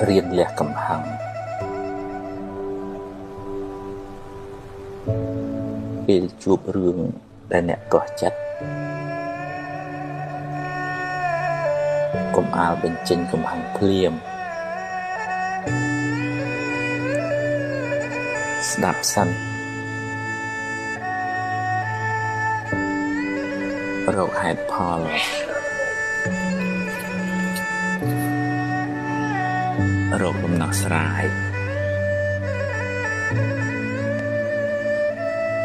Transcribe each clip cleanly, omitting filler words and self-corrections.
រៀនលះកំហឹងពេលជួបរឿងដែលអ្នកទាស់ចិត្តកុំអាលបញ្ចេញកំហឹងភ្លាមស្ដាប់សិនរកហេតុផលរកដំណោះស្រាយ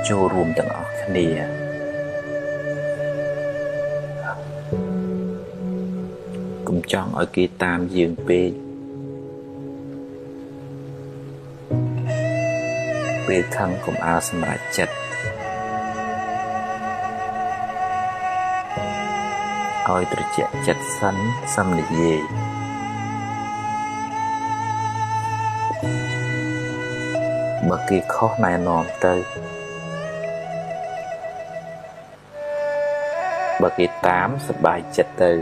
ចូលរួមទាំងអស់គ្នាកុំចង់ឲ្យគេតាមយើងពេកពេលខឹងកុំអាលសម្រេចចិត្តឲ្យត្រជាក់ចិត្តសិនសឹមនិយាយបើគេខុសណែនាំទៅបើគេតាមសប្បាយចិត្តទៅ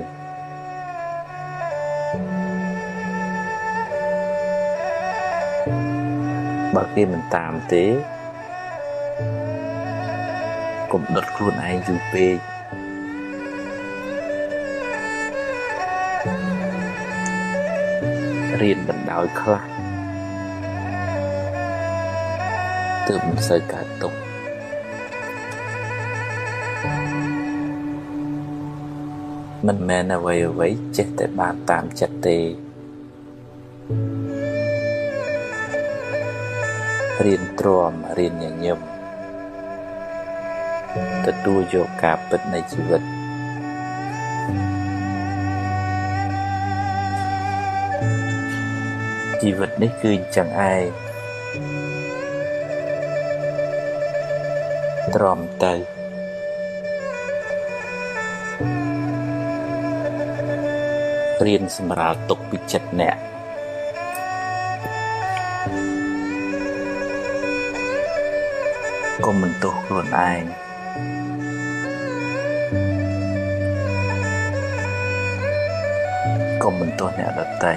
បើគេមិនតាមទេកុំដុតខ្លួនឯងយូរពេករៀនបណ្ដោយខ្លះទើបមិនសូវកើតទុក្ខមិនមែនអ្វីៗចេះតែបានតាមចិត្តទេរៀនទ្រាំរៀនញញឹមទទួលយកការពិតនៃជីវិតជីវិតនេះគឺអញ្ចឹងឯងទ្រាំទៅរៀនសម្រាលទុក្ខពីចិត្តអ្នកកុំបន្ទោសខ្លួនឯងកុំបន្ទោសអ្នកដទៃ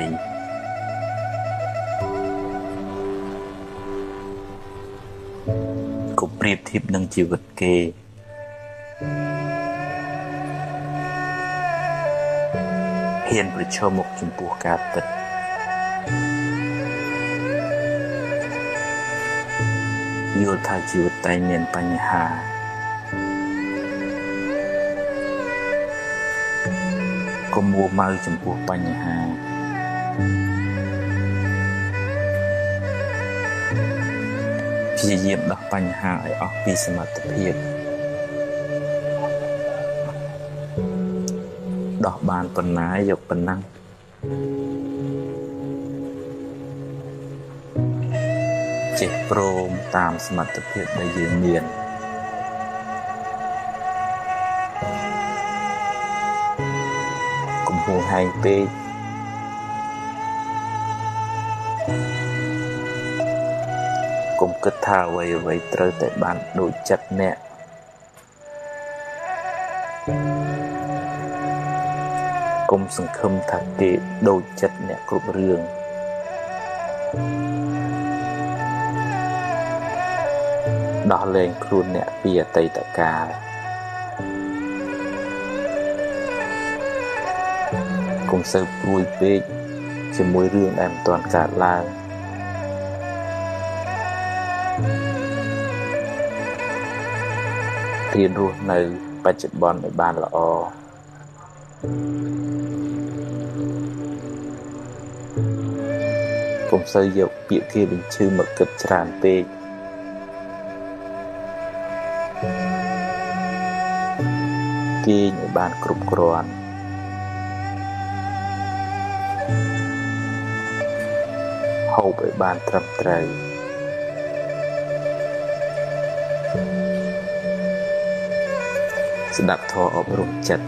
កុំប្រៀបធៀបនឹងជីវិតគេហ៊ានប្រឈមមុខចំពោះការពិតយល់ថាជីវិតតែងមានបញ្ហាកុំមួម៉ៅចំពោះបញ្ហាព្យាយាមដោះបញ្ហាឲ្យអស់ពីសមត្ថភាពដោះបានប៉ុណ្ណាយកប៉ុណ្ណឹងចេះព្រមតាមសមត្ថភាពដែលយើងមាន កុំហួងហែងពេកកុំគិតថាអ្វីៗត្រូវតែបានដូចចិត្តអ្នកកុំសង្ឃឹមថាគេដូចចិត្តអ្នកគ្រប់រឿងដោះលែងខ្លួនអ្នកពីអតីតកាលកុំសូវព្រួយពេកជាមួយរឿងដែលមិនទាន់កើតឡើងរៀនរស់នៅបច្ចុប្បន្នឲ្យបានល្អកុំសូវយកពាក្យគេបញ្ឈឺមកគិតច្រើនពេកគេងឲ្យបានគ្រប់គ្រាន់ហូបឲ្យបានត្រឹមត្រូវស្ដាប់ធម៌អប់រំចិត្ត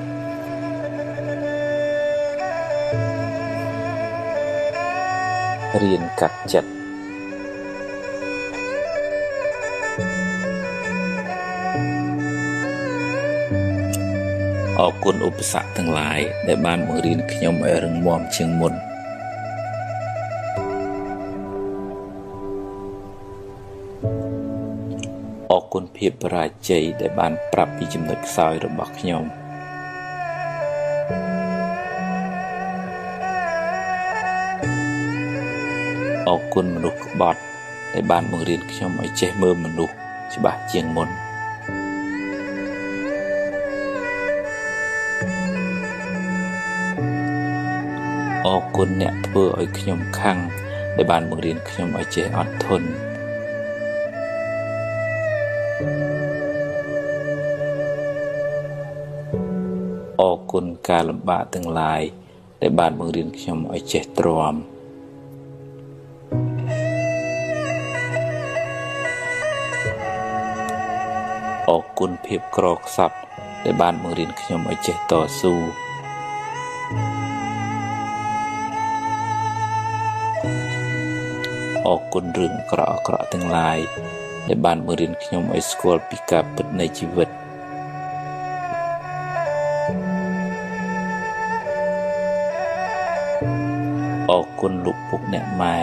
រៀនកាត់ចិត្តអរគុណឧបសគ្គទាំងឡាយដែលបានបង្រៀនខ្ញុំឲ្យរឹងមាំជាងមុន។ ភាពបរាជ័យដែលបានប្រាប់ពីចំណុចខ្សោយរបស់ខ្ញុំអរគុណមនុស្សក្បត់ដែលបានបង្រៀនខ្ញុំឲ្យចេះមើលមនុស្សច្បាស់ជាងមុនអរគុណអ្នកធ្វើឲ្យខ្ញុំខឹងដែលបានបង្រៀនខ្ញុំឲ្យចេះអត់ធន់អរគុណការលំបាកទាំងឡាយដែលបានបង្រៀនខ្ញុំឲ្យចេះទ្រាំអរគុណភាពក្រខ្សត់ដែលបានបង្រៀនខ្ញុំឲ្យចេះតស៊ូអរគុណរឿងអាក្រក់ៗទាំងឡាយដែលបានបង្រៀនខ្ញុំឲ្យស្គាល់ពីការពិតនៃជីវិតអរគុណលោកពុកអ្នកម៉ែ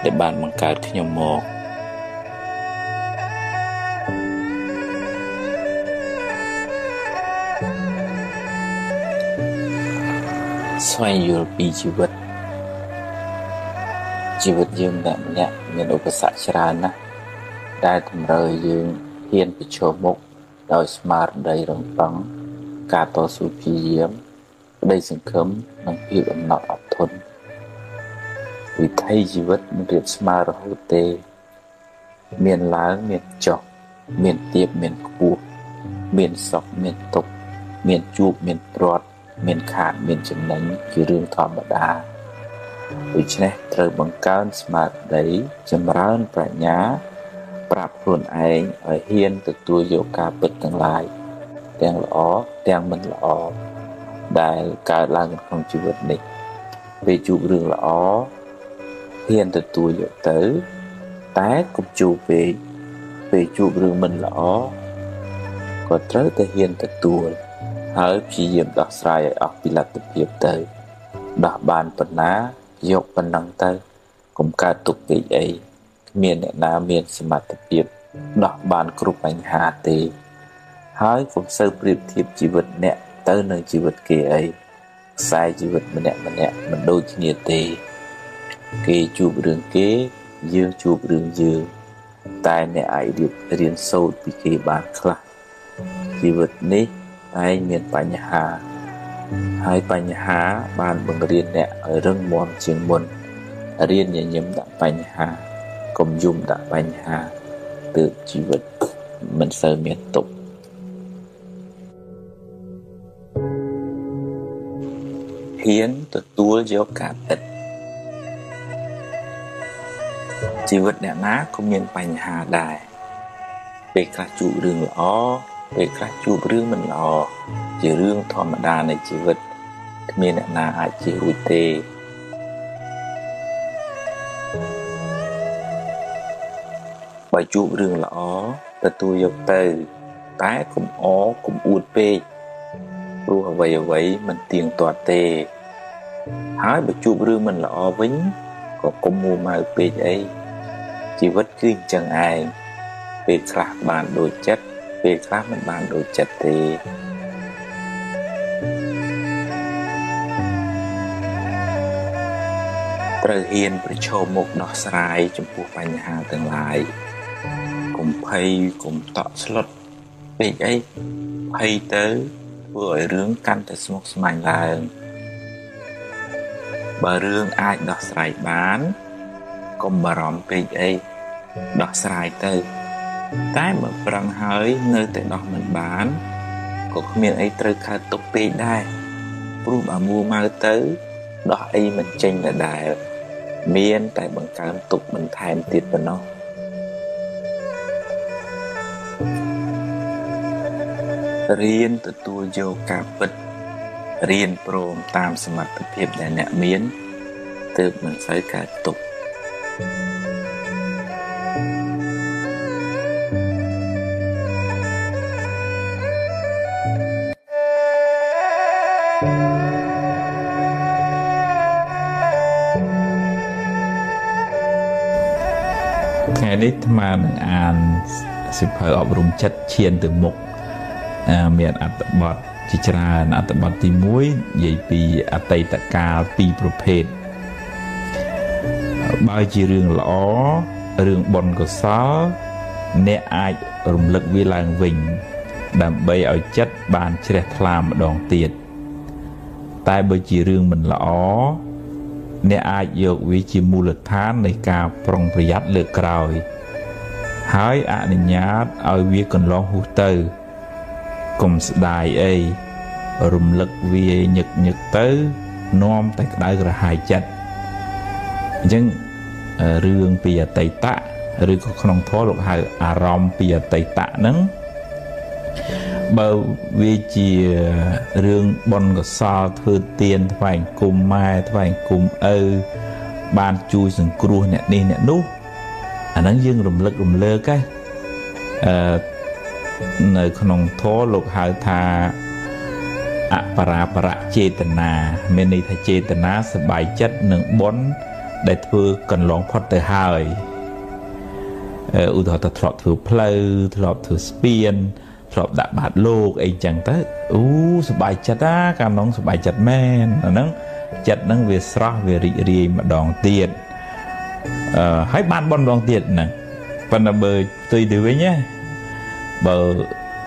ដែលបានបង្កើតខ្ញុំមកស្វែងយល់ពីជីវិតជីវិតយើងម្នាក់ៗមានឧបសគ្គច្រើនណាស់ដែលតម្រូវឲ្យយើងហ៊ានប្រឈមមុខដោយស្មារតីរំពឹងការតស៊ូព្យាយាមក្តីសង្ឃឹមនិងភាពអំណត់អត់ធន់វិថីជីវិតមិនរាបស្មើរហូតទេមានឡើងមានចុះមានទាបមានខ្ពស់មានសុខមានទុក្ខមានជួបមានព្រាត់មានខាតមានចំណេញជារឿងធម្មតាដូច្នេះត្រូវបង្កើនស្មារតីចម្រើនប្រាជ្ញាប្រាប់ខ្លួនឯងឲ្យហ៊ានទទួលយកការពិតទាំងឡាយទាំងល្អទាំងមិនល្អដែលកើតឡើងក្នុងជីវិតនេះពេលជួបរឿងល្អហ៊ានទទួលយកទៅតែកុំជួបពេកពេលជួបរឿងមិនល្អក៏ត្រូវតែហ៊ានទទួលហើយព្យាយាមដោះស្រាយឲ្យអស់ពីលទ្ធភាពទៅដោះបានប៉ុណ្ណាយកប៉ុណ្ណឹងទៅកុំកើតទុកពេកអីគ្មានអ្នកណាមានសមត្ថភាពដោះបានគ្រប់បញ្ហាទេហើយកុំសូវប្រៀបធៀបជីវិតអ្នកទៅនឹងជីវិតគេអីខ្សែជីវិតម្នាក់ៗមិនដូចគ្នាទេគេជួបរឿងគេយើងជួបរឿងយើងតែអ្នកអាចរៀនសូត្រពីគេបានខ្លះជីវិតនេះតែងមានបញ្ហាហើយបញ្ហាបានបង្រៀនអ្នកឲ្យរឹងមាំជាងមុនរៀនញញឹមដាក់បញ្ហាកុំយំដាក់បញ្ហាទើបជីវិតមិនសូវមានទុក្ខហ៊ានទទួលយកការពិតជីវិតអ្នកណាក៏មានបញ្ហាដែរពេលខ្លះជួបរឿងល្អពេលខ្លះជួបរឿងមិនល្អជារឿងធម្មតានៃជីវិតគ្មានអ្នកណាអាចជៀសរួចទេបើជួបរឿងល្អទទួលយកទៅតែកុំអកុំអួតពេកព្រោះអ្វីៗមិនទៀងទាត់ទេហើយបើជួបរឿងមិនល្អវិញក៏កុំមួម៉ៅពេកអីជីវិតគឺអញ្ចឹងឯងពេលខ្លះបានដូចចិត្តពេលខ្លះមិនបានដូចចិត្តទេត្រូវហ៊ានប្រឈមមុខដោះស្រាយចំពោះបញ្ហាទាំងឡាយកុំភ័យកុំតក់ស្លុតពេកអីភ័យទៅធ្វើឲ្យរឿងកាន់តែស្មុគស្មាញឡើងបើរឿងអាចដោះស្រាយបានកុំបារម្ភពេកអីដោះស្រាយទៅតែបើប្រឹងហើយនៅតែដោះមិនបានក៏គ្មានអីត្រូវកើតទុកពេកដែរព្រោះបើមួម៉ៅទៅដោះអីមិនចេញដដែលមានតែបង្កើនទុកបន្ថែមទៀតប៉ុណ្ណោះរៀនទទួលយកការពិតរៀនព្រមតាមសមត្ថភាពដែលអ្នកមានទើបមិនសូវកើតទុក្ខថ្ងៃនេះអាត្មានឹងអាន សិភៅអប់រំចិត្តឈានទៅមុខមានអត្ថបទជាច្រើនអត្ថបទទី1និយាយពីអតីតកាលពីរប្រភេទបើជារឿងល្អរឿងបុណ្យកុសលអ្នកអាចរំលឹកវាឡើងវិញដើម្បីឲ្យចិត្តបានជ្រះថ្លាម្ដងទៀតតែបើជារឿងមិនល្អអ្នកអាចយកវាជាមូលដ្ឋាននៃការប្រុងប្រយ័ត្នលើកក្រោយហើយអនុញ្ញាតឲ្យវាកន្លងហួសទៅកុំស្ដាយអីរំលឹកវាញឹកញឹកទៅនាំតែក្តៅក្រហាយចិត្តអញ្ចឹងរឿងពីអតីតឬក៏ក្នុងធម៌លោកហៅអារម្មណ៍ពីអតីតហ្នឹងបើវាជារឿងបុណ្យកុសលធ្វើទានថ្វាយគុំម៉ែថ្វាយគុំឪបានជួយសង្គ្រោះអ្នកនេះអ្នកនោះអាហ្នឹងយើងរំលឹករំលើកឯងនៅក្នុងធម៌លោកហៅថាអបរាបរៈចេតនាមានន័យថាចេតនាសប្បាយចិត្តនឹងបុណ្យដែលធ្វើកន្លងផុតទៅហើយឧទាហរណ៍ថាធ្លាប់ធ្វើផ្លូវធ្លាប់ធ្វើស្ពានធ្លាប់ដាក់បាតលោកអីចឹងទៅអូសប្បាយចិត្តណាកាលនោះសប្បាយចិត្តមែនអាហ្នឹងចិត្តហ្នឹងវាស្រស់វារីករាយម្ដងទៀតហើយបានបុណ្យម្ដងទៀតហ្នឹងប៉ុន្តែបើផ្ទុយទៅវិញណាបើ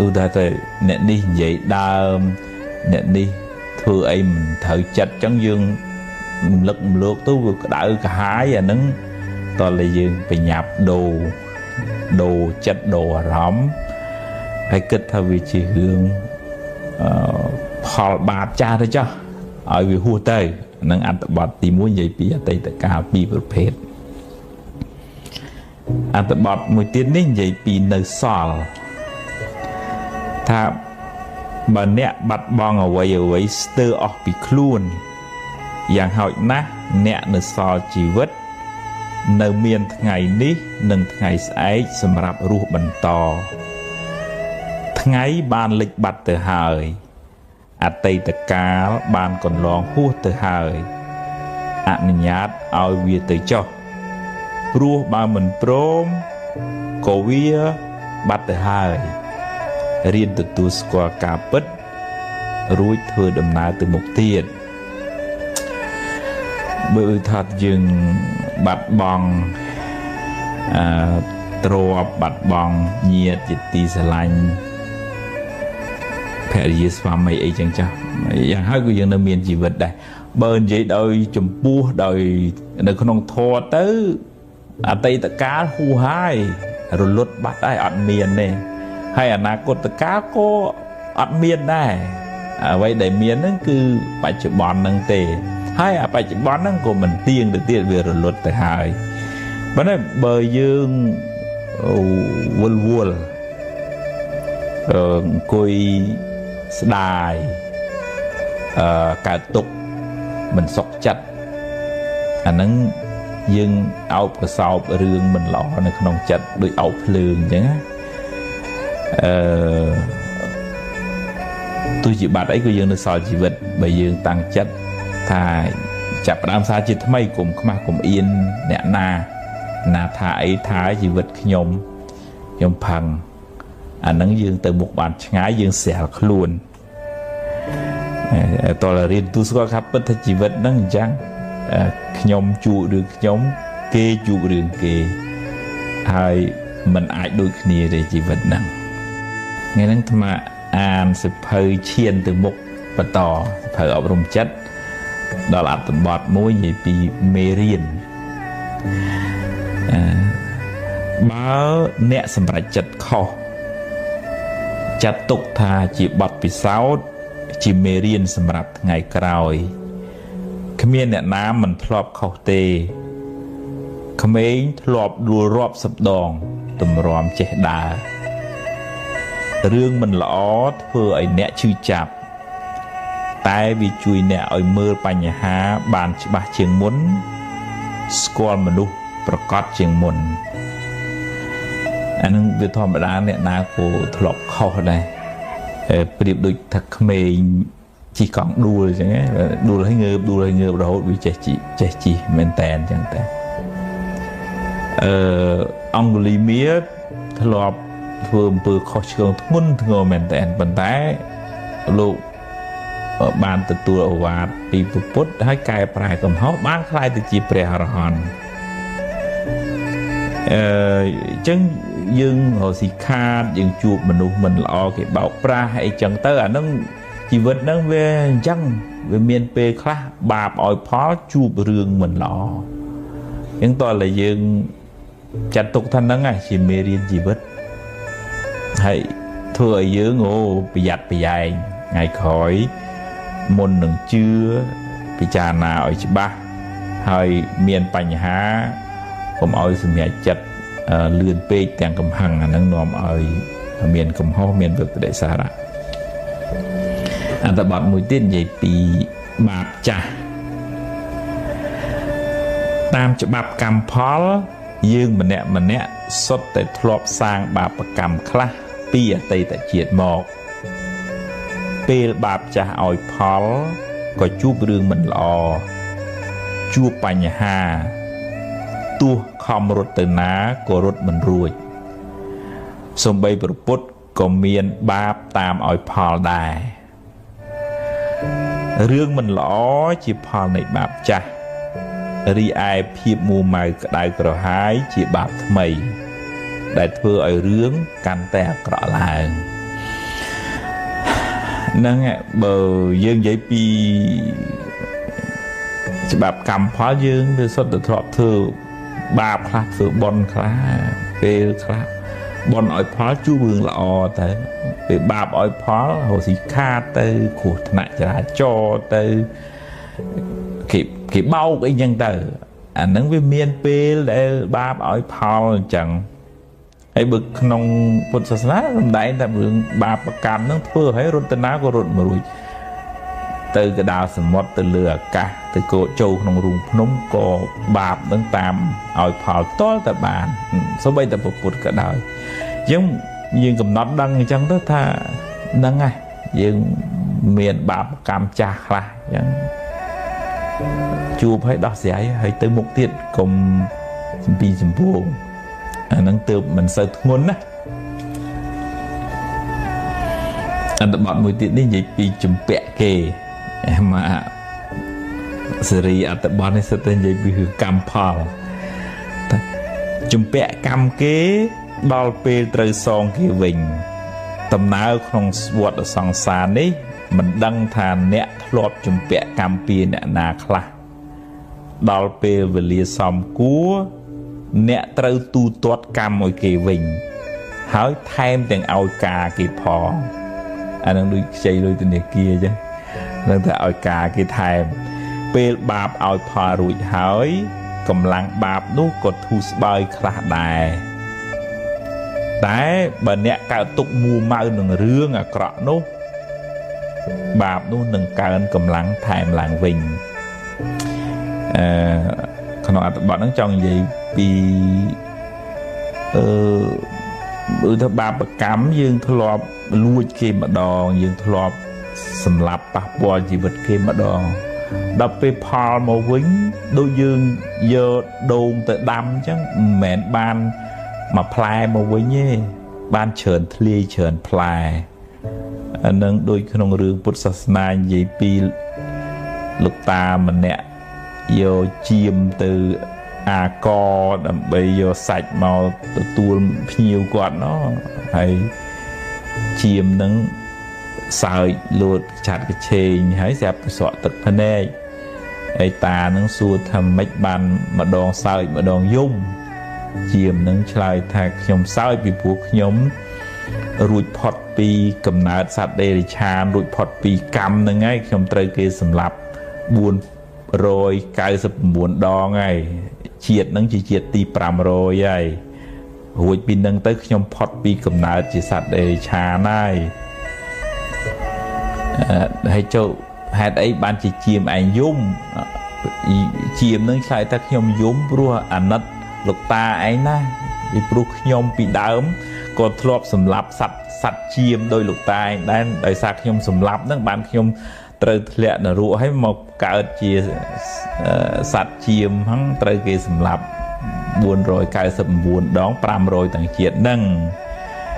ឧទាហរណ៍ទៅអ្នកនេះនិយាយដើមអ្នកនេះធ្វើអីមិនត្រូវចិត្តចឹងយើងរំលឹករំលើកទៅវាក្តៅក្រហាយអាហ្នឹងតើតែយើងបញ្ញាប់ដូរចិត្តដូរអារម្មណ៍ហើយគិតថាវាជារឿងផលបាបចាស់ទៅចុះឲ្យវាហួសទៅនឹងអត្ថបទទី1និយាយពីអតីតកាលពីរប្រភេទអត្ថបទមួយទៀតនេះនិយាយពីនៅសល់ថាបើអ្នកបាត់បង់អ្វីអ្វីស្ទើរអស់ពីខ្លួនយ៉ាងហោចណាស់អ្នកនៅសល់ជីវិតនៅមានថ្ងៃនេះនិងថ្ងៃស្អែកសម្រាប់រស់បន្តថ្ងៃបានលិចបាត់ទៅហើយអតីតកាលបានកន្លងហួសទៅហើយអនុញ្ញាតឲ្យវាទៅចុះព្រោះបើមិនព្រមក៏វាបាត់ទៅហើយរៀនទទួលស្គាល់ការពិតរួចធ្វើដំណើរទៅមុខទៀតបើថាយើងបាត់បង់ទ្រព្យបាត់បង់ញាតិជាទីស្រឡាញ់ភរិយាស្វាមីអីចឹងចាស់យ៉ាងហើយក៏យើងនៅមានជីវិតដែរបើនិយាយដោយចំពោះដោយនៅក្នុងធម៌ទៅអតីតកាលហួសហើយរលត់បាត់ហើយអត់មានទេហើយអនាគតកាលក៏អត់មានដែរអ្វីដែលមានហ្នឹងគឺបច្ចុប្បន្នហ្នឹងទេហើយអាបច្ចុប្បន្នហ្នឹងក៏មិនទៀងទៅទៀតវារលត់ទៅហើយប៉ុន្តែបើយើងវល់វល់អង្គុយស្ដាយកើតទុក្ខមិនសុខចិត្តអាហ្នឹងយើងអោបក្រសោបរឿងមិនល្អនៅក្នុងចិត្តដូចអោបភ្លើងអញ្ចឹងណាទោះជាបាត់អីក៏យើងនៅសល់ជីវិតបើយើងតាំងចិត្តថាចាប់ផ្ដើមសារជាថ្មីកុំខ្មាស់កុំអៀនអ្នកណាណាថាអីថាជីវិតខ្ញុំខ្ញុំផឹងអាហ្នឹងយើងទៅមុខបានឆ្ងាយយើងស្រាលខ្លួនតើរៀនទូស្គាល់ថាពិតថាជីវិតហ្នឹងអញ្ចឹងខ្ញុំជួបរឿងខ្ញុំគេជួបរឿងគេហើយมันអាចដូចគ្នាទេជីវិតហ្នឹងថ្ងៃហ្នឹងអាត្មាអានសៀវភៅឈានទៅមុខបន្តសៀវភៅអប់រំចិត្តដល់អត្ថបទមួយនិយាយពីមេរៀនបើអ្នកសម្រេចចិត្តខុសចាត់ទុកថាជាបទពិសោធន៍ជាមេរៀនសម្រាប់ថ្ងៃក្រោយគ្មានអ្នកណាមិនធ្លាប់ខុសទេក្មេងធ្លាប់ដួលរាប់សិបដងទម្រាំចេះដើររឿងមិនល្អធ្វើឲ្យអ្នកឈឺចាប់តែវាជួយអ្នកឲ្យមើលបញ្ហាបានច្បាស់ជាងមុនស្គាល់មនុស្សប្រកបជាងមុនអានឹងវាធម្មតាអ្នកណាក៏ធ្លាប់ខុសដែរប្រៀបដូចថាក្មេងជិះកង់ដួលអញ្ចឹងដួលឲ្យងើបដួលឲ្យងើបរហូតវាចេះជិះមែនតែនអញ្ចឹងតែអង់គ្លីមៀធ្លាប់ ធ្វើអំពើខុសឆ្គងធ្ងន់ធ្ងរមែនទែនប៉ុន្តែលោកបានទទួលឱវាទពីព្រះពុទ្ធហើយកែប្រែកំហុសបានក្លាយទៅជាព្រះអរហន្តអញ្ចឹងយើងរកស៊ីខាតយើងជួបមនុស្សមិនល្អគេបោកប្រាស់អីចឹងទៅអានឹងជីវិតហ្នឹងវាអញ្ចឹងវាមានពេលខ្លះបាបឲ្យផលជួបរឿងមិនល្អអញ្ចឹងតើតែយើងចាត់ទុកថាហ្នឹងជាមេរៀនជីវិតហើយធ្វើឲ្យយើងប្រយ័ត្នប្រយែងថ្ងៃក្រោយមុននឹងជឿពិចារណាឲ្យច្បាស់ហើយមានបញ្ហាកុំឲ្យសម្រេចចិត្តលឿនពេកទាំងកំហឹងអានឹងនាំឲ្យមានកំហុសមានវិបត្តិសារៈអត្ថបទមួយទៀតនិយាយពីបាបចាស់តាមច្បាប់កម្មផលយើងម្នាក់ម្នាក់សុទ្ធតែធ្លាប់សាងបាបកម្មខ្លះពីអតីតជាតិមកពេលបាបចាស់ឲ្យផលក៏ជួបរឿងមិនល្អជួបបញ្ហាទោះខំរត់ទៅណាក៏រត់មិនរួចសូម្បីព្រះពុទ្ធក៏មានបាបតាមឲ្យផលដែររឿងមិនល្អជាផលនៃបាបចាស់រីឯភាពមួម៉ៅក្តៅក្រហាយជាបាបថ្មីដែលធ្វើឲ្យរឿងកាន់តែអាក្រក់ឡើងហ្នឹងបើយើងនិយាយពីច្បាប់កម្មផលយើងវាសុទ្ធតែធ្លាប់ធ្វើបាបខ្លះធ្វើបុណ្យខ្លះពេលខ្លះបុណ្យឲ្យផលជួបរឿងល្អទៅពេលបាបឲ្យផលរកស៊ីខាតទៅគ្រោះថ្នាក់ចរាចរណ៍ទៅគេបោកអីចឹងទៅអាហ្នឹងវាមានពេលដែលបាបឲ្យផលអញ្ចឹងហើយបើក្នុងពុទ្ធសាសនាសំដែងតែរឿងបាបកម្មហ្នឹងធ្វើឲ្យរត់ទៅណាក៏រត់មិនរួចទៅកដាលសមុទ្រទៅលើអាកាសទៅកោចូលក្នុងរូងភ្នំក៏បាបនឹងតាមឲ្យផលតល់តែបានសូម្បីតែពុទ្ធក៏ដោយអញ្ចឹងយើងកំណត់ដឹងអញ្ចឹងទៅថាហ្នឹងហើយយើងមានបាបកម្មចាស់ខ្លះអញ្ចឹងជួបឲ្យដោះស្រាយហើយទៅមុខទៀតកុំសំពីសំពួងអាហ្នឹងទើបមិនសូវធ្ងន់ណាអត្ថបទមួយទៀតនេះនិយាយពីជំពាក់គេមកសេរីអត្ថបទនេះសិតតែនិយាយពីរឿងកម្មផលជំពាក់កម្មគេដល់ពេលត្រូវសងគេវិញដំណើរក្នុងវដ្តសង្សារនេះមិនដឹងថាអ្នកធ្លាប់ជំពាក់កម្មពីអ្នកណាខ្លះដល់ពេលវេលាសំគួរអ្នកត្រូវទូទាត់កម្មឲ្យគេវិញហើយថែមទាំងឲ្យការគេផងអានឹងដូចខ្ចីលុយធនាគារអញ្ចឹងនឹងតែឲ្យការគេថែមពេលបាបឲ្យផលរួចហើយកម្លាំងបាបនោះក៏ធូរស្បើយខ្លះដែរតែបើអ្នកកើតទុកមួម៉ៅនឹងរឿងអាក្រក់នោះបាបនោះនឹងកើនកម្លាំងថែមឡើងវិញអឺក្នុងអត្ថបទហ្នឹងចង់និយាយពីឧទាហរណ៍បាបកម្មយើងធ្លាប់លួចគេម្ដងយើងធ្លាប់សម្លាប់ប៉ះពាល់ជីវិតគេម្ដងដល់ពេលផលមកវិញដូចយើងយកដូងទៅដាំអញ្ចឹងមិនមែនបានមួយផ្លែមកវិញទេបានច្រើនធ្លាយច្រើនផ្លែអានឹងដូចក្នុងរឿងពុទ្ធសាសនានិយាយពីលោកតាម្នាក់យកចៀមទៅអាកដើម្បីយកសាច់មកទទួលភ្ញៀវគាត់ណោះហើយចៀមនឹងសើចលួតឆាត់កឆេងហើយស្រាប់ស្រក់ទឹកភ្នែកហើយតានឹងសួរថាម៉េចបានម្ដងសើចម្ដងយំចៀមនឹងឆ្លើយថាខ្ញុំសើចពីព្រោះខ្ញុំរួចផុតពីកំណើតសត្វដេរិឆានរួចផុតពីកម្មហ្នឹងហើយខ្ញុំត្រូវគេសម្លាប់499ដងហើយជាតិហ្នឹងជាជាតិទី500ហើយរួចពីហ្នឹងទៅខ្ញុំផុតពីកំណើតជាសត្វដេរិឆានហើយហើយចូលហេតុអីបានជាចៀមឯងយំចៀមហ្នឹងឆ្លើយថាខ្ញុំយំព្រោះអាណិតលោកតាឯងណាពីព្រោះខ្ញុំពីដើមក៏ធ្លាប់សម្លាប់សត្វចៀមដោយលោកតាឯងដែរដោយសារខ្ញុំសម្លាប់ហ្នឹងបានខ្ញុំត្រូវធ្លាក់នរកហើយមកកើតជាសត្វចៀមហ្នឹងត្រូវគេសម្លាប់499ដង500ទាំងជាតិហ្នឹង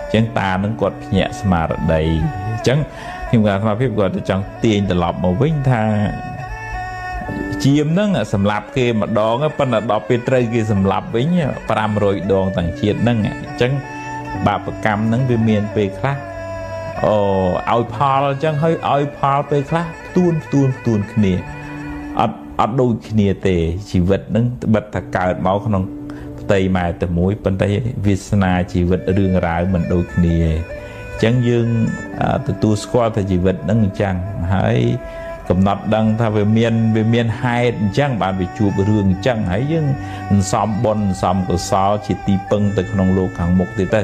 អញ្ ចឹងតានឹងគាត់ភ្ញាក់ស្មារតីអញ្ចឹងខ្ញុំអាត្មាភាពគាត់ចង់ទាញត្រឡប់មកវិញថាជាមហ្នឹងសម្លាប់គេម្ដងប៉ុន្តែដល់ពេលត្រូវគេសម្លាប់វិញ500ដងទាំងជាតិហ្នឹងអញ្ចឹងបាបកម្មហ្នឹងវាមានពេលខ្លះអូឲ្យផលអញ្ចឹងហើយឲ្យផលពេលខ្លះផ្ទួនផ្ទួនផ្ទួនគ្នាអត់ដូចគ្នាទេជីវិតហ្នឹងត្បិតថាកើតមកក្នុងផ្ទៃម៉ែតែមួយប៉ុន្តែវាសនាជីវិតរឿងរ៉ាវមិនដូចគ្នាទេអញ្ចឹងយើងទទួលស្គាល់ថាជីវិតហ្នឹងអញ្ចឹងហើយកំណត់ដឹងថាវាមានហេតុអញ្ចឹងបានវាជួបរឿងអញ្ចឹងហើយយើងសន្សំបុណ្យសន្សំកុសលជាទីពឹងទៅក្នុងលោកខាងមុខទៀតទៅ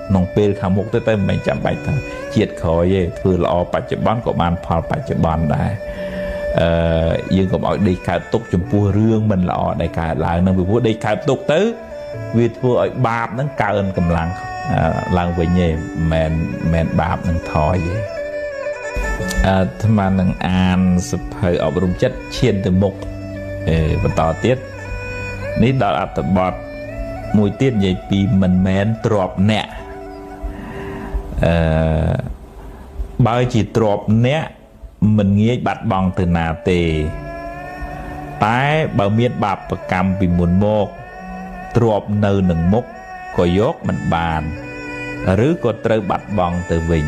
ក្នុងពេលខាងមុខទៀតទៅមិនមែនចាំបាច់ថាជាតិក្រោយទេធ្វើល្អបច្ចុប្បន្នក៏បានផលបច្ចុប្បន្នដែរយើងកុំឲ្យដេកកើតទុកចំពោះរឿងមិនល្អដែលកើតឡើងនឹងពីព្រោះដេកកើតទុកទៅវាធ្វើឲ្យបាបនឹងកើនកម្លាំងឡើងវិញទេមិនមែនបាបនឹងថយទេអាត្មានឹងអានសភៅអប់រំចិត្តឈានទៅមុខបន្តទៀតនេះដល់អត្ថបទមួយទៀតនិយាយពីមិនមែនទ្របអ្នកបើជាទ្របអ្នកមិនងាយបាត់បង់ទៅណាទេតែបើមានបាបកម្មពីមុនមកទ្របនៅនឹងមុខក៏យកមិនបានឬក៏ត្រូវបាត់បង់ទៅវិញ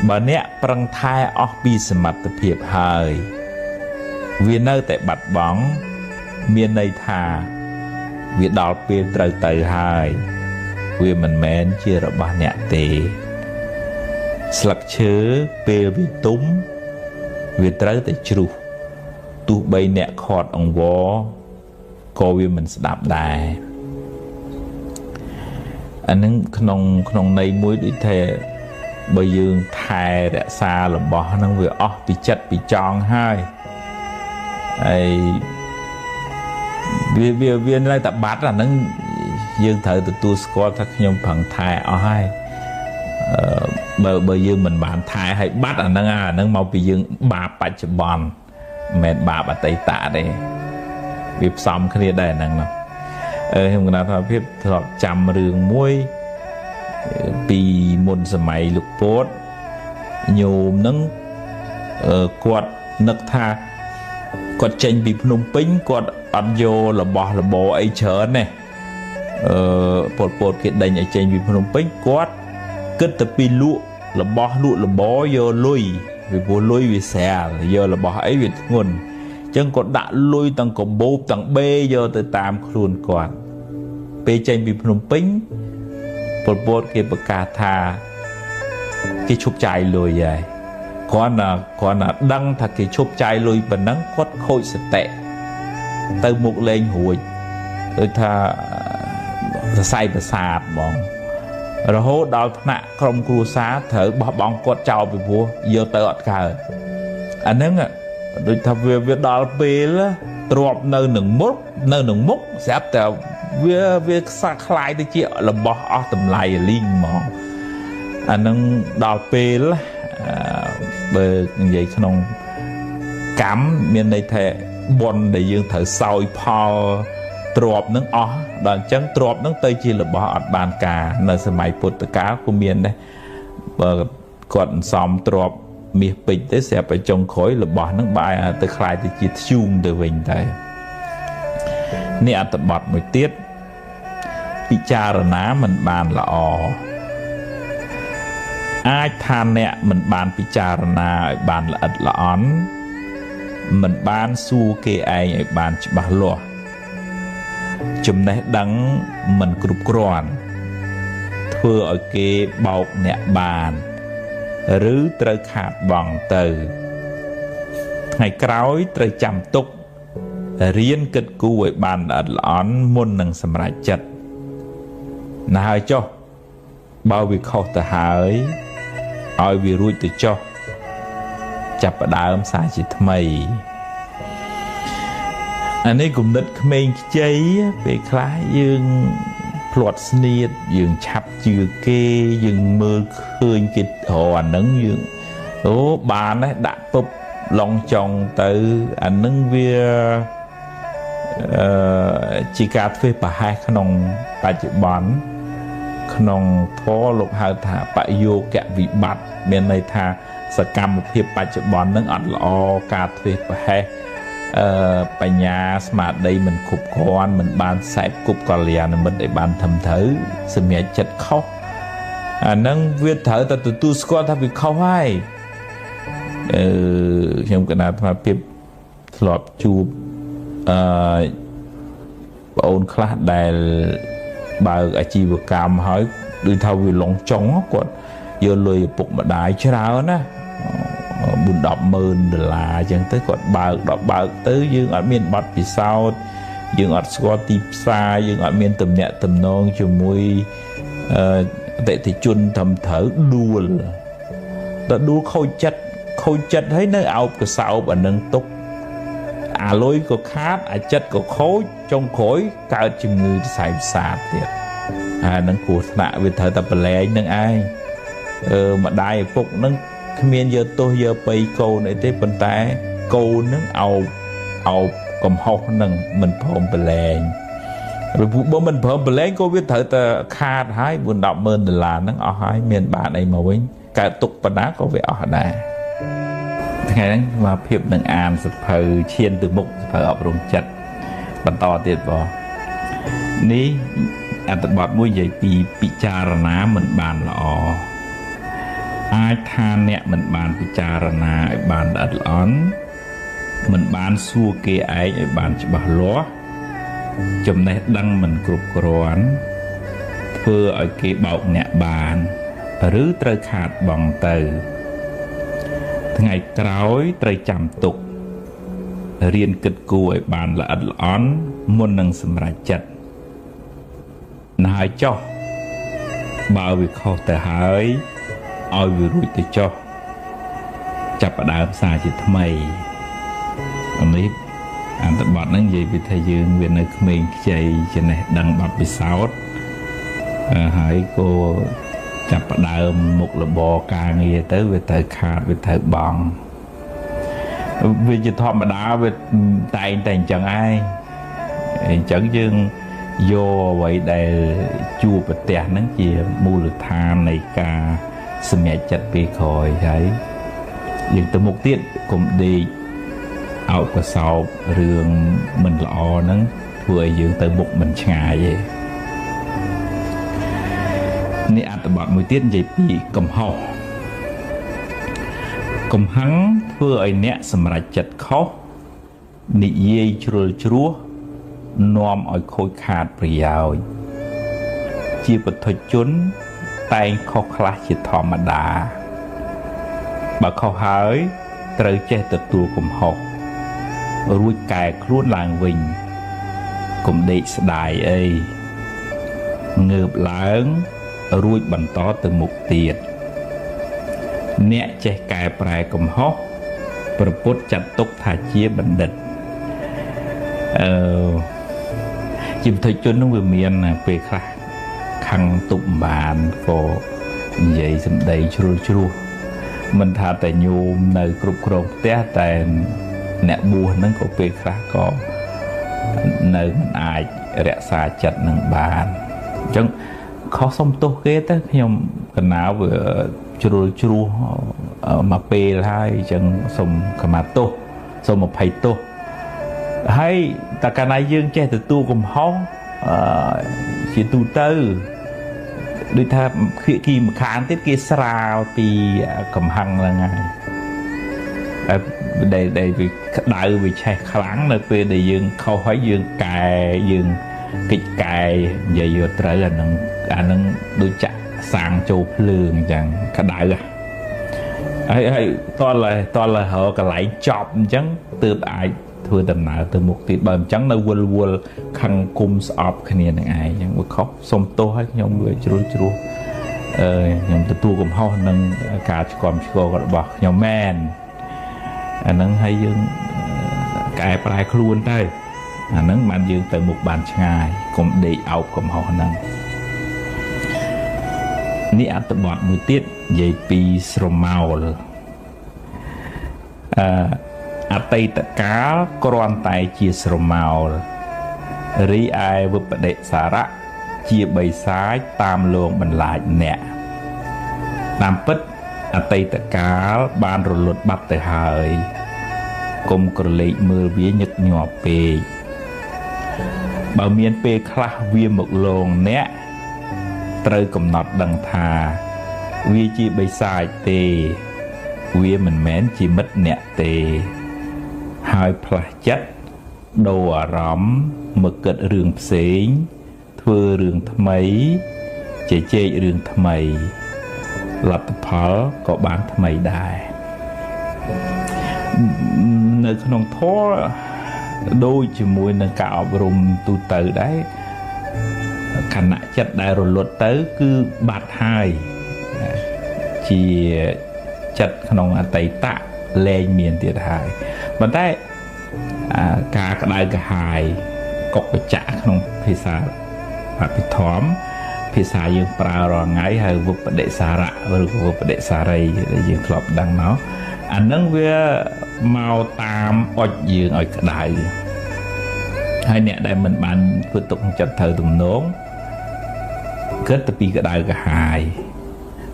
បើអ្នកប្រឹងថែអស់ពីសមត្ថភាពហើយវានៅតែបាត់បង់មានន័យថាវាដល់ពេលត្រូវទៅហើយវាមិនមែនជារបស់អ្នកទេស្លឹកឈើពេលវាទុំវាត្រូវតែជ្រុះទោះបីអ្នកខាត់អង្វរក៏វាមិនស្ដាប់ដែរអានឹងក្នុងន័យមួយដូចថាបើយើងថែរក្សារបស់ហ្នឹងវាអស់ពីចិត្តពីចង់ហើយហើយវានៅតែបាត់អាហ្នឹងយើងត្រូវទទួលស្គាល់ថាខ្ញុំប្រឹងថែអស់ហើយបើយើងមិនបានថែឲ្យបាត់អាហ្នឹងមកពីយើងបាបបច្ចុប្បន្នមិនមែនបាបអតីតទេវាផ្សំគ្នាដែរអាហ្នឹងនោះខ្ញុំកណាថាភាពធ្លាប់ចាំរឿងមួយពីមុនសម័យលោកពោតញោមហ្នឹងគាត់នឹកថាគាត់ចេញពីភ្នំពេញគាត់អត់យករបស់របរអីច្រើនទេពលពតគេដេញឲ្យចេញពីភ្នំពេញគាត់គិតតែពីលក់របស់លក់របរយកលុយពីព្រោះលុយវាស្រាលយករបស់អីវាធ្ងន់អញ្ចឹងគាត់ដាក់លុយទាំងកាបូបទាំងបេយកទៅតាមខ្លួនគាត់ពេលចេញពីភ្នំពេញពលពតគេប្រកាសថាគេឈប់ចាយលុយហើយគ្រាន់តែដឹងថាគេឈប់ចាយលុយប៉ុណ្ណឹងគាត់ខូចសតិទៅមុខលែងរួចដូចថាសរសៃប្រសាទហ្មងរហូតដល់ថ្នាក់ក្រុមគ្រួសារត្រូវបោះបង់គាត់ចោលពីព្រោះយកទៅអត់កើតអាហ្នឹងដូចថាវាដល់ពេលទ្របនៅនឹងមុខស្រាប់តែវាខ្សាខ្លាយទៅជារបស់អស់តម្លៃលីងហ្មងអានឹងដល់ពេលបើនិយាយក្នុងកម្មមានន័យថាបុណ្យដែលយើងត្រូវសោយផលទ្របនឹងអស់ដល់អញ្ចឹងទ្របនឹងទៅជារបស់អត់បានការនៅសម័យពុទ្ធកាលក៏មានដែរបើគាត់អន្សំទ្របមាសពេជ្រទៅស្រាប់តែចុងក្រោយរបស់នឹងបែរទៅខ្លាយទៅជាធ្យូងទៅវិញតែនេះអត្ថបទមួយទៀតពិចារណាមិនបានល្អអាចថាអ្នកមិនបានពិចារណាឲ្យបានល្អិតល្អន់មិនបានសួរគេឯងឲ្យបានច្បាស់លាស់ចំណេះដឹងមិនគ្រប់គ្រាន់ធ្វើឲ្យគេបោកអ្នកបានឬត្រូវខាតបង់ទៅថ្ងៃក្រោយត្រូវចាំទុករៀនគិតគូរឲ្យបានល្អិតល្អន់មុននឹងសម្រេចចិត្តណាហើយចុះបើវាខុសទៅហើយឲ្យវារួចទៅចុះចាប់ផ្ដើមសារជាថ្មីអានេះគំនិតក្មេងខ្ចីពេលខ្លះយើងភ្លាត់ស្នៀតយើងឆាប់ជឿគេយើងមើលឃើញគេរអាហ្នឹងយើងអូបានដែរដាក់ពឹបឡងចង់ទៅអានឹងវាជាការធ្វើប្រហែសក្នុងបច្ចុប្បន្ន ក្នុងធម៌លោកហៅថាបយោគវិបត្តិមានន័យថាសកម្មភាពបច្ចុប្បន្ននឹងអត់ល្អការធ្វេសប្រហែសបញ្ញាស្មារតីមិនគ្រប់គ្រាន់មិនបានសែបគប់កល្យាណមិត្តឲ្យបានត្រឹមត្រូវសម្រេចចិត្តខុសអានឹងវាត្រូវតែទទួលស្គាល់ថាវាខុសហើយខ្ញុំកណាអាត្មាភាពធ្លាប់ជួបប្អូនខ្លះដែលបើកអាជីវកម្មហើយដូចថាវាឡងចុងគាត់យកលុយឪពុកម្ដាយច្រើនណា4 10,000 ដុល្លារអញ្ចឹងទៅគាត់បើកដល់បើកទៅយើងអត់មានបទពិសោធន៍យើងអត់ស្គាល់ទីផ្សារយើងអត់មានទំនាក់ទំនងជាមួយអតិថិជនត្រឹមត្រូវដួលដល់ដួលខូចចិត្តខូចចិត្តហើយនៅអោបកសោបអានឹងទុកអាលុយក៏ខាតអាចិត្តក៏ខូចចុងក្រោយកើតជំងឺសរសៃប្រសាទទៀតអានឹងគ្រោះថ្នាក់វាត្រូវតែប្រឡែងនឹងឯងម្ដាយឪពុកនឹងគ្មានយកទោសយកបៃកូនអីទេប៉ុន្តែកូននឹងអោបកំហុសនឹងមិនព្រមប្រឡែងព្រោះបើមិនព្រមប្រឡែងក៏វាត្រូវតែខាតហើយ4 10,000 ដុល្លារហ្នឹងអស់ហើយមានបានអីមកវិញកើតទុកប៉ុណ្ណាក៏វាអស់ដែរថ្ងៃហ្នឹងមកភាពនឹងអានសភៅឈានទៅមុខសភៅអប់រំចិត្តបន្តទៀតបងនេះអត្ថបទមួយនិយាយពីពិចារណាមិនបានល្អអាចថាអ្នកមិនបានពិចារណាឲ្យបានល្អិតល្អន់មិនបានសួរគេឯងឲ្យបានច្បាស់លាស់ចំណេះដឹងមិនគ្រប់គ្រាន់ធ្វើឲ្យគេបោកអ្នកបានឬត្រូវខាតបង់ទៅថ្ងៃក្រោយត្រូវចាំទុករៀនគិតគូរឲ្យបានល្អិតល្អន់មុននឹងសម្រេចចិត្តណាហើយចុះបើវាខុសទៅហើយឲ្យវារួចទៅចុះចាប់ផ្ដើមសារជាថ្មីនេះអត្ថបទហ្នឹងនិយាយពីថាយើងវានៅក្មេងខ្ចីចំណេះដឹងបទពិសោធន៍ហើយក៏ចាប់ផ្ដើមមុខរបរការងារទៅវាត្រូវខាតវាត្រូវបង់វាជាធម្មតាវាតែងតែអញ្ចឹងឯងអញ្ចឹងយើងយកអ្វីដែលជួបប្រទះហ្នឹងជាមូលដ្ឋាននៃការសម្រេចចិត្តពេលក្រោយហើយយើងទៅមុខទៀតកុំដេកអោបកសោបរឿងមិនល្អហ្នឹងធ្វើឲ្យយើងទៅមុខមិនឆ្ងាយទេនេះអត្ថបទមួយទៀតនិយាយពីកំហុសកំហឹងធ្វើឲ្យអ្នកសម្រេចចិត្តខុសនិយាយជ្រុលជ្រោះនាំឲ្យខូចខាតប្រយោជន៍ជាពុទ្ធជនតែងខុសខ្លះជាធម្មតាបើខុសហើយត្រូវចេះទទួលកំហុសរួចកែខ្លួនឡើងវិញកុំដេកស្ដាយអីងើបឡើងរួចបន្តទៅមុខទៀតអ្នកចេះកែប្រែកំហុសព្រះពុទ្ធចាត់ទុកថាជាបណ្ឌិតជាពុទ្ធជននឹងវាមានពេលខ្លះខឹងទប់បានក៏និយាយសម្ដីជ្រុលជ្រោះមិនថាតែញោមនៅគ្រប់គ្រងផ្ទះតែអ្នកបួសហ្នឹងក៏ពេលខ្លះក៏នៅមិនអាចរក្សាចិត្តនឹងបានអញ្ចឹងខុសសុំទោសគេទៅខ្ញុំកណាវាជ្រុលជ្រោះមកពេលហើយអញ្ចឹងសុំខមាទោសសុំអភ័យទោសហើយតែកាលណាយើងចេះទទួលកំហុសជាទូទៅដូចថាភាគីម្ខាងទៀតគេស្រាលពីកំហឹងហ្នឹងហើយដែលវាក្តៅវាឆេះខ្លាំងនៅពេលដែលយើងខុសហើយយើងកែយើងកិច្ចកែនិយាយយកត្រូវអានឹងដូចចាក់សាំងចូលភ្លើងអញ្ចឹងក្តៅហើយតលរកកន្លែងចប់អញ្ចឹងទើបអាចធ្វើដំណើរទៅមុខទៀតបើអញ្ចឹងនៅវល់វល់ខឹងគុំស្អប់គ្នានឹងឯងអញ្ចឹងវាខុសសុំទោសឲ្យខ្ញុំវាជ្រុលជ្រោះខ្ញុំទទួលកំហុសនឹងការឆ្គាំឆ្គងរបស់ខ្ញុំមែនអាហ្នឹងហើយយើងកែប្រែខ្លួនទៅអាហ្នឹងបានយើងទៅមុខបានឆ្ងាយកុំដេកអោបកំហុសហ្នឹងនេះអត្ថបទមួយទៀតនិយាយពីស្រមោលអតីតកាលគ្រាន់តែជាស្រមោលរីឯវិបដិសារៈ ជាបិសាចតាមលងបន្លាចអ្នកតាមពិតអតីតកាលបានរលត់បាត់ទៅហើយកុំក្រឡេកមើលវាញឹកញាប់ពេកបើមានពេលខ្លះវាមកលងអ្នកត្រូវកំណត់ដឹងថាវាជាបិសាចទេវាមិនមែនជាមិត្តអ្នកទេហើយផ្លាស់ចិត្តដូរអារម្មណ៍មកគិតរឿងផ្សេងធ្វើរឿងថ្មីជជែករឿងថ្មីលទ្ធផលក៏បានថ្មីដែរនៅក្នុងធម៌ដូចជាមួយនឹងការអប់រំទូទៅដែរខណៈចិត្តដែលរលត់ទៅគឺបាត់ហើយជាចិត្តក្នុងអតីតលែងមានទៀតហើយប៉ុន្តែការក្តៅក្រហាយកុកចៈក្នុងភាសាអភិធម្មភាសាយើងប្រើរាល់ថ្ងៃហើយវបដិសារៈឬក៏វបដិសារីដែលយើងធ្លាប់ដឹងមកអានឹងវាមកតាមអុចយើងឲ្យក្តៅហើយអ្នកដែលមិនបានធ្វើទុកចិត្តត្រូវទំនងគិតទៅពីក្តៅក្រហាយ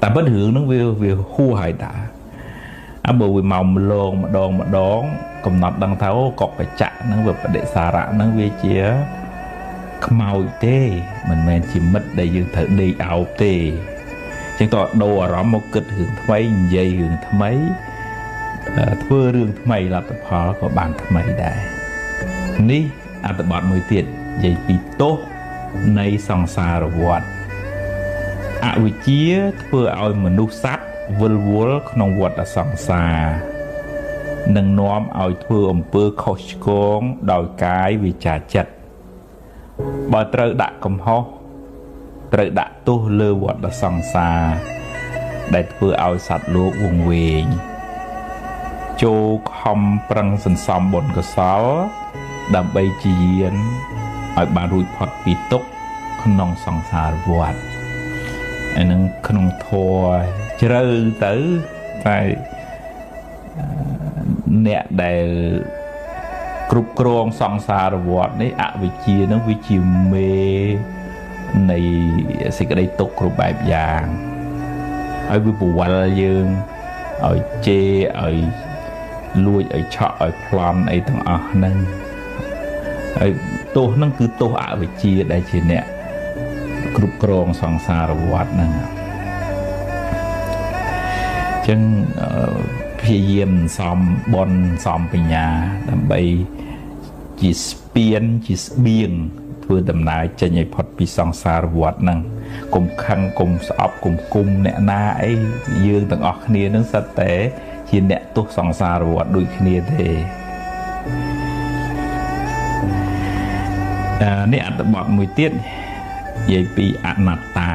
តែពិតរឿងហ្នឹងវាហួសហើយតាអើបើវាមកម្លងម្ដងម្ដងកំណត់ដឹងថាអូកុកចៈហ្នឹងវាបដិសារៈហ្នឹងវាជាខ្មោចទេមិនមែនជាមិត្តដែលយើងត្រូវដេកអោបទេអញ្ចឹងតើដូរអារម្មណ៍មកគិតរឿងថ្មីនិយាយរឿងថ្មីធ្វើរឿងថ្មីលទ្ធផលក៏បានថ្មីដែរនេះអត្ថបទមួយទៀតនិយាយពីទោសនៃសង្សារវដ្តអវិជ្ជាធ្វើឲ្យមនុស្សសត្វវិលវល់ក្នុងវដ្តសង្សារនិងនាំឲ្យធ្វើអំពើខុសឆ្គងដោយកាយវាចាចិត្តបើត្រូវដាក់កំហុសត្រូវដាក់ទោសលើវដ្តសង្សារដែលធ្វើឲ្យសត្វលោកវង្វេងចូលខំប្រឹងសន្សំបុណ្យកុសលដើម្បីជាយានឲ្យបានរួចផុតពីទុក្ខក្នុងសង្សារវដ្តអានឹងក្នុងធម៌ជ្រៅទៅតែអ្នកដែលគ្រប់គ្រងសង្សារវដ្តនេះអវិជ្ជានឹងវាជាមេនៃសេចក្តីទុក្ខគ្រប់បែបយ៉ាងហើយវាពវល់យើងឲ្យជេរឲ្យលួចឲ្យឆក់ឲ្យប្លន់អីទាំងអស់ហ្នឹងហើយទោសហ្នឹងគឺទោសអវិជ្ជាដែលជាអ្នកគ្រប់គ្រងសង្សារវដ្តហ្នឹងអញ្ចឹងព្យាយាមសំបុណ្យសំបញ្ញាដើម្បីជាស្ពានជាស្បៀងធ្វើដំណើរចេញឲ្យផុតពីសង្សារវដ្តហ្នឹងកុំខឹងកុំស្អប់កុំគុំអ្នកណាអីយើងទាំងអស់គ្នានឹងសិតតែជាអ្នកទោសសង្សារវដ្តដូចគ្នាទេនេះអត្ថបទមួយទៀតនិយាយពីអនត្តា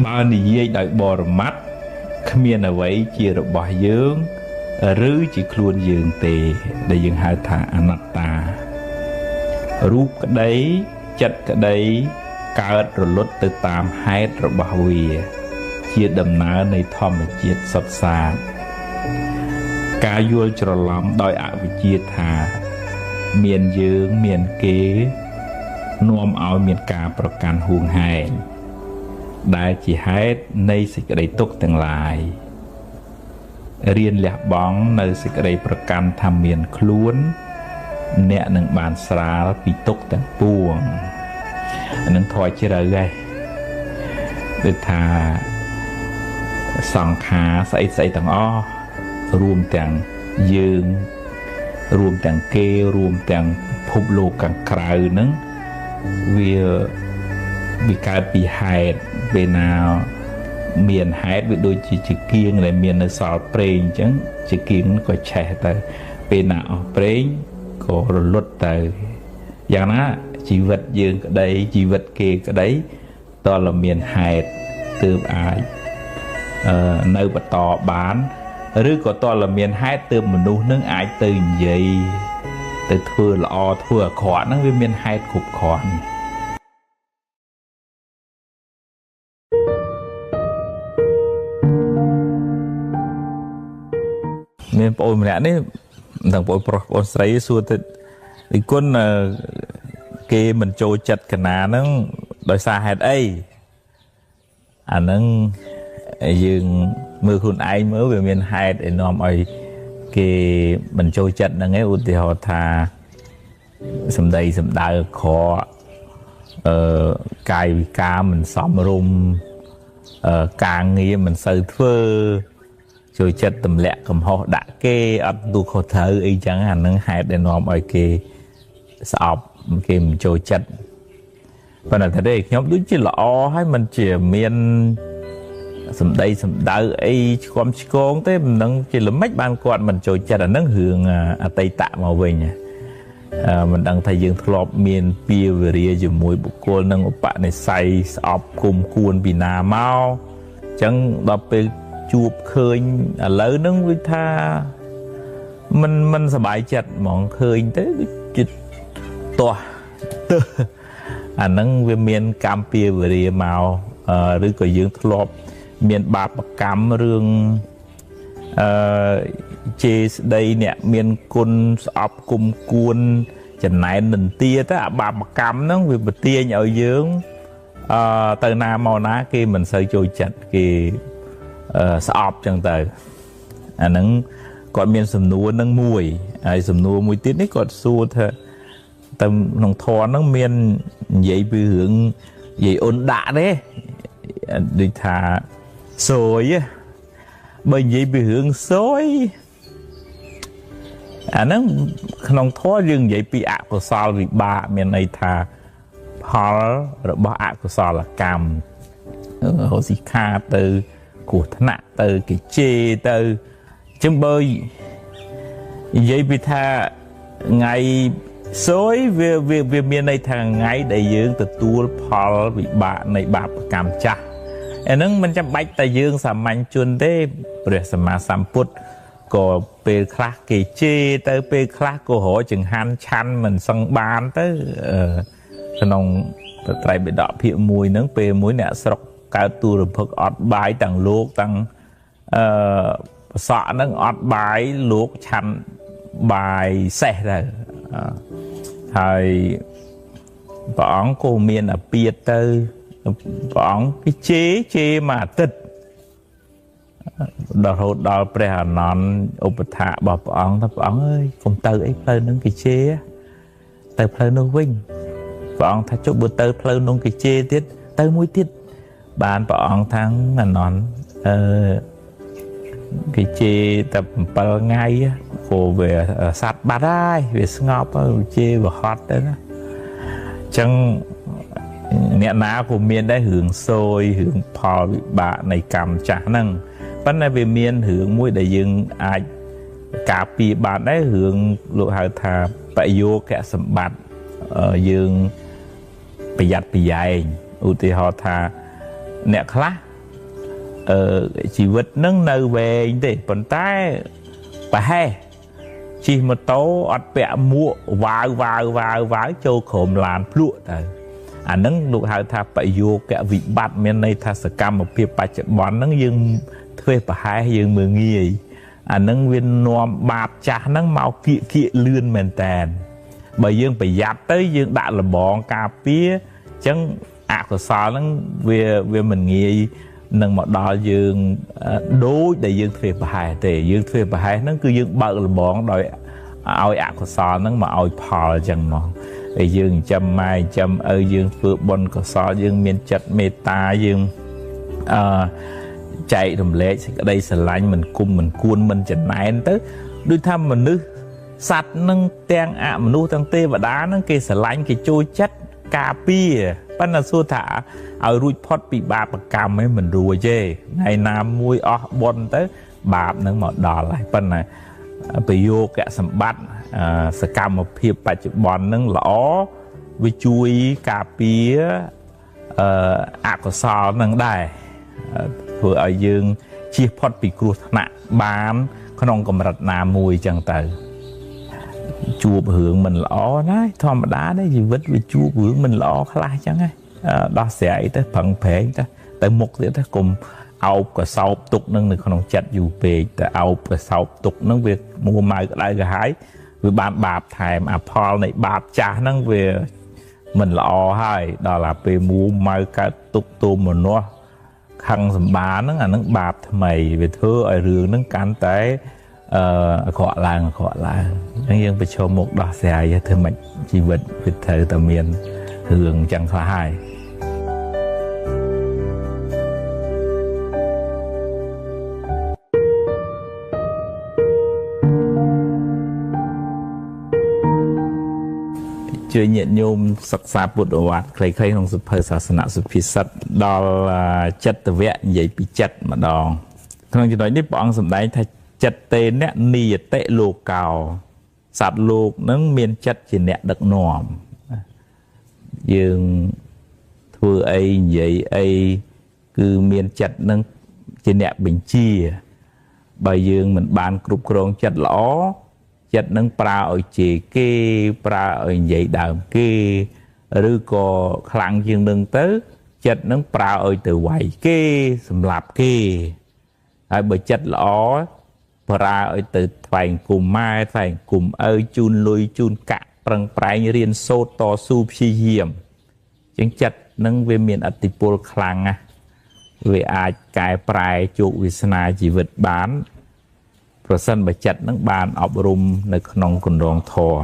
បើនិយាយដោយបរមត្តគ្មានអ្វីជារបស់យើងឬជាខ្លួនយើងទេដែលយើងហៅថាអនត្តារូបក្តីចិត្តក្តីកើតរលត់ទៅតាមហេតុរបស់វាជាដំណើរនៃធម្មជាតិសុទ្ធសាធការយល់ច្រឡំដោយអវិជ្ជាថាមានយើងមានគេនាំឲ្យមានការប្រកាន់ហួងហែងដែលជាហេតុនៃសេចក្តីទុក្ខទាំងឡាយរៀនលះបង់នៅសេចក្តីប្រកាន់ថាមានខ្លួនអ្នកនឹងបានស្រាលពីទុក្ខទាំងពួងអានឹងធម៌ជ្រៅហើយដូចថាសង្ខារស្អីស្អីទាំងអស់រួមទាំងយើងរួមទាំងគេរួមទាំងពិភពលោកខាងក្រៅហ្នឹងវាកើតពីហេតុពេលណាមានហេតុវាដូចជាគៀងដែលមាននៅសល់ប្រេងអញ្ចឹងជាគៀងក៏ឆេះទៅពេលណាអស់ប្រេងក៏រលត់ទៅយ៉ាងណាជីវិតយើងក្តីជីវិតគេក្តីតើមានហេតុទើបអាចនៅបន្តបានឬក៏តើមានហេតុទើបមនុស្សនឹងអាចទៅនិយាយទៅធ្វើល្អធ្វើអាក្រក់ហ្នឹងវាមានហេតុគ្រប់គ្រាន់មានប្អូនម្នាក់នេះមិនដឹងប្អូនប្រុសប្អូនស្រីសួរទៅគុណ គេមិនចូលចិត្តកណាហ្នឹងដោយសារហេតុអីអាហ្នឹងយើងមើលខ្លួនឯងមើលវាមានហេតុឲ្យនាំឲ្យគេមិនចូលចិត្តហ្នឹងឯងឧទាហរណ៍ថាសម្ដីសម្ដៅក្រក់កាយវិការមិនសមរម្យការងារមិនសូវធ្វើចូលចិត្តទម្លាក់កំហុសដាក់គេអត់ទូខុសត្រូវអីចឹងអានឹងហេតុដែលនាំឲ្យគេស្អប់គេមិនចូលចិត្តប៉ុន្តែទេខ្ញុំដូចជាល្អហើយមិនជាមានសម្ដីសម្ដៅអីឆ្គាំឆ្គងទេមិនដឹងជាល្មិចបានគាត់មិនចូលចិត្តអានឹងរឿងអតីតមកវិញមិនដឹងថាយើងធ្លាប់មានពៀវរាជាមួយបុគ្គលនឹងឧបនិស្ស័យស្អប់គុំគួនពីណាមកអញ្ចឹងដល់ពេលជួបឃើញឥឡូវហ្នឹងវាថាមិនសប្បាយចិត្តហ្មងឃើញទៅដូចជាទាស់ទើសអាហ្នឹងវាមានកម្មពៀវរាមកឬក៏យើងធ្លាប់មានបាបកម្មរឿងជេរស្ដីអ្នកមានគុណស្អប់គុំគួនចំណែននន្ទាទៅអាបាបកម្មហ្នឹងវាប្រទាញឲ្យយើងទៅណាមកណាគេមិនសូវចូលចិត្តគេស្អប់ចឹងទៅអាហ្នឹងគាត់មានសំណួរនឹងមួយហើយសំណួរមួយទៀតនេះគាត់សួរថាទៅក្នុងធម៌ហ្នឹងមាននិយាយពីរឿងនិយាយអ៊ុនដាក់ទេដូចថាសួយបើនិយាយពីរឿងសួយអាហ្នឹងក្នុងធម៌យើងនិយាយពីអកុសលវិបាកមានន័យថាផលរបស់អកុសលកម្មរកស៊ីខាតទៅគ្រោះថ្នាក់ទៅគេជេរទៅចឹងបើនិយាយពីថាថ្ងៃសួយវាមានន័យថាថ្ងៃដែលយើងទទួលផលវិបាកនៃបាបកម្មចាស់អាហ្នឹងមិនចាំបាច់តែយើងសាមញ្ញជនទេព្រះសម្មាសម្ពុទ្ធក៏ពេលខ្លះគេជេរទៅពេលខ្លះក៏រកចង្ហាន់ឆាន់មិនសឹងបានទៅក្នុងត្រៃបិដកភាគ1ហ្នឹងពេលមួយអ្នកស្រុកកើតទូរភឹកអត់បាយទាំងលោកទាំងប្រសក់ហ្នឹងអត់បាយលោកឆាន់បាយសេះទៅហើយព្រះអង្គក៏មានអាពាធទៅព្រះអង្គគេជេរមួយអាទិត្យដល់រហូតដល់ព្រះអានន្ទឧបថារបស់ព្រះអង្គថាព្រះអង្គអើយកុំទៅអីផ្លូវហ្នឹងគេជេរទៅផ្លូវនោះវិញព្រះអង្គថាចុះបើទៅផ្លូវនោះគេជេរទៀតទៅមួយទៀតបានព្រះអង្គថាអានន្ទគេជេរតែ7ថ្ងៃព្រោះវាសัตว์បាត់ហើយវាស្ងប់ហើយជេរវាហត់ទៅណាអញ្ចឹងអ្នកណាក៏មានដែររឿងសួយរឿងផលវិបាកនៃកម្មចាស់ហ្នឹងប៉ុន្តែវាមានរឿងមួយដែលយើងអាចការពារបានដែររឿងលោកហៅថាបយោគសម្បត្តិយើងប្រយ័ត្នប្រយែងឧទាហរណ៍ថាអ្នកខ្លះជីវិតនឹងនៅវែងទេប៉ុន្តែប្រហែសជិះម៉ូតូអត់ពាក់មួកវ៉ាវវ៉ាវវ៉ាវវ៉ាវចូលក្រុមឡានភ្លក់ទៅអាហ្នឹងលោកហៅថាបយោគវិបត្តិមានន័យថាសកម្មភាពបច្ចុប្បន្នហ្នឹងយើងធ្វើប្រហែសយើងមើលងាយអាហ្នឹងវានាំបាបចាស់ហ្នឹងមកគៀកគៀកលឿនមែនតែនបើយើងប្រយ័ត្នទៅយើងដាក់លបងការពារអញ្ចឹងអកុសលហ្នឹងវាមិនងាយនឹងមកដល់យើងដូចដែលយើងធ្វើប្រហែសទេយើងធ្វើប្រហែសហ្នឹងគឺយើងបើកលបងដោយឲ្យអកុសលហ្នឹងមកឲ្យផលអញ្ចឹងមកហើយយើងចិញ្ចឹមម៉ែចិញ្ចឹមឪយើងធ្វើបុណ្យកុសលយើងមានចិត្តមេត្តាយើងចែករំលែកសេចក្តីស្រឡាញ់មិនគុំមិនគួនមិនចំណែនទៅដូចថាមនុស្សសត្វនឹងទាំងអមនុស្សទាំងទេវតានឹងគេស្រឡាញ់គេចូលចិត្តការពារប៉ុន្តែសួរថាឲ្យរួចផុតពីបាបកម្មឯងមិនរួចទេថ្ងៃណាមួយអស់បុណ្យទៅបាបនឹងមកដល់ហើយប៉ុន្តែប្រយោគសម្បត្តិសកម្មភាពបច្ចុប្បន្ននឹងល្អវាជួយការពារអកុសលនឹងដែរធ្វើឲ្យយើងជៀសផុតពីគ្រោះថ្នាក់បានក្នុងកម្រិតណាមួយចឹងទៅជួបរឿងមិនល្អណាធម្មតាទេជីវិតវាជួបរឿងមិនល្អខ្លះចឹងហ៎ដោះស្រាយទៅប្រឹងប្រែងទៅទៅមុខទៀតទៅកុំអោបកសោបទុកនឹងនៅក្នុងចិត្តយូរពេកតែអោបកសោបទុកនឹងវាមួម៉ៅក្តៅក្រហាយវាបានបាបថែមអាផលនៃបាបចាស់ហ្នឹងវា មិនល្អហើយដល់អាពេលមួម៉ៅកើតទុកទោមនស្សខឹងសម្បាហ្នឹងអាហ្នឹងបាបថ្មីវាធ្វើឲ្យរឿងហ្នឹងកាន់តែអាក្រក់ឡើងអាក្រក់ឡើងអញ្ចឹងយើងប្រឈមមុខដោះស្រាយធ្វើម៉េចជីវិតវាត្រូវតែមានរឿងអញ្ចឹងខ្លះហើយជួយញាតិញោមសិក្សាពុទ្ធវត្តខ្លីៗក្នុងសភៅសាសនសុភាសិតដល់ចិត្តវៈនិយាយពីចិត្តម្ដងក្នុងចំណុចនេះព្រះអង្គសម្ដែងថាចិត្តទេអ្នកនិយតិលោកោសត្វលោកនឹងមានចិត្តជាអ្នកដឹកនាំយើងធ្វើអីនិយាយអីគឺមានចិត្តនឹងជាអ្នកបញ្ជាបើយើងមិនបានគ្រប់គ្រងចិត្តល្អចិត្តនឹងប្រើឲ្យជេរគេប្រើឲ្យនិយាយដើមគេឬក៏ខ្លាំងជាងនឹងទៅចិត្តនឹងប្រើឲ្យទៅវាយគេសម្លាប់គេហើយបើចិត្តល្អប្រើឲ្យទៅថ្វាយគុំម៉ែថ្វាយគុំឪជូនលុយជូនកាក់ប្រឹងប្រែងរៀនសូត្រតស៊ូព្យាយាមជាងចិត្តនឹងវាមានឥទ្ធិពលខ្លាំងណាស់វាអាចកែប្រែជោគវាសនាជីវិតបានប្រសិនបើចិត្តនឹងបានអប់រំនៅក្នុងគន្លងធម៌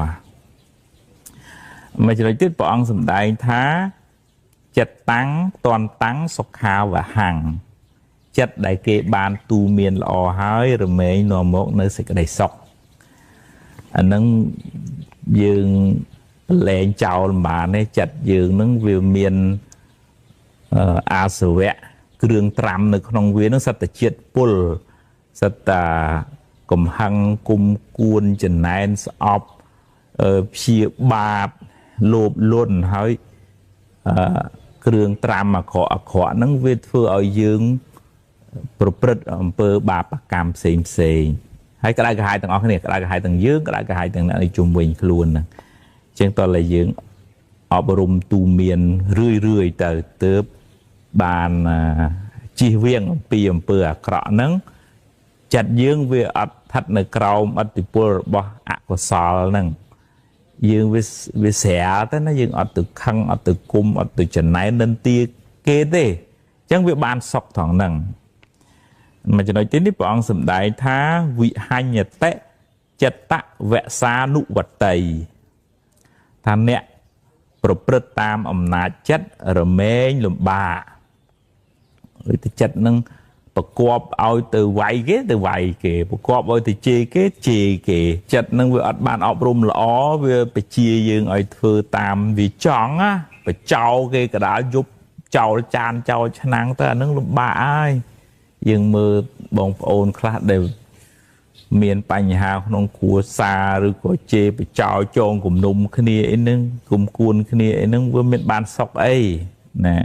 មួយចំណុចទៀតព្រះអង្គសម្ដែងថាចិត្តតាំងតន់តាំងសុខាវហੰចិត្តដែលគេបានទូមានល្អហើយរមែងនាំមកនៅសេចក្តីសុខអានឹងយើងប្រឡែងចោលមិនបានទេចិត្តយើងនឹងវាមានអាសវៈគ្រឿងត្រាំនៅក្នុងវានឹងសត្វជាតិពុលសត្វតាកំហឹងគុំគួនចំណែនស្អប់ព្យាបាទលោភលន់ហើយគ្រឿងត្រាំអាក្រក់អាក្រក់ហ្នឹងវាធ្វើឲ្យយើងប្រព្រឹត្តអំពើបាបកម្មផ្សេងផ្សេងហើយក្តៅក្រហាយទាំងអស់គ្នាក្តៅក្រហាយទាំងយើងក្តៅក្រហាយទាំងអ្នកនៅជុំវិញខ្លួនហ្នឹងអញ្ចឹងតើតែយើងអប់រំទូមានរឿយរឿយទៅទើបបានជៀសវាងអំពីអំពើអាក្រក់ហ្នឹងចិត្តយើងវាអត់ស្ថិតនៅក្រោមឥទ្ធិពលរបស់អកុសលហ្នឹងយើងវាស្រាលទៅណាយើងអត់ទៅខឹងអត់ទៅគុំអត់ទៅចំណែននិន្ទាគេទេអញ្ចឹងវាបានសុខត្រង់ហ្នឹងមួយចំណុចទីនេះព្រះអង្គសម្ដែងថាវិហញ្ញតិចិត្តវសានុវតីថាអ្នកប្រព្រឹត្តតាមអំណាចចិត្តរមែងលំបាកឬទៅចិត្តនឹងប្រកបឲ្យទៅវាយគេទៅវាយគេប្រកបឲ្យទៅជេរគេជេរគេចិត្តនឹងវាអត់បានអប់រំល្អវាបជាយើងឲ្យធ្វើតាមវាចង់ណាបចោគេកដាលយប់ចោលចានចោលឆ្នាំងទៅអានឹងលំបាកហើយយើងមើលបងប្អូនខ្លះដែលមានបញ្ហាក្នុងគ្រួសារឬក៏ជេរបចោចងគំនុំគ្នាអីហ្នឹងគុំគួនគ្នាអីហ្នឹងវាមានបានសុខអីណា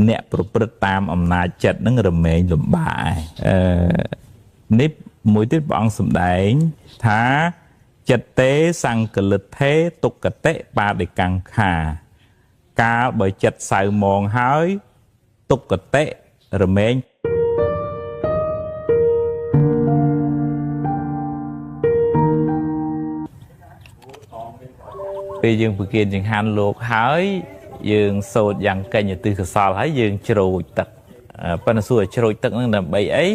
អ្នកប្រព្រឹត្តតាមអំណាចចិត្តហ្នឹងរមែងលំបាកនេះមួយទៀតព្រះអង្គសម្ដែងថាចិត្តទេសង្កលិទ្ធេទុក្កតិបាដិកង្ខាកាលបើចិត្តសៅមងហើយទុក្កតិរមែងពេលយើងប្រគេនចង្ហាន់លោកហើយយើងសូត្រយ៉ាងកញ្ញទិសកុសលហើយយើងជ្រោចទឹកប៉ុន្តែសួរជ្រោចទឹកហ្នឹងដើម្បីអី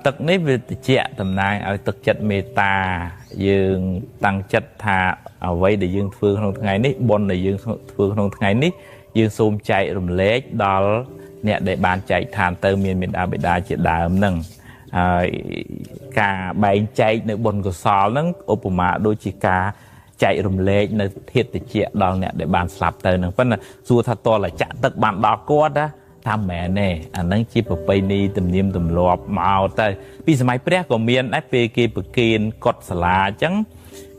ទឹកនេះវាតិចតំណាងឲ្យទឹកចិត្តមេត្តាយើងតាំងចិត្តថាអ្វីដែលយើងធ្វើក្នុងថ្ងៃនេះបុណ្យដែលយើងធ្វើក្នុងថ្ងៃនេះយើងសូមចែករំលែកដល់អ្នកដែលបានចែកឋានទៅមានមេដាបិតាជាដើមហ្នឹងហើយការបែងចែកនៅបុណ្យកុសលហ្នឹងឧបមាដូចជាការចែករំលែកនៅធាតុតិចដល់អ្នកដែលបានស្លាប់ទៅនឹងប៉ុន្តែសួរថាតើចាក់ទឹកបានដល់គាត់ណាថាមែនទេអាហ្នឹងជាប្រពៃណីទំនៀមទម្លាប់មកទៅពីសម័យព្រះក៏មានដែរពេលគេប្រគេនកុដិសាលាអញ្ចឹង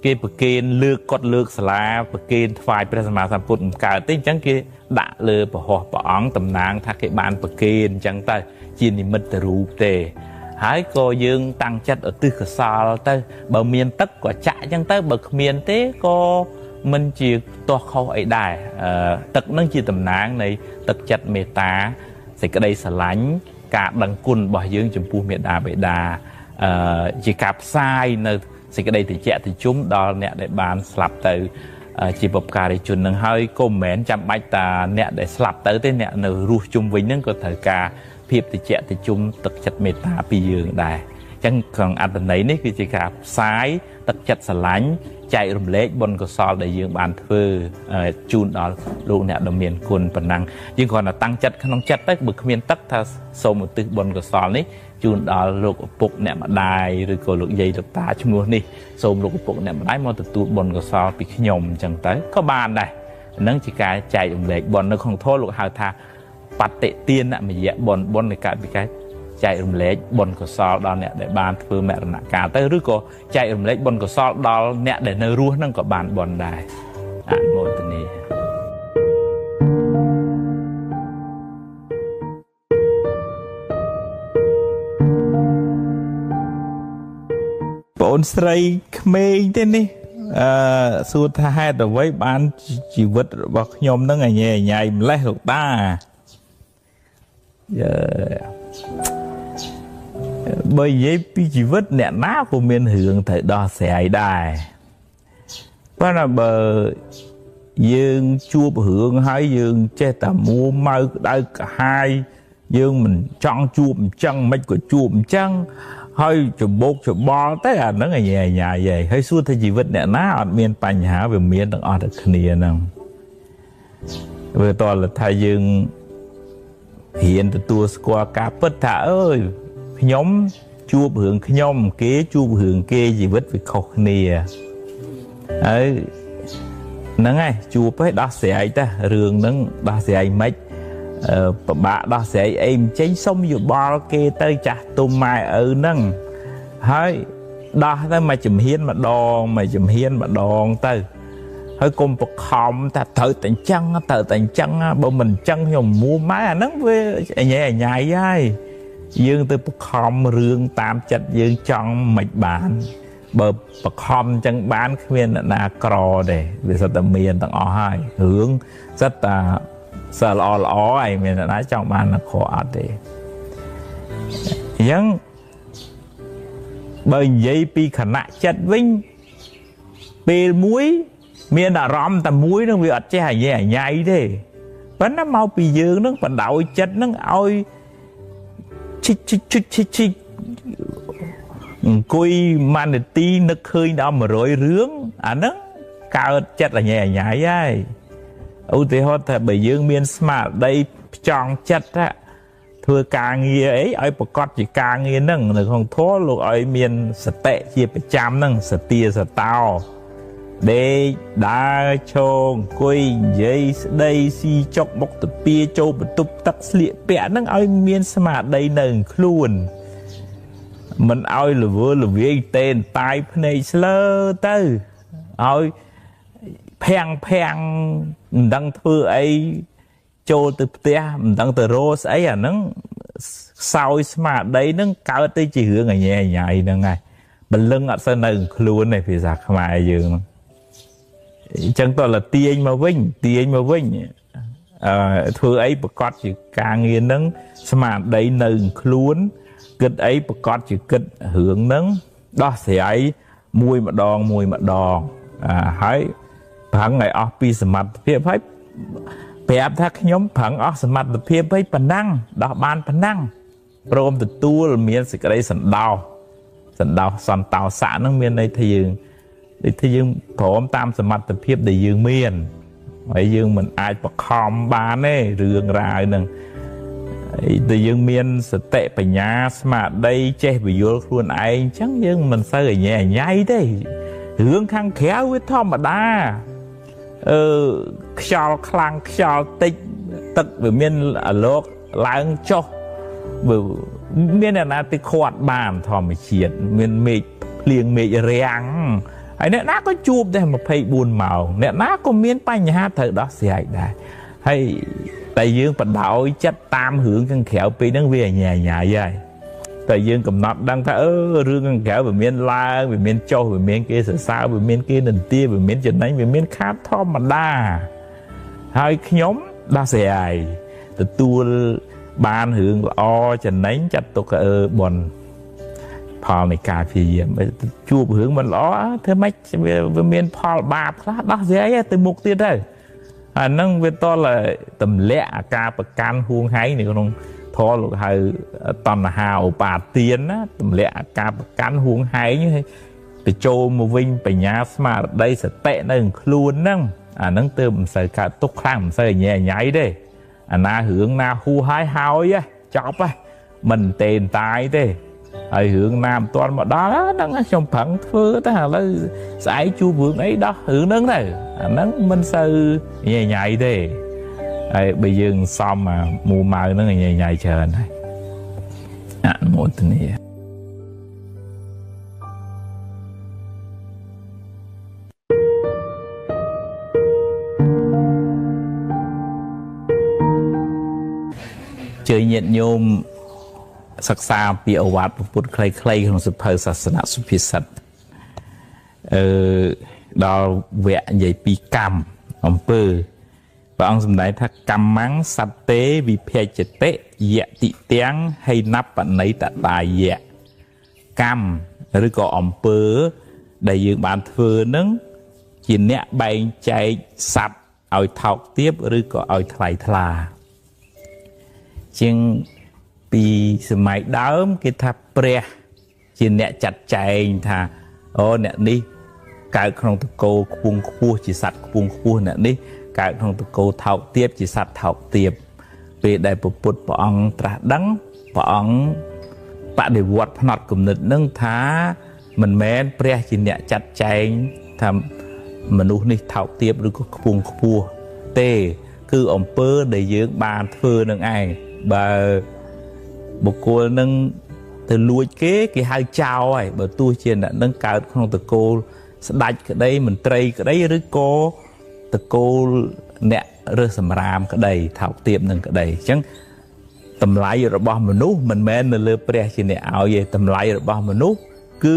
គេប្រគេនលើកកុដិលើកសាលាប្រគេនថ្វាយព្រះសម្មាសម្ពុទ្ធមិនកើតទេអញ្ចឹងគេដាក់លើពហោះព្រះអង្គតំណាងថាគេបានប្រគេនអញ្ចឹងទៅជានិមិត្តរូបទេហើយក៏យើងតាំងចិត្តឧទ្ទិសកុសលទៅបើមានទឹកក៏ចាក់អញ្ចឹងទៅបើគ្មានទេក៏មិនជាទាស់ខុសអីដែរទឹកនឹងជាតំណាងនៃទឹកចិត្តមេត្តាសេចក្តីស្រឡាញ់ការដឹងគុណរបស់យើងចំពោះមេដាបេដាជាការផ្សាយនៅសេចក្តីត្រជាក់ត្រជុំដល់អ្នកដែលបានស្លាប់ទៅ ជាបុព្វការីជននឹងហើយក៏មិនមែនចាំបាច់តាអ្នកដែលស្លាប់ទៅទេអ្នកនៅរស់ជុំវិញនឹងក៏ត្រូវការភាពតិចតិជុំទឹកចិត្តមេត្តាពីយើងដែរអញ្ចឹងក្នុងអត្ថន័យនេះគឺជាការផ្សាយទឹកចិត្តស្រឡាញ់ចែករំលែកបុណ្យកុសលដែលយើងបានធ្វើជូនដល់លោកអ្នកដ៏មានគុណប៉ុណ្ណឹងយើងគ្រាន់តែតាំងចិត្តក្នុងចិត្តទៅបើគ្មានទឹកថាសូមឧទ្ទិសបុណ្យកុសលនេះជូនដល់លោកឪពុកអ្នកម្ដាយឬក៏លោកយាយលោកតាឈ្មោះនេះសូមលោកឪពុកអ្នកម្ដាយមកទទួលបុណ្យកុសលពីខ្ញុំអញ្ចឹងទៅក៏បានដែរហ្នឹងជាការចែករំលែកបុណ្យនៅក្នុងធម៌លោកហៅថាបតិទានមយៈបុណ្យបុណ្យនៃការពិការចែករំលែកបុណ្យកុសលដល់អ្នកដែលបានធ្វើមរណកាលទៅឬក៏ចែករំលែកបុណ្យកុសលដល់អ្នកដែលនៅរស់ហ្នឹងក៏បានបុណ្យដែរអនុមោទនាបងស្រីក្មេងទេនេះសួរថាហេតុអ្វីបានជីវិតរបស់ខ្ញុំនឹងអញញ៉ៃម្លេះលោកតាបើនិយាយពីជីវិតអ្នកណាក៏មានរឿងត្រូវដោះស្រាយដែរប៉ុន្តែបើយើងជួបរឿងហើយយើងចេះតែមួម៉ៅក្តៅក្រហាយយើងមិនចង់ជួបអញ្ចឹងមិនក៏ជួបអញ្ចឹងហើយច្បោកច្បល់ទៅអាហ្នឹងញ៉ៃញ៉ៃហើយសួរថាជីវិតអ្នកណាអត់មានបញ្ហាវាមានទាំងអស់តែគ្នាហ្នឹងវាតលថាយើងរៀនទទួលស្គាល់ការពិតថាអើយខ្ញុំជួបរឿងខ្ញុំគេជួបរឿងគេជីវិតវាខុសគ្នាហើយហ្នឹងហើយជួបហើយដោះស្រាយទៅរឿងហ្នឹងដោះស្រាយមិនពិបាកដោះស្រាយអីមិនចេញសុំយោបល់គេទៅចាស់ទុំម៉ែឪហ្នឹងហើយដោះទៅមួយជំហានម្ដងមួយជំហានម្ដងទៅហើយកុំបខំថាត្រូវតែអញ្ចឹងត្រូវតែអញ្ចឹងបើមិនអញ្ចឹងខ្ញុំមួម៉ែអាហ្នឹងវាញ៉ៃញ៉ៃហើយយើងទៅបខំរឿងតាមចិត្តយើងចង់មិនបានបើបខំអញ្ចឹងបានគ្មានអ្នកណាក្រទេវាសិតតែមានទាំងអស់ហើយរឿងសិតតែសិលល្អល្អហើយមានអ្នកណាចង់បានក្រអត់ទេអញ្ចឹងបើនិយាយពីខណៈចិត្តវិញពេលមួយមានអារម្មណ៍តែមួយនឹងវាអត់ចេះអាញ៉ៃអាញ៉ៃទេប៉ុន្តែមកពីយើងនឹងបដោយចិត្តនឹងឲ្យឈិចឈិចឈិចឈិចឈិចអង្គុយមួយនាទីនឹកឃើញដល់100រឿងអាហ្នឹងកើតចិត្តអាញ៉ៃអាញ៉ៃហើយឧទាហរណ៍ថាបើយើងមានស្មារតីផ្ចង់ចិត្តថាធ្វើការងារអីឲ្យប្រកាសជាការងារហ្នឹងនៅក្នុងធម៌លោកឲ្យមានសតិជាប្រចាំហ្នឹងសទាសតោដេកដើរឈរអង្គុយនិយាយស្ដីស៊ីចុកមុខតាពីចូលបន្ទប់ទឹកស្លៀកពាក់ហ្នឹងឲ្យមានស្មារតីនៅខ្លួនមិនឲ្យល្វើល្វាយទេតាយភ្នែកស្លើទៅឲ្យភាំងភាំងមិនដឹងធ្វើអីចូលទៅផ្ទះមិនដឹងទៅរកស្អីអាហ្នឹងខ្សោយស្មារតីហ្នឹងកើតទៅជារឿងអញញ៉ៃហ្នឹងហើយបលឹងអត់សូវនៅខ្លួនទេភាសាខ្មែរយើងអញ្ចឹងតើលទាញមកវិញទាញមកវិញធ្វើអីប្រកាសជាការងារហ្នឹងស្មារតីនៅខ្លួនគិតអីប្រកាសជាគិតរឿងហ្នឹងដោះស្រាយមួយម្ដងមួយម្ដងហើយប្រឹងឲ្យអស់ពីសមត្ថភាពហើយប្រាប់ថាខ្ញុំប្រឹងអស់សមត្ថភាពហើយប៉ុណ្ណឹងដោះបានប៉ុណ្ណឹងព្រមទទួលមានសេចក្តីសន្តោសសន្តោសសន្តោសៈហ្នឹងមានន័យថាយើងដូចថាយើងព្រមតាមសមត្ថភាពដែលយើងមានហើយយើងមិនអាចបខំបានទេរឿងរ៉ាវហ្នឹងដែលយើងមានសតិបញ្ញាស្មារតីចេះពយល់ខ្លួនឯងអញ្ចឹងយើងមិនសូវញ៉ៃញ៉ៃទេរឿងខាងក្រៅវាធម្មតាខ្យល់ខ្លាំងខ្យល់តិចទឹកវាមានអាឡូកឡើងចុះវាមានអ្នកណាទៅខាត់បានធម្មជាតិមានមេឃភ្លៀងមេឃរាំងហើយអ្នកណាក៏ជួបដែរ24ម៉ោងអ្នកណាក៏មានបញ្ហាត្រូវដោះស្រាយដែរហើយតែយើងបដោយចិត្តតាមរឿងខាងក្រៅពេលហ្នឹងវាញ៉ៃញ៉ៃហើយតែយើងកំណត់ដឹងថារឿងខាងក្រៅវាមានឡើងវាមានចុះវាមានគេសរសើរវាមានគេនិន្ទាវាមានចំណេញវាមានខាតធម្មតាហើយខ្ញុំដោះស្រាយទទួលបានរឿងល្អចំណេញចាត់ទុកបុណ្យ ផលនៃការព្យាយាមជួបរឿងមិនល្អធ្វើម៉េចវាមានផលបាបខ្លះដោះស្រាយទៅមុខទៀតទៅអាហ្នឹងវាតលទម្លាក់អាការប្រកាន់ហួងហែងនៅក្នុងធម៌លោកហៅតណ្ហាឧបាទានណាទម្លាក់អាការប្រកាន់ហួងហែងបញ្ចូលមកវិញបញ្ញាស្មារតីសតិនៅក្នុងខ្លួនហ្នឹងអាហ្នឹងទើបមិនសូវកើតទុកខ្លាំងមិនសូវញ៉ៃញ៉ៃទេអាណារឿងណាហួហើយហើយចប់ហ៎មិនទេតាយទេហើយរឿងណាមិនទាន់មកដល់ហ្នឹងខ្ញុំប្រឹងធ្វើតែឥឡូវស្អែកជួបរឿងអីដោះរឿងហ្នឹងទៅអាហ្នឹងមិនសូវញ៉ៃញ៉ៃទេហើយបើយើងសំអាមូម៉ៅហ្នឹងញ៉ៃញ៉ៃច្រើនហើយអនុមោទនាជើញាតិញោមសិក្សាពីឱវាទពុទ្ធខ្លីៗក្នុងសៀវភៅសាសនសុភាសិតដល់វគ្គនិយាយពីកម្មអំពើព្រះអង្គសម្ដែងថាកម្មੰសត្វទេវិភេចតិយតិទាំងហៃណបណៃតតាយៈកម្មឬក៏អំពើដែលយើងបានធ្វើនឹងជាអ្នកបែងចែកសត្វឲ្យថោកទាបឬក៏ឲ្យថ្លៃថ្លាជាងពីសម័យដើមគេថាព្រះជាអ្នកចាត់ចែងថាអូអ្នកនេះកើតក្នុងតកោខ្ពង់ខ្ពស់ជាសត្វខ្ពង់ខ្ពស់អ្នកនេះកើតក្នុងតកោថោកទាបជាសត្វថោកទាបពេលដែលពុទ្ធព្រះអង្គត្រាស់ដឹងព្រះអង្គបដិវត្តផ្នត់គំនិតនឹងថាមិនមែនព្រះជាអ្នកចាត់ចែងថាមនុស្សនេះថោកទាបឬក៏ខ្ពង់ខ្ពស់ទេគឺអំពើដែលយើងបានធ្វើនឹងឯងបើបុគ្គលនឹងទៅលួចគេគេហៅចោលហើយបើទោះជាអ្នកនឹងកើតក្នុងតកូលស្ដេចក្តីមន្ត្រីក្តីឬក៏តកូលអ្នករើសសម្រាមក្តីថោកទាបនឹងក្តីអញ្ចឹងតម្លៃរបស់មនុស្សមិនមែននៅលើព្រះជាអ្នកឲ្យទេតម្លៃរបស់មនុស្សគឺ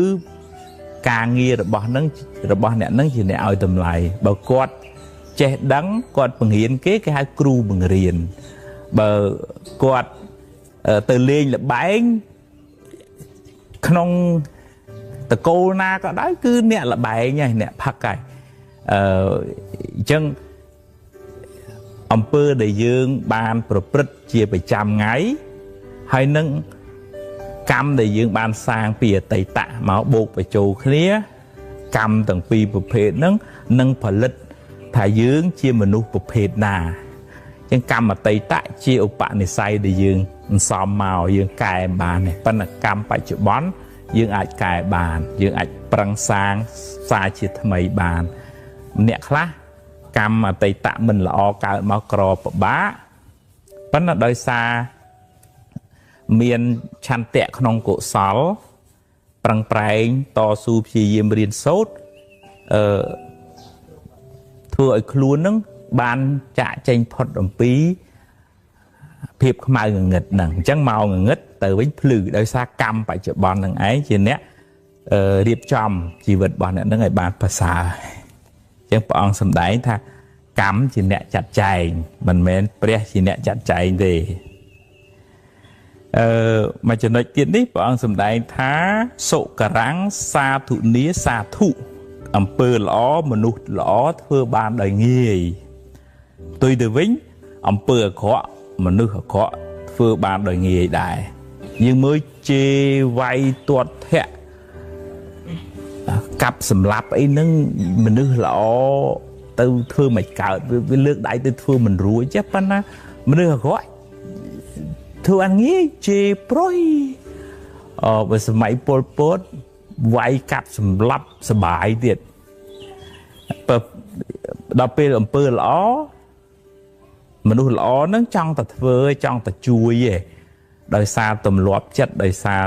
ការងាររបស់នឹងរបស់អ្នកនឹងជាអ្នកឲ្យតម្លៃបើគាត់ចេះដឹងគាត់បង្រៀនគេគេហៅគ្រូបង្រៀនបើគាត់ទៅលេងល្បែងក្នុងតកូលណាក៏ដោយគឺអ្នកល្បែងហើយអ្នកផឹកហើយអញ្ចឹងអំពើដែលយើងបានប្រព្រឹត្តជាប្រចាំថ្ងៃហើយនឹងកម្មដែលយើងបានសាងពីអតីតមកបូកបញ្ចូលគ្នាកម្មទាំងពីរប្រភេទហ្នឹងនឹងផលិតថាយើងជាមនុស្សប្រភេទណាអញ្ចឹងកម្មអតីតជាឧបនិស្ស័យដែលយើងសំមកយើងកែបានទេប៉ុន្តែកម្មបច្ចុប្បន្នយើងអាចកែបានយើងអាចប្រឹងសាងសារជាថ្មីបានអ្នកខ្លះកម្មអតីតមិនល្អកើតមកក្រពិបាកប៉ុន្តែដោយសារមានឆន្ទៈក្នុងកុសលប្រឹងប្រែងតស៊ូព្យាយាមរៀនសូត្រធ្វើឲ្យខ្លួននឹងបានចាក់ចេញផុតអំពីភាពខ្មៅងងឹតហ្នឹងអញ្ចឹងមកងងឹតទៅវិញភ្លឺដោយសារកម្មបច្ចុប្បន្ននឹងឯងជាអ្នករៀបចំជីវិតរបស់អ្នកហ្នឹងឲ្យបានប្រសើរអញ្ចឹងព្រះអង្គសម្ដែងថាកម្មជាអ្នកចាត់ចែងមិនមែនព្រះជាអ្នកចាត់ចែងទេមួយចំណុចទៀតនេះព្រះអង្គសម្ដែងថាសុកាំងសាធុនីសាធុអំពើល្អមនុស្សល្អធ្វើបានដោយងាយផ្ទុយទៅវិញអំពើអាក្រក់មនុស្សអាក្រក់ធ្វើបានដោយងាយដែរយើងមើលជេរវាយទាត់ធាក់កាប់សម្លាប់អីហ្នឹងមនុស្សល្អទៅធ្វើមិនកើតវាលើកដៃទៅធ្វើមិនរួចទេប៉ុន្តែមនុស្សអាក្រក់ធ្វើអានងាយជេរប្រុយបើសម័យប៉ុលពតវាយកាប់សម្លាប់សបាយទៀតដល់ពេលអំពើល្អមនុស្សល្អហ្នឹងចង់តែធ្វើចង់តែជួយឯងដោយសារទម្លាប់ចិត្តដោយសារ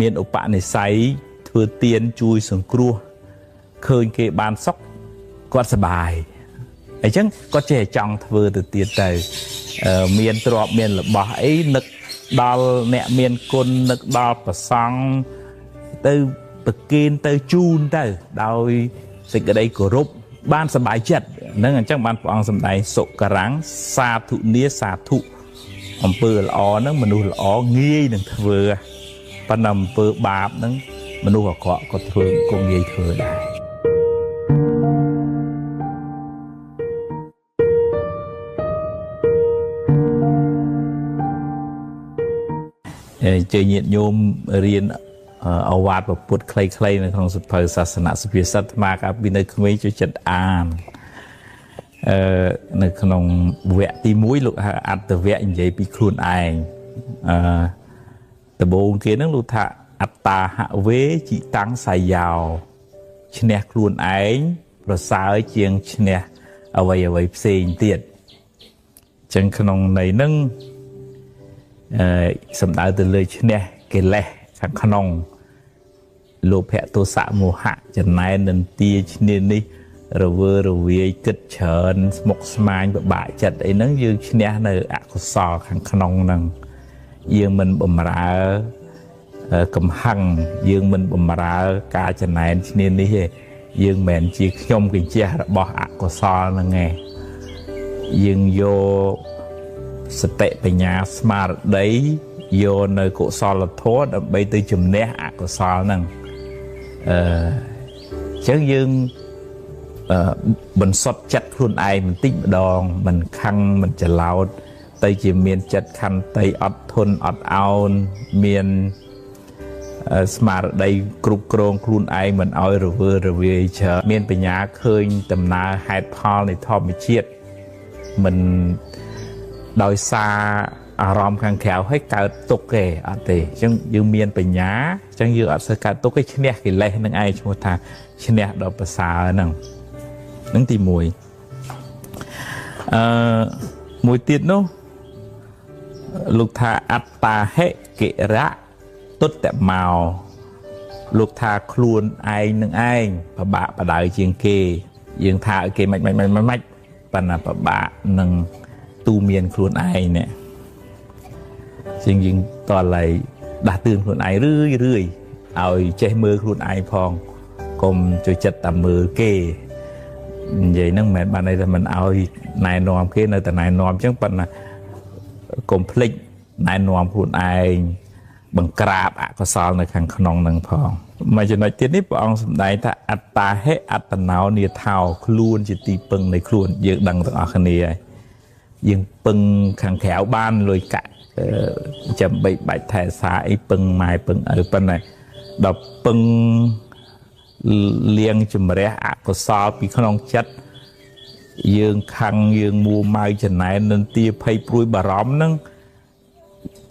មានឧបនិស្ស័យធ្វើទានជួយសង្គ្រោះឃើញគេបានសុខគាត់សប្បាយអញ្ចឹងគាត់ចេះចង់ធ្វើទៅទៀតទៅមានទ្រព្យមានរបស់អីនឹកដល់អ្នកមានគុណនឹកដល់ប្រសង់ទៅប្រគេនទៅជូនទៅដោយសេចក្តីគោរពបានសប្បាយចិត្តហ្នឹងអញ្ចឹងបានព្រះអង្គសម្ដែងសុកាំងសាធុនីសាធុអំពើល្អហ្នឹងមនុស្សល្អងាយនឹងធ្វើ ប៉ុន្តែអំពើបាបហ្នឹងមនុស្សអាក្រក់ក៏ធ្វើក៏ងាយធ្វើដែរជើញាតិញោមរៀនអវាទពុទ្ធខ្លីៗនៅក្នុងសភៅសាសនសុភាសិតអាត្មាកាលពីនៅក្មេងចូលចិត្តអាននៅក្នុងវគ្គទី1លោកហៅអត្តវៈនិយាយពីខ្លួនឯងដំបូងគេហ្នឹងលោកថាអត្តាហវេជីតាំងសាយោឈ្នះខ្លួនឯងប្រសើរជាងឈ្នះអ្វីៗផ្សេងទៀតអញ្ចឹងក្នុងន័យហ្នឹងសំដៅទៅលើឈ្នះកិលេសខាងក្នុងលោភៈទោសៈមោហៈចំណែននន្ទាឈ្នានេះរវើរវាយគិតច្រើនស្មុគស្មាញពិបាកចិត្តអីហ្នឹងយើងឈ្នះនៅអកុសលខាងក្នុងហ្នឹងយើងមិនបំរើកំហឹងយើងមិនបំរើការចំណែនឈ្នានេះទេយើងមិនមែនជាខ្ញុំកញ្ជះរបស់អកុសលហ្នឹងឯងយើងយកសតិបញ្ញាស្មារតីយកនៅកុសលធម៌ដើម្បីទៅជំនះអកុសលហ្នឹងអញ្ចឹងយើងបន្សុទ្ធចិត្តខ្លួនឯងបន្តិចម្ដងមិនខឹងមិនច្រឡោតទៅជាមានចិត្តខន្តីអត់ធន់អត់អោនមានស្មារតីគ្រប់គ្រងខ្លួនឯងមិនឲ្យរវើរវាយច្រើនមានបញ្ញាឃើញដំណើរហេតុផលនៃធម្មជាតិមិនដោយសារអារម្មណ៍ខាងក្រៅឲ្យកើតទុក្ខទេអត់ទេអញ្ចឹងយើងមានបញ្ញាអញ្ចឹងយើងអត់សូវកើតទុក្ខទេឈ្នះកិលេសនឹងឯងឈ្មោះថាឈ្នះដល់ប្រសើរហ្នឹងនឹងទី1មួយទៀតនោះលោកថាអត្តាហិកិរៈទុត្តមោលោកថាខ្លួនឯងនឹងឯងពិបាកបដៅជាងគេយើងថាឲ្យគេមិនមិនមិនមិនប៉ុន្តែពិបាកនឹងទូមានខ្លួនឯងនេះជាងយើងតឡៃដាស់តឿនខ្លួនឯងរឿយរឿយឲ្យចេះមើលខ្លួនឯងផងកុំចូលចិត្តតែមើលគេនិយាយហ្នឹងមិនមែនបានន័យថាមិនឲ្យណែនាំគេនៅតែណែនាំអញ្ចឹងប៉ុន្តែកុំភ្លេចណែនាំខ្លួនឯងបង្ក្រាបអកុសលនៅខាងក្នុងនឹងផងមួយចំណុចទៀតនេះព្រះអង្គសម្ដែងថាអត្តាហិអត្តនោនាថោខ្លួនជាទីពឹងនៃខ្លួនយើងដឹងទាំងអស់គ្នាហើយយើងពឹងខាងក្រៅបានលុយកាក់ចាំបីបាច់ថែសារអីពឹងម៉ែពឹងឪប៉ុន្តែដល់ពឹងលៀងជំរះអកុសលពីក្នុងចិត្តយើងខឹងយើងមួម៉ៅចំណែននន្ទាភ័យព្រួយបារម្ភហ្នឹង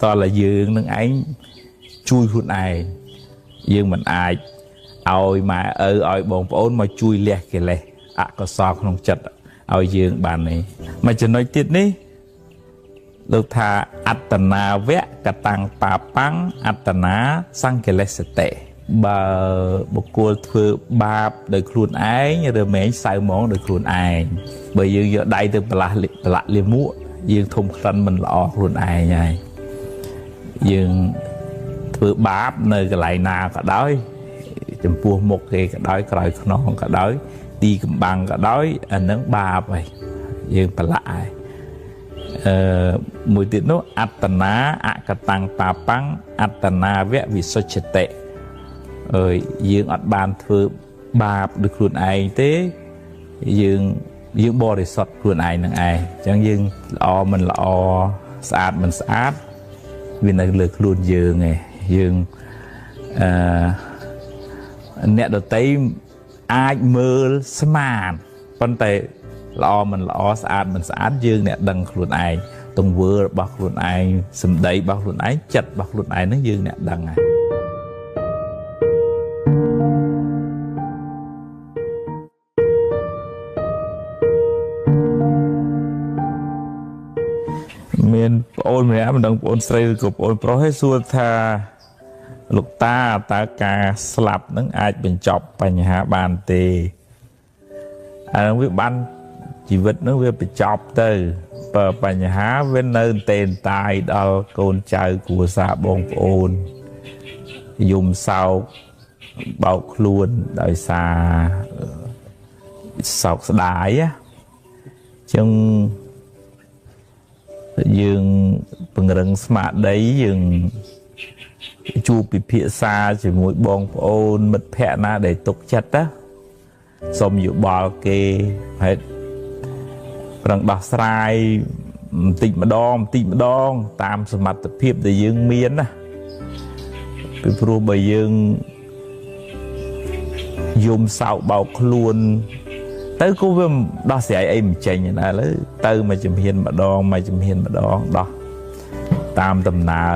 តើតែយើងនឹងឯងជួយខ្លួនឯងយើងមិនអាចឲ្យម៉ែឪឲ្យបងប្អូនមកជួយលះកិលេសអកុសលក្នុងចិត្តឲ្យយើងបាននេះមួយចំណុចទៀតនេះលោកថាអត្តនាវៈកតាំងបាបាំងអត្តនាសង្កិលេសតិបើបុគ្គលធ្វើបាបដោយខ្លួនឯងឬមែងសៅហ្មងដោយខ្លួនឯងបើយើងយកដៃទៅប្រឡាក់លាមកយើងធំក្លិនមិនល្អខ្លួនឯងហើយយើងធ្វើបាបនៅកន្លែងណាក៏ដោយចំពោះមុខគេក៏ដោយក្រោយខ្នងក៏ដោយទីកំបាំងក៏ដោយអានឹងបាបហើយយើងប្រឡាក់ហើយមួយទៀតនោះអត្តនាអកតាំងបាបាំងអត្តនាវៈវិសុទ្ធតិអើយយើងអត់បានធ្វើបាបដោយខ្លួនឯងទេយើងបរិសុទ្ធខ្លួនឯងនឹងឯងអញ្ចឹងយើងល្អមិនល្អស្អាតមិនស្អាតវានៅលើខ្លួនយើងឯងយើងអ្នកដតីអាចមើលស្មានប៉ុន្តែល្អមិនល្អស្អាតមិនស្អាតយើងអ្នកដឹងខ្លួនឯងទង្វើរបស់ខ្លួនឯងសម្ដីរបស់ខ្លួនឯងចិត្តរបស់ខ្លួនឯងហ្នឹងយើងអ្នកដឹងហើយមានប្អូនម្នាក់មិនដឹងប្អូនស្រីឬក៏ប្អូនប្រុសឯងសួរថាលោកតាតើការស្លាប់នឹងអាចបញ្ចប់បញ្ហាបានទេអានឹងវាបានជីវិតនឹងវាបញ្ចប់ទៅបើបញ្ហាវានៅទេនតាយដល់កូនចៅគ្រួសារបងប្អូនយំសោកបោកខ្លួនដោយសារសោកស្ដាយណាចឹងយើងពង្រឹងស្មារតីយើង ជួបពិភាក្សាជាមួយបងប្អូនមិត្តភ័ក្តិណាដែលទុកចិត្តណាសុំយោបល់គេហើយប្រឹងដោះស្រាយបន្តិចម្ដងបន្តិចម្ដងតាមសមត្ថភាពដែលយើងមានណាពីព្រោះបើយើងយំសោកបោកខ្លួនទៅក៏វាដោះស្រាយអីមិនចេញដែរឥឡូវទៅមួយជំហានម្ដងមួយជំហានម្ដងដោះតាមដំណើរ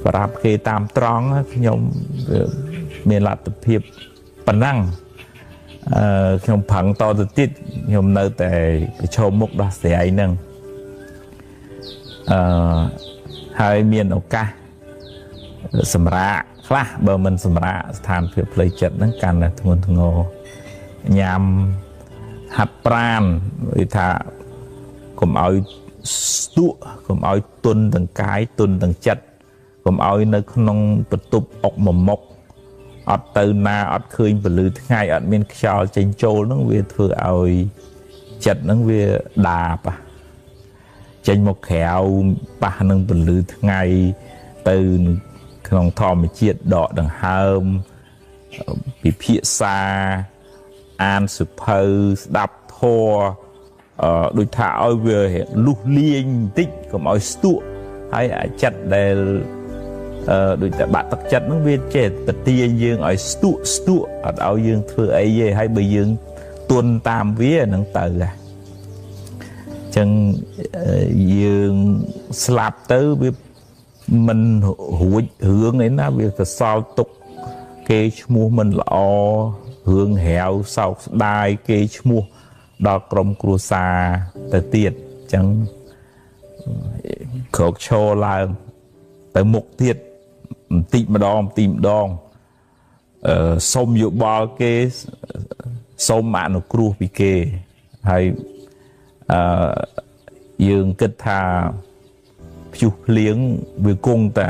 ប្រាប់គេតាមត្រង់ខ្ញុំមានលទ្ធភាពប៉ុណ្ណឹងខ្ញុំប្រឹងតទៅទៀតខ្ញុំនៅតែប្រឈមមុខដោះស្រាយហ្នឹងហើយមានឱកាសសម្រាកខ្លះបើមិនសម្រាកស្ថានភាពផ្លូវចិត្តហ្នឹងកាន់តែធ្ងន់ធ្ងរញ៉ាំហាត់ប្រាណវាថាកុំឲ្យស្ទក់កុំឲ្យទន់ទាំងកាយទន់ទាំងចិត្តកុំឲ្យនៅក្នុងបន្ទប់អុកមួយមុខអត់ទៅណាអត់ឃើញពន្លឺថ្ងៃអត់មានខ្យល់ចេញចូលហ្នឹងវាធ្វើឲ្យចិត្តហ្នឹងវាដាបចេញមកក្រៅប៉ះនឹងពន្លឺថ្ងៃទៅក្នុងធម្មជាតិដកដង្ហើមពិភាក្សាអានសៀវភៅស្ដាប់ធម៌ដូចថាឲ្យវាលុះលាញបន្តិចកុំឲ្យស្ទក់ហើយអាចិត្តដែលដូចតែបាក់ទឹកចិត្តហ្នឹងវាចេះតទាញយើងឲ្យស្ទក់ស្ទក់អត់ឲ្យយើងធ្វើអីទេហើយបើយើងទន់តាមវាហ្នឹងទៅហ៎អញ្ចឹងយើងស្លាប់ទៅវាមិនរួចរឿងអីណាវាកសល់ទុកគេឈ្មោះមិនល្អរឿងរាវសោកស្ដាយគេឈ្មោះដល់ក្រុមគ្រួសារទៅទៀតអញ្ចឹងក្រោកឈរឡើងទៅមុខទៀតបន្តិចម្ដងបន្តិចម្ដងសុំយោបល់គេសុំអនុគ្រោះពីគេហើយយើងគិតថាព្យុះភ្លៀងវាគង់តែ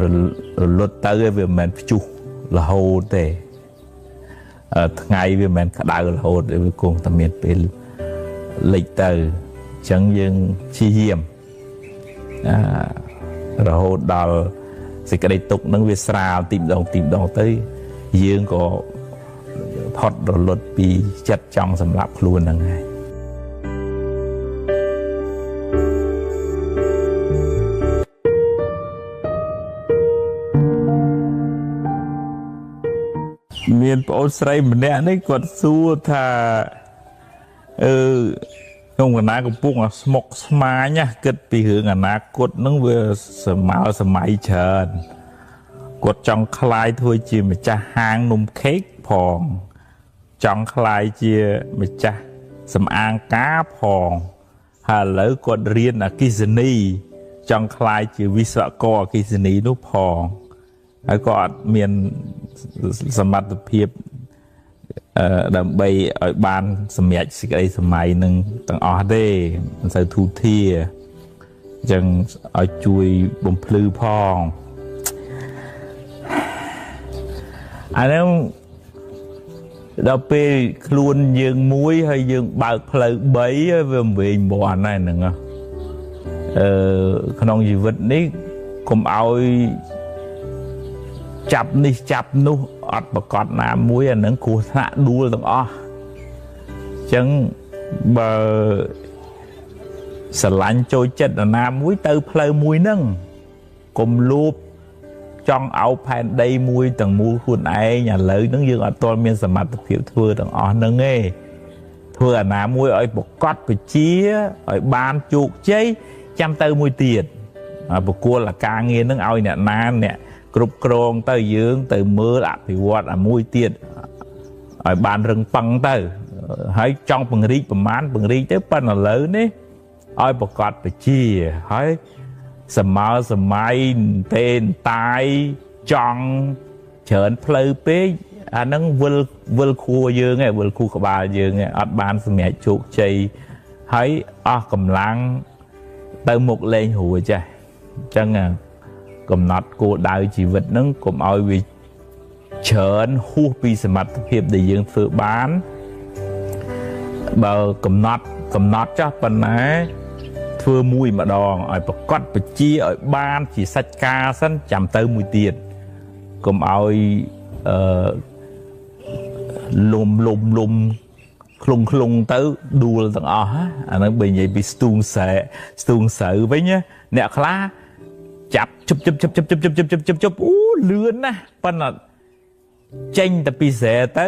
រលត់ទៅវាមិនមែនព្យុះរហូតទេថ្ងៃវាមិនមែនក្តៅរហូតទេវាគង់តែមានពេលលិចទៅអញ្ចឹងយើងព្យាយាមរហូតដល់សេចក្តីទុក្ខនឹងវាស្រាលទីម្ដងទីម្ដងទៅយើងក៏ផុតរលត់ពីចិត្តចង់សម្លាប់ខ្លួនហ្នឹងហើយមានប្អូនស្រីម្នាក់នេះគាត់សួរថាក្នុងកណ្ដាលកំពុងស្មុកស្មាញណាគិតពីរឿងអនាគតហ្នឹងវាសម័យសម័យច្រើនគាត់ចង់ក្លាយធ្វើជាម្ចាស់ហាងនំខេកផងចង់ក្លាយជាម្ចាស់សម្អាងការផងហើយឥឡូវគាត់រៀនអគ្គិសនីចង់ក្លាយជាវិស្វករអគ្គិសនីនោះផងហើយក៏អត់មានសមត្ថភាពដើម្បីឲ្យបានសម្រេចសេចក្តីសម័យនឹងទាំងអស់ទេមិនសូវធូធាអញ្ចឹងឲ្យជួយបំភ្លឺផងអានោះដល់ពេលខ្លួនយើងមួយហើយយើងបើកផ្លូវ3ហើយវាវែងមាន់ហើយហ្នឹងក្នុងជីវិតនេះកុំឲ្យចាប់នេះចាប់នោះអត់ប្រកបណាមួយអានឹងគ្រោះថ្នាក់ដួលទាំងអស់អញ្ចឹងបើស្រឡាញ់ចូលចិត្តនរណាមួយទៅផ្លូវមួយហ្នឹងកុំលួបចង់អោបផែនដីមួយទាំងមូលខ្លួនឯងឥឡូវហ្នឹងយើងអត់ទាន់មានសមត្ថភាពធ្វើទាំងអស់ហ្នឹងទេធ្វើអាណាមួយឲ្យប្រកបវិជាឲ្យបានជោគជ័យចាំទៅមួយទៀតប្រគល់អាការងារហ្នឹងឲ្យអ្នកណាអ្នកគ្រប់គ្រងទៅយើងទៅមើលអភិវឌ្ឍអាមួយទៀតឲ្យបានរឹងប៉ឹងទៅហើយចង់ពង្រីកប្រមាណពង្រីកទៅប៉ុន្តែឥឡូវនេះឲ្យប្រកបវិជាហើយសម័យសម័យទេតាយចង់ច្រើនផ្លូវពេកអាហ្នឹងវិលខួរយើងឯងវិលខួរក្បាលយើងឯងអត់បានសម្រេចជោគជ័យហើយអស់កម្លាំងទៅមុខលែងរួចចាស់អញ្ចឹងកំណត់គោលដៅជីវិតហ្នឹងកុំឲ្យវាច្រើនហួសពីសមត្ថភាពដែលយើងធ្វើបានបើកំណត់ចោះប៉ុណ្ណា ធ្វើមួយម្ដងឲ្យប្រកាសបជាឲ្យបានជាសាច់ការសិនចាំទៅមួយទៀតកុំឲ្យអឺលុំលុំលុំឃ្លុងឃ្លុងទៅដួលទាំងអស់អាហ្នឹងបើនិយាយពីស្ទូងស្រែស្ទូងស្រូវវិញអ្នកខ្លះចាប់ជប់ជប់ជប់ជប់ជប់ជប់ជប់ជប់ជប់អូលឿនណាស់ប៉ុន្តែចេញតែពីស្រែទៅ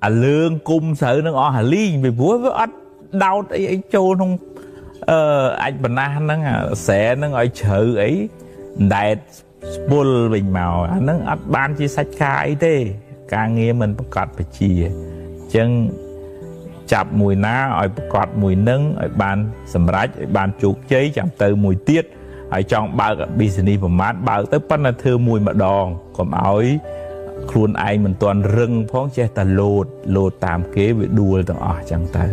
អាលើងគុំស្រូវនឹងអស់អាលីងពីព្រោះវាអត់ដោតអីអីចូលក្នុងអាចបណ្ណាហ្នឹងស្រែហ្នឹងឲ្យជ្រៅអីដែតស្ពុលវិញមកអាហ្នឹងអត់បានជាសាច់ការអីទេការងារមិនប្រកាសបជាអញ្ចឹងចាប់មួយណាឲ្យប្រកាសមួយនឹងឲ្យបានសម្រេចឲ្យបានជោគជ័យចាំទៅមួយទៀតហើយចង់បើក business ប្រមាណបើកទៅប៉ុន្តែធ្វើមួយម្ដងកុំឲ្យខ្លួនឯងមិនទាន់រឹងផងចេះតែលោតលោតតាមគេវាដួលទាំងអស់ចឹងទៅ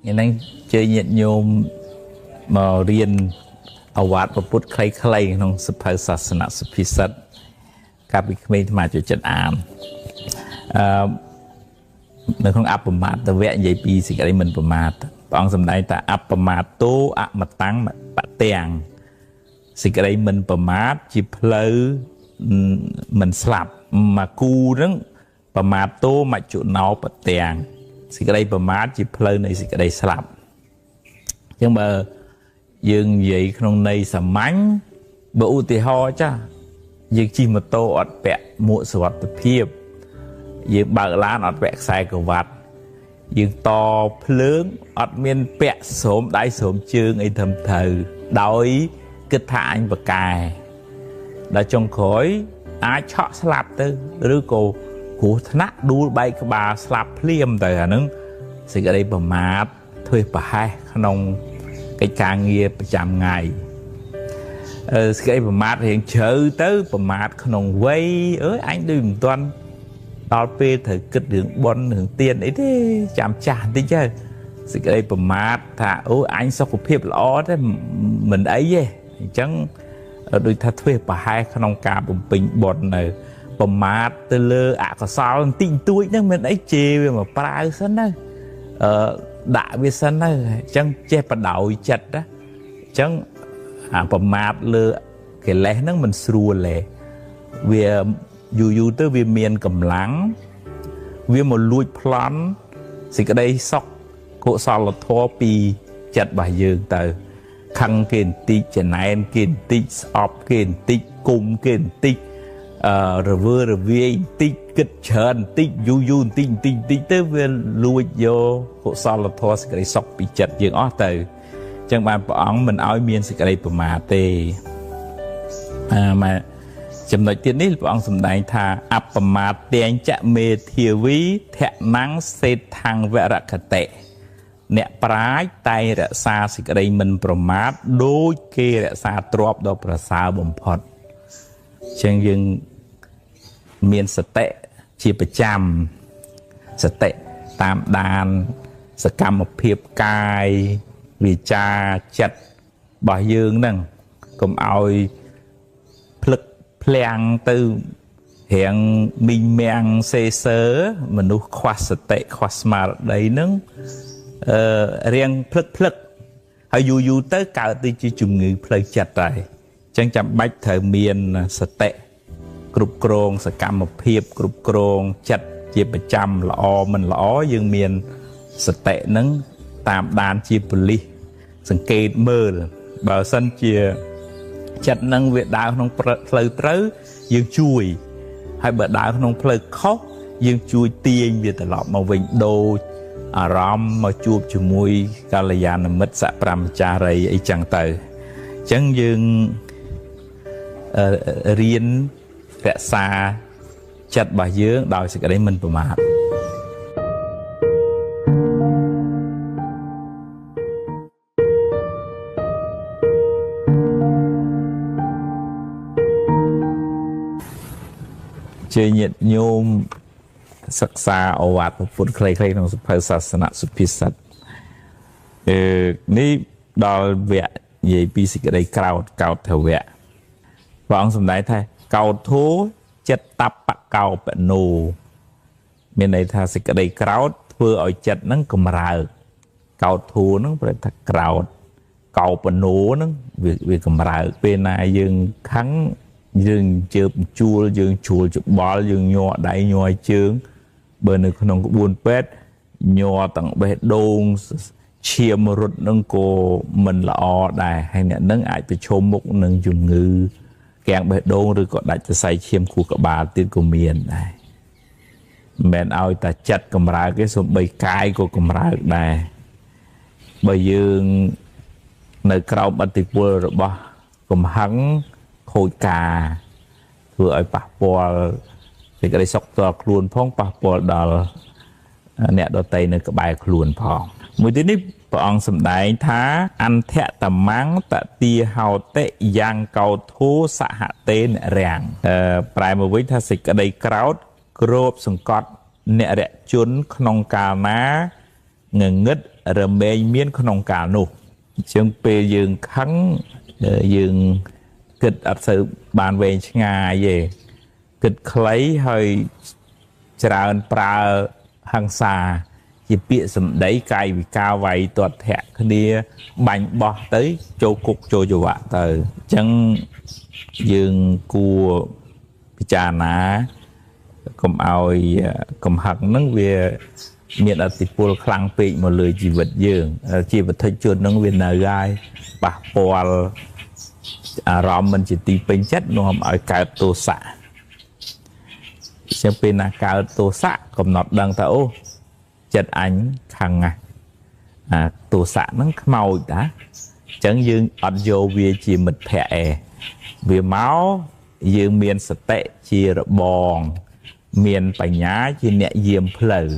ហ្នឹងជើញាតិញោមមករៀនអវាទពុទ្ធខ្លីៗក្នុងសភៅសាសនសុភាសិតកាលពីក្មេងអាត្មាចូលចិត្តអាននៅក្នុងអបមាទវៈនិយាយពីសេចក្តីមិនប្រមាទព្រះអង្គសម្ដែងថាអបមាទោអមតាំងបទាំងសេចក្តីមិនប្រមាទជាផ្លូវមិនស្លាប់មកគូហ្នឹងប្រមាទោមច្ចុណោបទាំងសេចក្តីប្រមាទជាផ្លូវនៃសេចក្តីស្លាប់អញ្ចឹងបើយើងនិយាយក្នុងន័យសាមញ្ញបើឧទាហរណ៍ចាស់យើងជិះម៉ូតូអត់ពាក់មួកសុវត្ថិភាពយើងបើកឡានអត់ពាក់ខ្សែក្រវ៉ាត់យើងតភ្លើងអត់មានពាក់ស្រោមដៃស្រោមជើងអីត្រឹមត្រូវដោយគិតថាអញបកែដល់ចុងក្រោយអាចឆក់ស្លាប់ទៅឬក៏គ្រោះថ្នាក់ដួលបែកក្បាលស្លាប់ភ្លាមទៅអាហ្នឹងសេចក្តីប្រមាទធ្វើប្រហែសក្នុងកិច្ចការងារប្រចាំថ្ងៃសេចក្តីប្រមាទរៀងជ្រៅទៅប្រមាទក្នុងវ័យអើយអញដូចមិនទាន់ដល់ពេលត្រូវគិតរឿងបុណ្យរឿងទានអីទេចាំចាស់បន្តិចទៅសេចក្តីប្រមាទថាអូអញសុខភាពល្អទេមិនអីទេអញ្ចឹងដូចថាធ្វើប្រហែសក្នុងការបំពេញបុណ្យនៅប្រមាទទៅលើអកុសលបន្តិចបន្តួចហ្នឹងមិនអីជេរវាមកប្រាវសិនទៅដាក់វាសិនទៅអញ្ចឹងចេះបដោយចិត្តណាអញ្ចឹងអាប្រមាទលើកិលេសហ្នឹងមិនស្រួលទេវាយូរយូរទៅវាមានកម្លាំងវាមកលួចប្លន់សេចក្តីសុខកុសលធម៌ពីចិត្តរបស់យើងទៅខឹងគេបន្តិចចំណែនគេបន្តិចស្អប់គេបន្តិចគុំគេបន្តិចរវើរវាយបន្តិចគិតច្រើនបន្តិចយូរយូរបន្តិចបន្តិចបន្តិចទៅវាលួចយកកុសលធម៌សេចក្តីសុខពីចិត្តយើងអស់ទៅអញ្ចឹងបានព្រះអង្គមិនឲ្យមានសេចក្តីប្រមាទទេមកចំណុចទៀតនេះព្រះអង្គសម្ដែងថាអបមាទញ្ចមេធាវីធនំសេដ្ឋੰវរគតិអ្នកប្រាជ្ញតែងរក្សាសេចក្តីមិនប្រមាទដូចគេរក្សាទ្រព្យដ៏ប្រសើរបំផុតអញ្ចឹងយើងមានសតិជាប្រចាំសតិតាមដានសកម្មភាពកាយវាចាចិត្តរបស់យើងហ្នឹងកុំឲ្យភ្លឹកភ្លាំងទៅរៀងមីងមាំងសេសើមនុស្សខ្វះសតិខ្វះស្មារតីហ្នឹងរៀងភ្លឹកភ្លឹកហើយយូរយូរទៅកើតទៅជាជំងឺផ្លូវចិត្តហើយអញ្ចឹងចាំបាច់ត្រូវមានសតិគ្រប់គ្រងសកម្មភាពគ្រប់គ្រងចិត្តជាប្រចាំល្អមិនល្អយើងមានសតិហ្នឹងតាមដានជាប៉ូលីសសង្កេតមើលបើសិនជាចិត្តនឹងវាដើរក្នុងផ្លូវត្រូវយើងជួយហើយបើដើរក្នុងផ្លូវខុសយើងជួយទាញវាត្រឡប់មកវិញដូចអារម្មណ៍មកជួបជាមួយកល្យាណមិត្តសប្រមចារីអីចឹងទៅអញ្ចឹងយើងរៀនរក្សាចិត្តរបស់យើងដោយសេចក្តីមិនប្រមាទ ជាញាតិញោមសិក្សាឱវាទពុទ្ធខ្លីៗក្នុងសភៅសាសនសុភាសិតនេះដល់វគ្គនិយាយពីសេចក្តីក្រោធកោធវៈ ព្រះអង្គសម្ដែងថាកោធោចិត្តបកោបណោមានន័យថាសេចក្តីក្រោធធ្វើឲ្យចិត្តហ្នឹងកម្រើកកោធោហ្នឹងប្រែថាក្រោធកោបណោហ្នឹងវាកម្រើកពេលណាយើងខឹងយើងជើបជួលយើងជួលច្បល់យើងញ័រដៃញ័រជើងបើនៅក្នុងក្បួនពេទ្យញ័រទាំងបេះដូងឈាមរត់នឹងក៏មិនល្អដែរហើយអ្នកនឹងអាចប្រឈមមុខនឹងជំងឺគាំងបេះដូងឬក៏ដាច់សរសៃឈាមខួរក្បាលទៀតក៏មានដែរមិនមែនឲ្យតែចិត្តកម្រើកទេសូម្បីកាយក៏កម្រើកដែរបើយើងនៅក្រោមឥទ្ធិពលរបស់កំហឹងខូចការធ្វើឲ្យប៉ះពាល់សេចក្តីសុខផ្ទាល់ខ្លួនផងប៉ះពាល់ដល់អ្នកដទៃនៅក្បែរខ្លួនផងមួយទៀតនេះព្រះអង្គសម្ដែងថាអន្ធតមੰតទាហោតិយ៉ាងកោធោសហតេនរាំងប្រែមកវិញថាសេចក្តីក្រោធគ្របសង្កត់អ្នករជនក្នុងកាលណាងងឹតរមែងមានក្នុងកាលនោះអញ្ចឹងពេលយើងខឹងយើងគិតអត់សូវបានវែងឆ្ងាយទេគិតខ្លីហើយច្រើនប្រើហិង្សាជាពាក្យសម្ដីកាយវិការវាយទាត់ធាក់គ្នាបាញ់បោះទៅចូលគុកចូលច្រវាក់ទៅអញ្ចឹងយើងគួរពិចារណាកុំឲ្យកំហឹងហ្នឹងវាមានឥទ្ធិពលខ្លាំងពេកមកលើជីវិតយើងជាវត្ថុជនហ្នឹងវានៅហើយប៉ះពាល់អារម្មណ៍មិនជាទីពេញចិត្តនាំឲ្យកើតទោសៈជាពេលណាកើតទោសៈកំណត់ដឹងថាអូចិត្តអញខឹងណាស់អាទោសៈហ្នឹងខ្មោចតាអញ្ចឹងយើងអត់យកវាជាមិត្តភក្តិឯងវាមកយើងមានសតិជារបងមានបញ្ញាជាអ្នកយាមផ្លូវ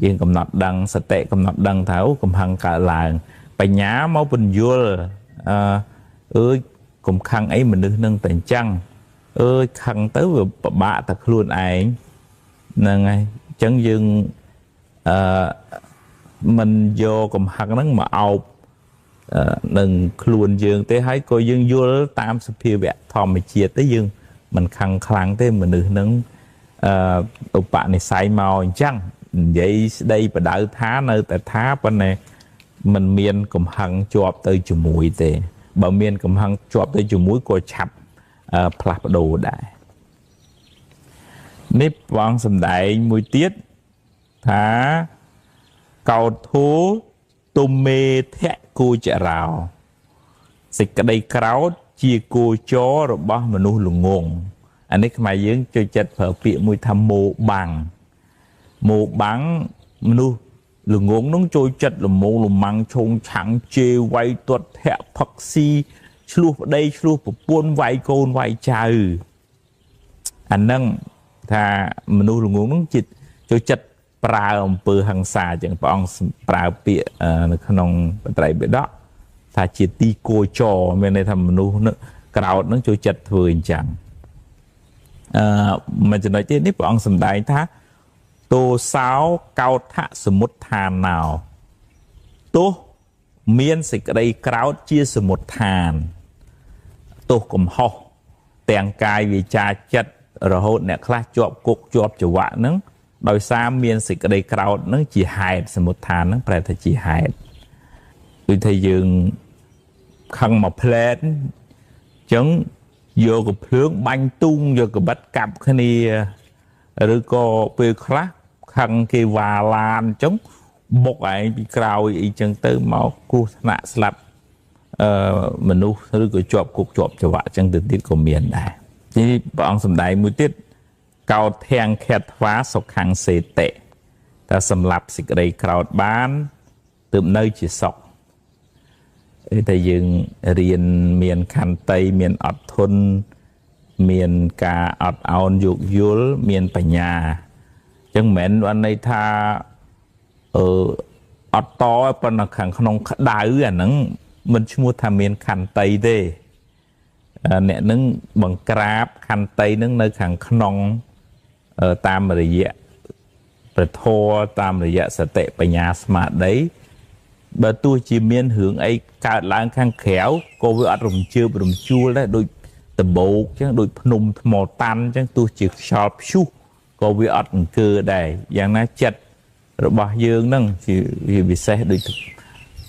យើងកំណត់ដឹងសតិកំណត់ដឹងថាអូកំហឹងកើតឡើងបញ្ញាមកពន្យល់អើយកុំខឹងអីមនុស្សនឹងតែអញ្ចឹងអើយខឹងទៅវាពិបាកតែខ្លួនឯងហ្នឹងហើយអញ្ចឹងយើងមិនយកកំហឹងហ្នឹងមកអោបនឹងខ្លួនយើងទេហើយក៏យើងយល់តាមសភាវៈធម្មជាតិទេយើងមិនខឹងខ្លាំងទេមនុស្សហ្នឹងឧបនិស្ស័យមកអញ្ចឹងនិយាយស្ដីបដៅថានៅតែថាប៉ុន្តែมันមានកំហឹងជាប់ទៅជាមួយទេបើមានកំហឹងជាប់ទៅជាមួយក៏ឆាប់ផ្លាស់ប្ដូរដែរនេះព្រះអង្គសម្ដែងមួយទៀតថាកោធោទុមេធៈគោចរោសេចក្តីក្រោធជាគោចររបស់មនុស្សល្ងងអានេះខ្មែរយើងចូលចិត្តប្រើពាក្យមួយថាមោបាំងមោបាំងមនុស្សល្ងងនឹងចូលចិត្តលមងលម៉ាំងឆោងឆាំងជេរវាយទាត់ធាក់ផឹកស៊ីឆ្លោះប្តីឆ្លោះប្រពន្ធវាយកូនវាយចៅអានឹងថាមនុស្សល្ងងនឹងចូលចិត្តប្រើអំពើហិង្សាចឹងព្រះអង្គប្រើពាក្យនៅក្នុងបត្រៃបិដកថាជាទីគោចរមានន័យថាមនុស្សនឹងក្រោធនឹងចូលចិត្តធ្វើអញ្ចឹងមួយចំណុចទៀតនេះព្រះអង្គសម្ដែងថាទោសោកោថសមុទ្ឋាណោទោសមានសេចក្តីក្រោធជាសមុទ្ឋានទោសកំហុសទាំងកាយវាចាចិត្តរហូតអ្នកខ្លះជាប់គុកជាប់ច្រវាក់ហ្នឹងដោយសារមានសេចក្តីក្រោធហ្នឹងជាហេតុសមុទ្ឋានហ្នឹងប្រែថាជាហេតុដូចថាយើងខឹងមកផ្លែតអញ្ចឹងយកកំភ្លើងបាញ់ទូងយកកបិតកាប់គ្នាឬក៏ពេលខ្លះខឹងគេវ៉ាឡានអញ្ចឹងបុកឯងពីក្រោយអីចឹងទៅមកគ្រោះថ្នាក់ស្លាប់មនុស្សឬក៏ជាប់គុកជាប់ច្រវាក់អញ្ចឹងទៅទៀតក៏មានដែរនេះព្រះអង្គសម្ដែងមួយទៀតកោធាំងខេតថ្វាសុខੰសេតិតែសម្លាប់សេចក្តីក្រោធបានទើបនៅជាសុខតែយើងរៀនមានខន្តីមានអត់ធន់មានការអត់ឱនយោគយល់មានបញ្ញាអញ្ចឹងមិនមែនបានន័យថាអត់តប៉ុន្តែខាងក្នុងក្តៅអាហ្នឹងមិនឈ្មោះថាមានខន្តីទេអ្នកនឹងបង្ក្រាបខន្តីនឹងនៅខាងក្នុងតាមរយៈព្រះធម៌តាមរយៈសតិបញ្ញាស្មារតីបើទោះជាមានរឿងអីកើតឡើងខាងក្រៅក៏វាអត់រំជើបរំជួលដែរដូច ដបោកចឹងដូចភ្នំថ្មតាន់ចឹងទោះជាខ្យល់ព្យុះក៏វាអត់អង្គើដែរយ៉ាងណាចិត្តរបស់យើងហ្នឹងជាពិសេសដូច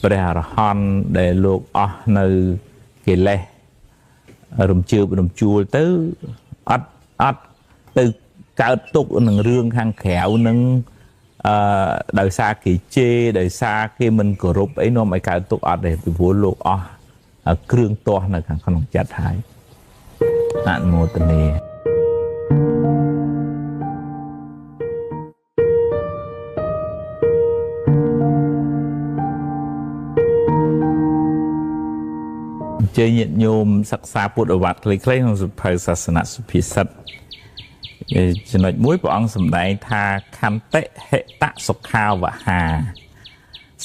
ព្រះអរហន្តដែលលោកអស់នៅកិលេសរំជើបរំជួលទៅអត់ទៅកើតទុកនឹងរឿងខាងក្រៅនឹងដោយសារគេជេរដោយសារគេមិនគោរពអីនាំឲ្យកើតទុកអត់ទេពីព្រោះលោកអស់គ្រឿងទាស់នៅខាងក្នុងចិត្តហើយអនុមោទនាជ័យញាតិញោមសិក្សាពុទ្ធវត្តខ្លីៗក្នុងសភៅសាសនសុភាសិតចំណុចមួយព្រះអង្គសម្ដែងថាខន្តិហិតសុខាវហា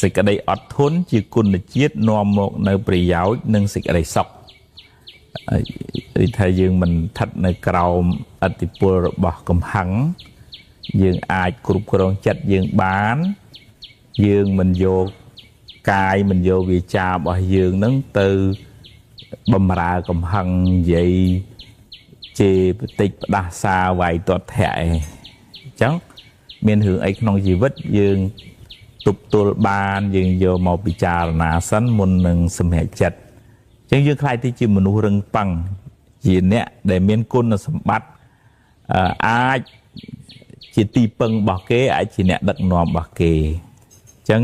សេចក្តីអត់ធន់ជាគុណជាតិនាំមកនៅប្រយោជន៍និងសេចក្តីសុខដូចថាយើងមិនស្ថិតនៅក្រោមឥទ្ធិពលរបស់កំហឹងយើងអាចគ្រប់គ្រងចិត្តយើងបានយើងមិនយកកាយមិនយកវាចារបស់យើងនឹងទៅបំរើកំហឹងនិយាយជេរបតិចផ្ដាសាវាយទាត់ធាក់ឯងអញ្ចឹងមានរឿងអីក្នុងជីវិតយើងទប់ទល់បានយើងយកមកពិចារណាសិនមុននឹងសម្រេចចិត្តអញ្ចឹងយើងខ្លាចទៅជាមនុស្សរឹងប៉ឹងជាអ្នកដែលមានគុណសម្បត្តិអាចជាទីពឹងរបស់គេអាចជាអ្នកដឹកនាំរបស់គេអញ្ចឹង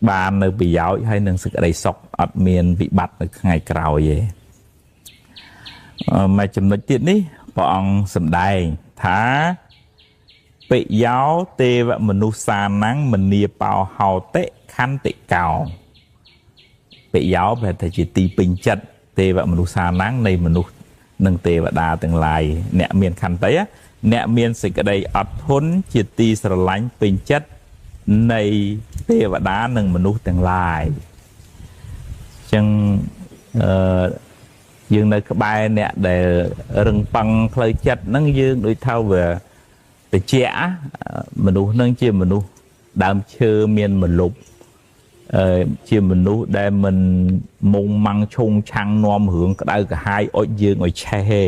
បាននៅប្រយោជន៍ហើយនឹងសេចក្តីសុខអត់មានវិបត្តិនៅថ្ងៃក្រោយទេមួយចំណុចទៀតនេះព្រះអង្គសម្ដែងថាពិយោទេវមនុស្សសានំមនីបោហោតិខន្តិកោពិយោប្រែថាជាទីពេញចិត្តទេវមនុស្សសានំនៃមនុស្សនិងទេវតាទាំងឡាយអ្នកមានខន្តីអ្នកមានសេចក្តីអត់ធន់ជាទីស្រឡាញ់ពេញចិត្តនៃទេវតានិងមនុស្សទាំងឡាយអញ្ចឹងយើងនៅក្បែរអ្នកដែលរឹងប៉ឹងផ្លូវចិត្តហ្នឹងយើងដូចថាវាតិចមនុស្សហ្នឹងជាមនុស្សដើមឈើមានមលុបជាមនុស្សដែលមិនមុងម៉ាំងឆុងឆាំងនាំរឿងក្តៅក្រហាយអុចយើងឲ្យឆេះទេ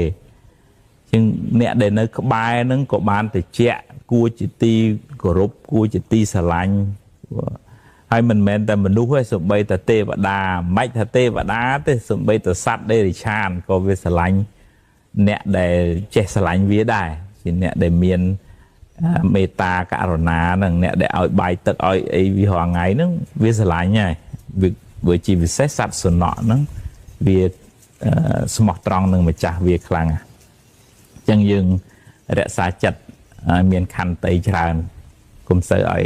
ជាងអ្នកដែលនៅក្បែរហ្នឹងក៏បានតិចគួរជាទីគោរពគួរជាទីស្រឡាញ់ហើយមិនមែនតែមនុស្សទេសូម្បីតែទេវតាមិនថាទេវតាទេសូម្បីតែសត្វដេរិឆានក៏វាស្រឡាញ់អ្នកដែលចេះស្រឡាញ់វាដែរជាអ្នកដែលមានមេត្តាករុណានឹងអ្នកដែលឲ្យបាយទឹកឲ្យអីវារាល់ថ្ងៃហ្នឹងវាស្រឡាញ់ហើយវាជាពិសេសសត្វសំណក់ហ្នឹងវាស្មោះត្រង់នឹងម្ចាស់វាខ្លាំងអញ្ចឹងយើងរក្សាចិត្តឲ្យមានខន្តីច្រើនកុំសូវឲ្យ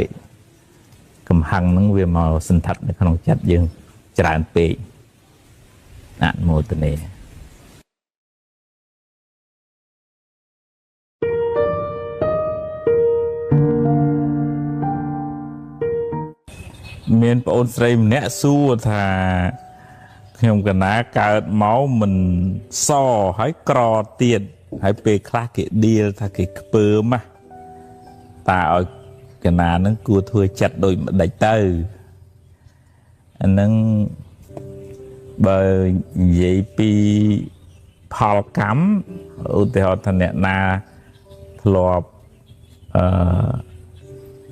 កំហឹងហ្នឹងវាមកសន្ធិដ្ឋនៅក្នុងចិត្តយើងច្រើនពេកអនុមោទនាមានប្អូនស្រីម្នាក់សួរថាខ្ញុំកណាកើតមកមិនសហើយក្រទៀតហើយពេលខ្លះគេដៀលថាគេខ្ពើមតាឲ្យកណានឹងគួរធ្វើចិត្តដូចម្ដេចទៅអានឹងបើនិយាយពីផលកម្មឧទាហរណ៍ថាអ្នកណាធ្លាប់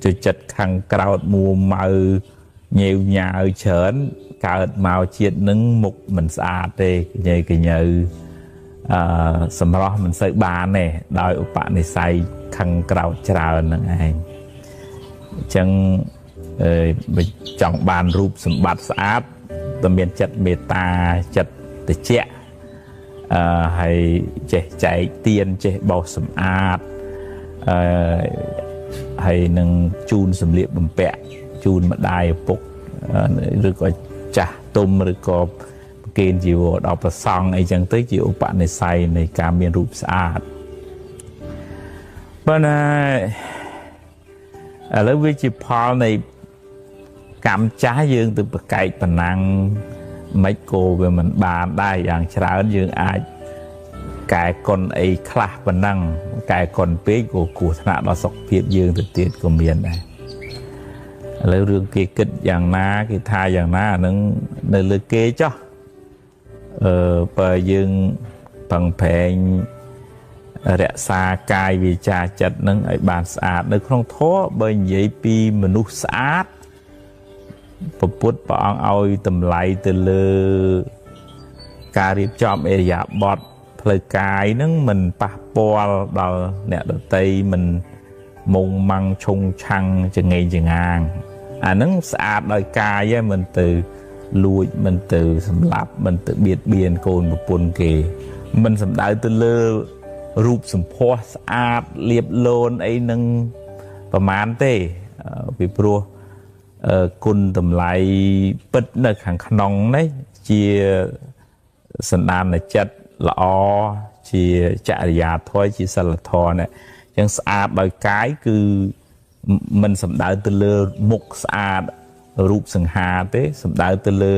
ចូលចិត្តខាងក្រោតមួម៉ៅញ៉េវញ៉ាវច្រើនកើតមកជាតិនឹងមុខមិនស្អាតទេញ៉ៃកញើសម្រស់មិនសូវបានទេដោយឧបនិស្ស័យខាងក្រោតច្រើនហ្នឹងឯងអញ្ចឹងបើចង់បានរូបសម្បត្តិស្អាតតែមានចិត្តមេត្តាចិត្តត្រជាក់ហើយចេះចែកទានចេះបោសសម្អាតហើយនឹងជូនសម្លៀកបំពាក់ជូនម្ដាយឪពុកឬក៏ចាស់ទុំឬក៏ប្រគេនជីវរដល់ព្រះសង្ឃអីចឹងទៅជាឧបនិស្ស័យនៃការមានរូបស្អាតប៉ុន្តែឥឡូវវាជាផលនៃកម្មចាស់យើងទៅប្រកែកប៉ុណ្ណឹងមិនក៏វាមិនបានដែរយ៉ាងច្រើនយើងអាចកែកុនអីខ្លះប៉ុណ្ណឹងកែកុនពេកក៏គ្រោះថ្នាក់ដល់សុខភាពយើងទៅទៀតក៏មានដែរឥឡូវរឿងគេគិតយ៉ាងណាគេថាយ៉ាងណាអានឹងនៅលើគេចុះ បើយើងប្រឹងប្រែងរក្សាកាយវាចាចិត្តនឹងឲ្យបានស្អាតនៅក្នុងធម៌បើនិយាយពីមនុស្សស្អាតព្រះពុទ្ធព្រះអង្គឲ្យតម្លៃទៅលើការរៀបចំឥរិយាបថផ្លូវកាយនឹងមិនប៉ះពាល់ដល់អ្នកដទៃមិនមុងម៉ាំងឆុងឆាំងចងេងចងាងអានឹងស្អាតដោយកាយឯងមិនទៅលួចមិនទៅសម្លាប់មិនទៅបៀតបៀនកូនប្រពន្ធគេមិនសំដៅទៅលើរូបសម្ផស្សស្អាតលៀបលូនអីនឹងប្រមាណទេពីព្រោះគុណតម្លៃពិតនៅខាងក្នុងនេះជាសន្តានចិត្តល្អជាចរិយាធម៌ជាសិលធម៌នេះអញ្ចឹងស្អាតដោយកាយគឺមិនសំដៅទៅលើមុខស្អាតរូបសង្ហាទេសំដៅទៅលើ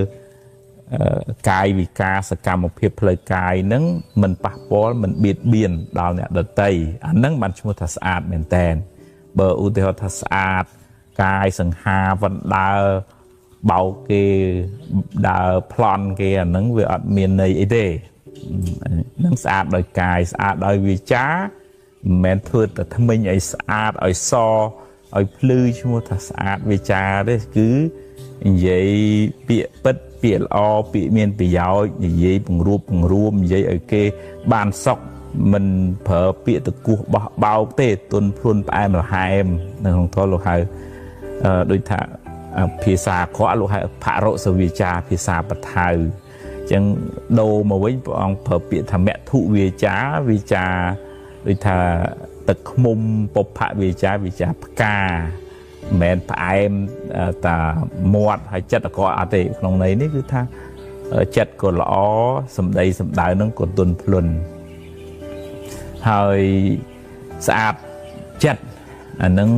កាយវិការសកម្មភាពផ្លូវកាយនឹងមិនប៉ះពាល់មិនបៀតបៀនដល់អ្នកដទៃអានឹងបានឈ្មោះថាស្អាតមែនតែនបើឧទាហរណ៍ថាស្អាតកាយសង្ហាបណ្ដើបោកគេដើរប្លន់គេអានឹងវាអត់មានន័យអីទេនឹងស្អាតដោយកាយស្អាតដោយវាចាមិនមែនធ្វើតែថ្មិញឲ្យស្អាតឲ្យសឲ្យភ្លឺឈ្មោះថាស្អាតវាចាទេគឺនិយាយពាក្យពិតពាក្យល្អពាក្យមានប្រយោជន៍និយាយពង្រួបពង្រួមនិយាយឲ្យគេបានសុខមិនប្រើពាក្យតគោះបោះបោកទេទុនភ្លុនផ្អែមល្ហែមនៅក្នុងធម៌លោកហៅដូចថាភាសាអាក្រក់លោកហៅផរុសវាចាភាសាបថៅអញ្ចឹងដូរមកវិញព្រះអង្គប្រើពាក្យថាមធុវាចាវាចាដូចថាទឹកឃ្មុំបុព្វវាចាវាចាផ្កាមិនមែនផ្អែមតាមាត់ហើយចិត្តក៏អត់ទេក្នុងន័យនេះគឺថាចិត្តក៏ល្អសម្ដីសម្ដៅនឹងក៏ទន់ភ្លន់ហើយស្អាតចិត្តអានឹង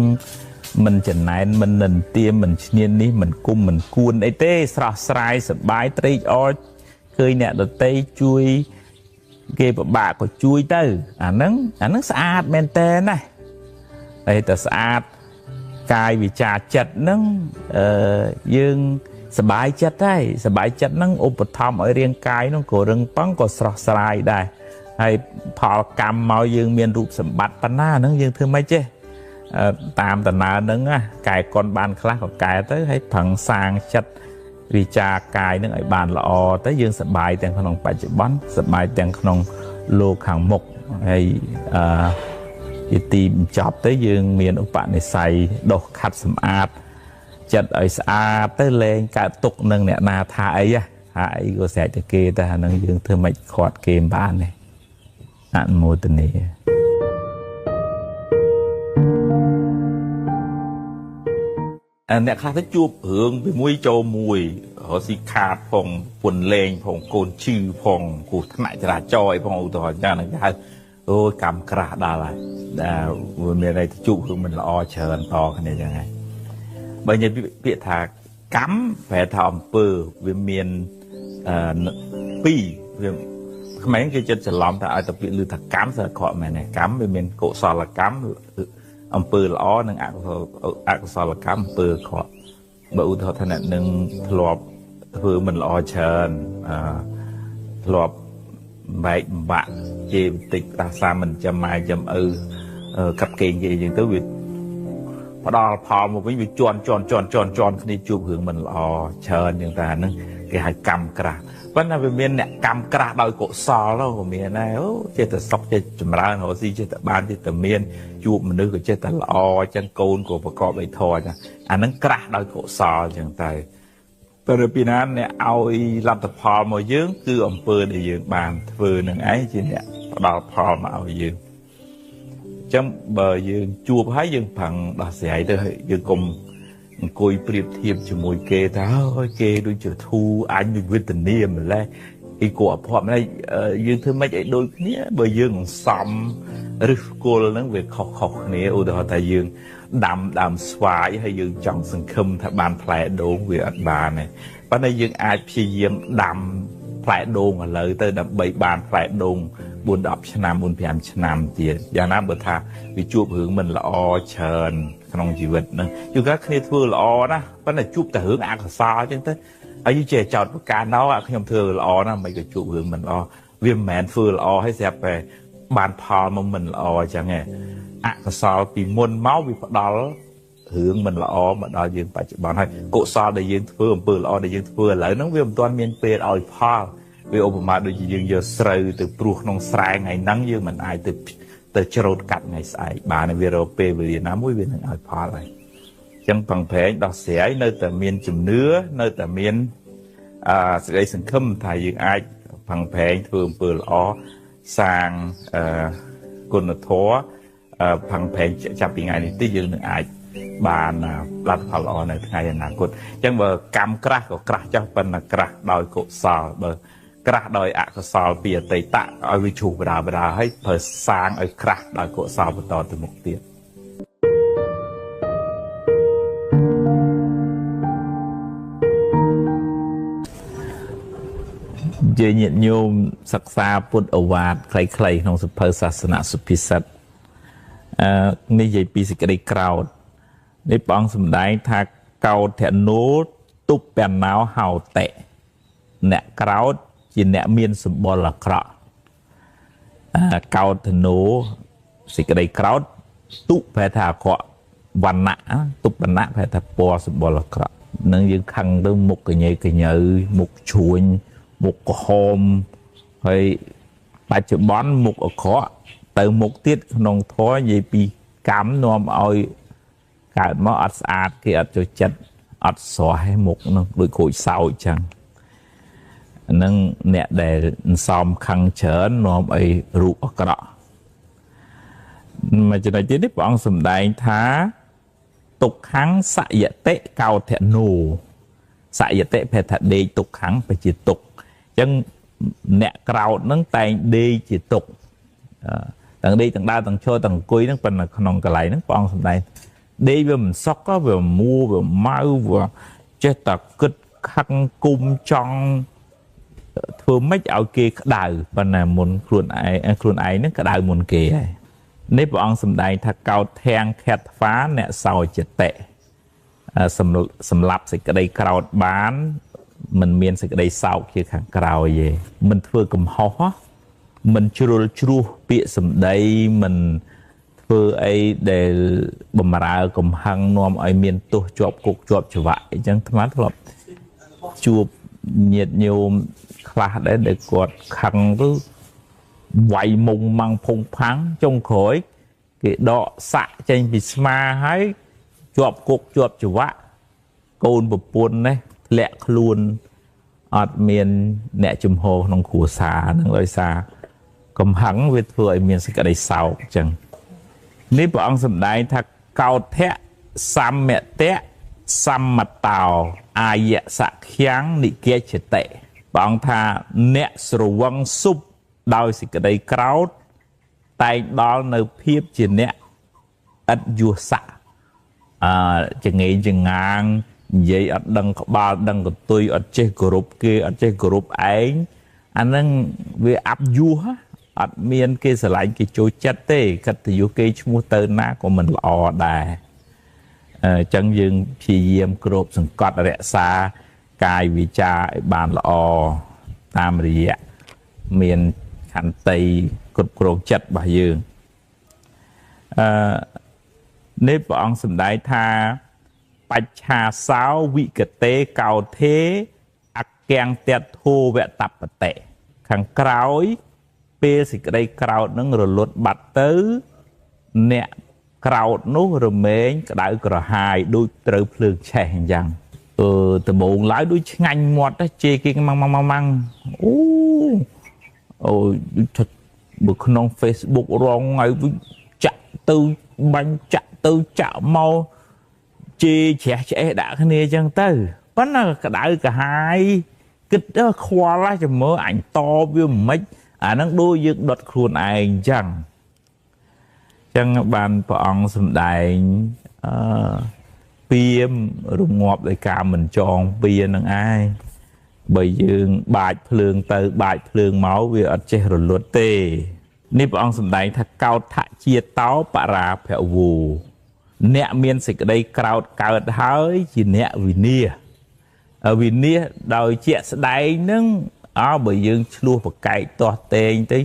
មិនចំណែនមិននិន្ទាមិនឈ្នាននេះមិនគុំមិនគួនអីទេស្រស់ស្រាយសប្បាយត្រេកអរឃើញអ្នកដទៃជួយគេពិបាកក៏ជួយទៅអាហ្នឹងស្អាតមែនតើណាតែតែស្អាតកាយវិចារចិត្តហ្នឹងយើងសប្បាយចិត្តហើយសប្បាយចិត្តហ្នឹងឧបត្ថម្ភឲ្យរាងកាយហ្នឹងក៏រឹងប៉ឹងក៏ស្រស់ស្រាយដែរហើយផលកម្មមកយើងមានរូបសម្បត្តិប៉ុណ្ណាហ្នឹងយើងធ្វើម៉េចទេតាមដំណើរហ្នឹងកែកុនបានខ្លះក៏កែទៅហើយប្រឹងសាងចិត្តវិចារកាយនឹងឲ្យបានល្អទៅយើងសប្បាយទាំងក្នុងបច្ចុប្បន្នសប្បាយទាំងក្នុងលោកខាងមុខហើយជាទីបញ្ចប់ទៅយើងមានឧបនិស្ស័យដុសខាត់សម្អាតចិត្តឲ្យស្អាតទៅលែងកើតទុកនឹងអ្នកណាថាអីថាអីក៏ស្រេចតែគេតែអានឹងយើងធ្វើមិនខាត់គេមិនបានទេអនុមោទនាអ្នកខ្លះទៅជួបរឿងពីមួយចូលមួយរកស៊ីខាតផងពុនលេងផងកូនឈឺផងគ្រោះថ្នាក់ចរាចរណ៍អីផងឧទាហរណ៍ចឹងហ្នឹងគេហៅអូយកម្មក្រាស់ដល់ហើយដែលវាមានន័យទៅជួបរឿងមិនល្អច្រើនតគ្នាចឹងហើយបើនិយាយពាក្យថាកម្មប្រែថាអំពើវាមានពីរវាខ្មែរគេចិត្តច្រឡំថាឲ្យតែពាក្យឮថាកម្មស្អាក្រក់មែនទេកម្មវាមានកុសលកម្មអំពើល្អនិងអកុសលកម្មអំពើអាក្រក់បើឧទាហរណ៍ថាអ្នកនឹងធ្លាប់ធ្វើមិនល្អច្រើនធ្លាប់បែកបាក់ជេរបន្តិចផ្ដាសាមិនចាំម៉ែចាំឪកាប់គេងគេអញ្ចឹងទៅវាផ្ដល់ផលមកវិញវាជន់ជន់ជន់ជន់ជន់គ្នាជួបរឿងមិនល្អច្រើនអញ្ចឹងតែហ្នឹងគេហៅកម្មក្រាស់ប៉ុន្តែវាមានអ្នកកម្មក្រាស់ដោយកុសលទៅក៏មានដែរអូចេះតែសុខចេះចម្រើនរកស៊ីចេះតែបានចេះតែមានជួបមនុស្សក៏ចេះតែល្អអញ្ចឹងកូនក៏ប្រកបដោយធម៌អញ្ចឹងអាហ្នឹងក្រាស់ដោយកុសលអញ្ចឹងតែពីណាអ្នកឲ្យលទ្ធផលមកយើងគឺអំពើដែលយើងបានធ្វើនឹងឯងជាអ្នកផ្ដល់ផលមកឲ្យយើងអញ្ចឹងបើយើងជួបហើយយើងប្រឹងដោះស្រាយទៅយើងកុំអង្គុយប្រៀបធៀបជាមួយគេថាអូយគេដូចជាធូរអញដូចវេទនាម្លេះគេគួរអភ័ព្វម្លេះយើងធ្វើម៉េចឲ្យដូចគ្នាបើយើងអន្សំឫសគល់ហ្នឹងវាខុសៗគ្នាឧទាហរណ៍ថាយើងដាំដើមស្វាយហើយយើងចង់សង្ឃឹមថាបានផ្លែដូងវាអត់បានទេប៉ុន្តែយើងអាចព្យាយាមដាំផ្លែដូងឥឡូវទៅដើម្បីបានផ្លែដូង4 10ឆ្នាំ4 5ឆ្នាំទៀតយ៉ាងណាបើថាវាជួបរឿងមិនល្អច្រើន ក្នុងជីវិតហ្នឹងជួនកាលគ្នាធ្វើល្អណាស់ប៉ុន្តែជួបតែរឿងអកុសលអញ្ចឹងទៅហើយយើងចេះចោតប្រកាន់ណោខ្ញុំធ្វើល្អណាស់មិនក៏ជួបរឿងមិនល្អវាមិនមែនធ្វើល្អហើយស្រាប់តែបានផលមកមិនល្អអញ្ចឹងឯងអកុសលពីមុនមកវាផ្ដល់រឿងមិនល្អមកដល់យើងបច្ចុប្បន្នហើយកុសលដែលយើងធ្វើអំពើល្អដែលយើងធ្វើឥឡូវហ្នឹងវាមិនទាន់មានពេលឲ្យផលវាឧបមាដូចជាយើងយកស្រូវទៅព្រួសក្នុងស្រែថ្ងៃហ្នឹងយើងមិនអាចទៅច្រូតកាត់ថ្ងៃស្អែកបានវារកពេលវេលាណាមួយវានឹងឲ្យផលហើយអញ្ចឹងប្រឹងប្រែងដោះស្រាយនៅតែមានជំនឿនៅតែមានសេចក្តីសង្ឃឹមថាយើងអាចប្រឹងប្រែងធ្វើអំពើល្អសាងគុណធម៌ប្រឹងប្រែងចាប់ពីថ្ងៃនេះទៅយើងនឹងអាចបានលទ្ធផលល្អនៅថ្ងៃអនាគតអញ្ចឹងបើកម្មក្រាស់ក៏ក្រាស់ចុះប៉ុន្តែក្រាស់ដោយកុសលបើក្រាស់ដោយអកុសលពីអតីតឲ្យវាជ្រុះបដាបដាហើយប្រើសាងឲ្យក្រាស់ដោយកុសលបន្តទៅមុខទៀតជាញាតិញោមសិក្សាពុទ្ធឱវាទខ្លីៗក្នុងសភៅសាសនសុភាសិតនេះនិយាយពីសេចក្តីក្រោធនេះព្រះអង្គសម្ដែងថាកោធនោទុបណោហោតិអ្នកក្រោធជាអ្នកមានសម្បុរអាក្រក់កោធនោសេចក្តីក្រោធទុប្រែថាអាក្រក់វណ្ណៈទុបណៈប្រែថាពណ៌សម្បុរអាក្រក់នឹងយើងខឹងទៅមុខកញ៉ៃកញើមុខជ្រួញមុខក្រហមហើយបច្ចុប្បន្នមុខអាក្រក់ទៅមុខទៀតក្នុងធម៌និយាយពីកម្មនាំឲ្យកើតមកអត់ស្អាតគេអត់ចូលចិត្តអត់ស្រស់ឯមុខនឹងដូចក្រូចសោចចឹងហ្នឹងអ្នកដែលសំខឹងច្រើននាំឲ្យរូបអាក្រក់មួយចំណុចទៀតនេះព្រះអង្គសម្ដែងថាទុក្ខំសយតិកោធនោសយតិប្រែថាដេកទុក្ខំទៅជាទុក្ខអញ្ចឹងអ្នកក្រោធហ្នឹងតែងដេកជាទុក្ខទាំងដេកទាំងដើរទាំងឈរទាំងអង្គុយហ្នឹងប៉ុន្តែក្នុងកន្លែងហ្នឹងព្រះអង្គសម្ដែងដេកវាមិនសុខវាមួវាម៉ៅវាចេះតែគិតខឹងគុំចង់ធ្វើម៉េចឲ្យគេក្តៅប៉ុន្តែមុនខ្លួនឯងហ្នឹងក្តៅមុនគេហើយនេះព្រះអង្គសម្ដែងថាកោធាំងខេតហ្វាអ្នកសោចតិសម្រាប់សេចក្តីក្រោធបានមិនមានសេចក្តីសោកជាខាងក្រោយទេមិនធ្វើកំហុសមិនជ្រុលជ្រោះពាក្យសម្ដីមិនធ្វើអីដែលបំរើកំហឹងនាំឲ្យមានទោសជាប់គុកជាប់ច្បាក់អញ្ចឹងអាត្មាធ្លាប់ជួបញាតិញោមខ្លះដែរដែលគាត់ខឹងទៅវាយមុងម៉ាំងផុងផាំងចុងក្រោយគេដកសាក់ចេញពីស្មាហើយជាប់គុកជាប់ច្បាក់កូនប្រពន្ធនេះធ្លាក់ខ្លួនអត់មានអ្នកជំហរក្នុងគ្រួសារហ្នឹងដោយសារកំហឹងវាធ្វើឲ្យមានសេចក្តីសោកអញ្ចឹងនេះព្រះអង្គសម្ដែងថាកោធៈសមតៈសមតោអាយសក្យ៉ាងនិគាចតិព្រះអង្គថាអ្នកស្រវឹងសុបដោយសេចក្តីក្រោធតែងដល់នៅភាពជាអ្នកឥតយោស័កចងេងចងាងនិយាយអត់ដឹងក្បាលដឹងកន្ទុយអត់ចេះគោរពគេអត់ចេះគោរពឯងអាហ្នឹងវាអាប់យោសអត់មានគេស្រឡាញ់គេចូលចិត្តទេកិត្តិយសគេឈ្មោះទៅណាក៏មិនល្អដែរអញ្ចឹងយើងព្យាយាមគ្របសង្កត់រក្សាកាយវាចាឲ្យបានល្អតាមរយៈមានខន្តីគ្រប់គ្រងចិត្តរបស់យើងនេះព្រះអង្គសម្ដែងថាបច្ឆាសោវិកតេកោធេអកាំងតធោវតបតិខាងក្រោយពេលសេចក្តីក្រោធនឹងរលត់បាត់ទៅអ្នកក្រោធនោះរមែងក្តៅក្រហាយដូចត្រូវភ្លើងឆេះអញ្ចឹងដំបូងឡើយដូចឆ្ងាញ់មាត់ជេរគេម៉ាំងម៉ាំងម៉ាំងអូអូបើក្នុង Facebook រងឲ្យចាក់ទៅបាញ់ចាក់ទៅចាក់មកជេរជ្រះឆ្អេះដាក់គ្នាអញ្ចឹងទៅប៉ុន្តែក្តៅក្រហាយគិតខ្វល់ចាំមើលអញតបវាមិនអាហ្នឹងដូចយើងដុតខ្លួនឯងអញ្ចឹងបានព្រះអង្គសម្ដែងពៀមរងាប់ដោយការមិនចងពៀនឹងឯងបើយើងបាចភ្លើងទៅបាចភ្លើងមកវាអត់ចេះរលត់ទេនេះព្រះអង្គសម្ដែងថាកោថជាតោបរាភវោ អ្នកមានសេចក្តីក្រោធកើតហើយជាអ្នកវិនាសវិនាសដោយជាក់ស្ដែងនឹងអើបើយើងឆ្លោះប្រកែកទាស់ទែងទៅ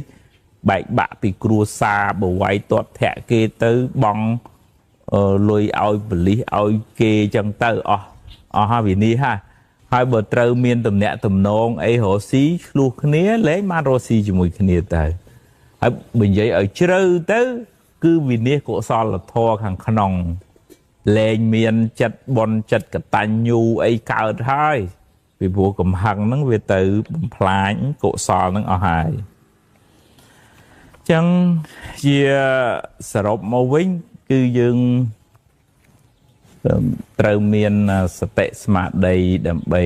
បែកបាក់ពីគ្រួសារបើវាយទាត់ធាក់គេទៅបងលុយឲ្យប៉ូលីសឲ្យគេចឹងទៅអស់ហើយវិនាសហើយហើយបើត្រូវមានតំណាក់តំណងអីរស់ស៊ីឆ្លោះគ្នាលែងបានរស់ស៊ីជាមួយគ្នាទៅហើយបើនិយាយឲ្យជ្រៅទៅគឺវិនាសកុសលធម៌ខាងក្នុងលែងមានចិត្តបុណ្យចិត្តកតញ្ញូអីកើតហើយពីព្រោះកំហឹងហ្នឹងវាទៅបំផ្លាញកុសលហ្នឹងអស់ហើយចឹងជាសរុបមកវិញគឺយើងត្រូវមានសតិស្មារតីដើម្បី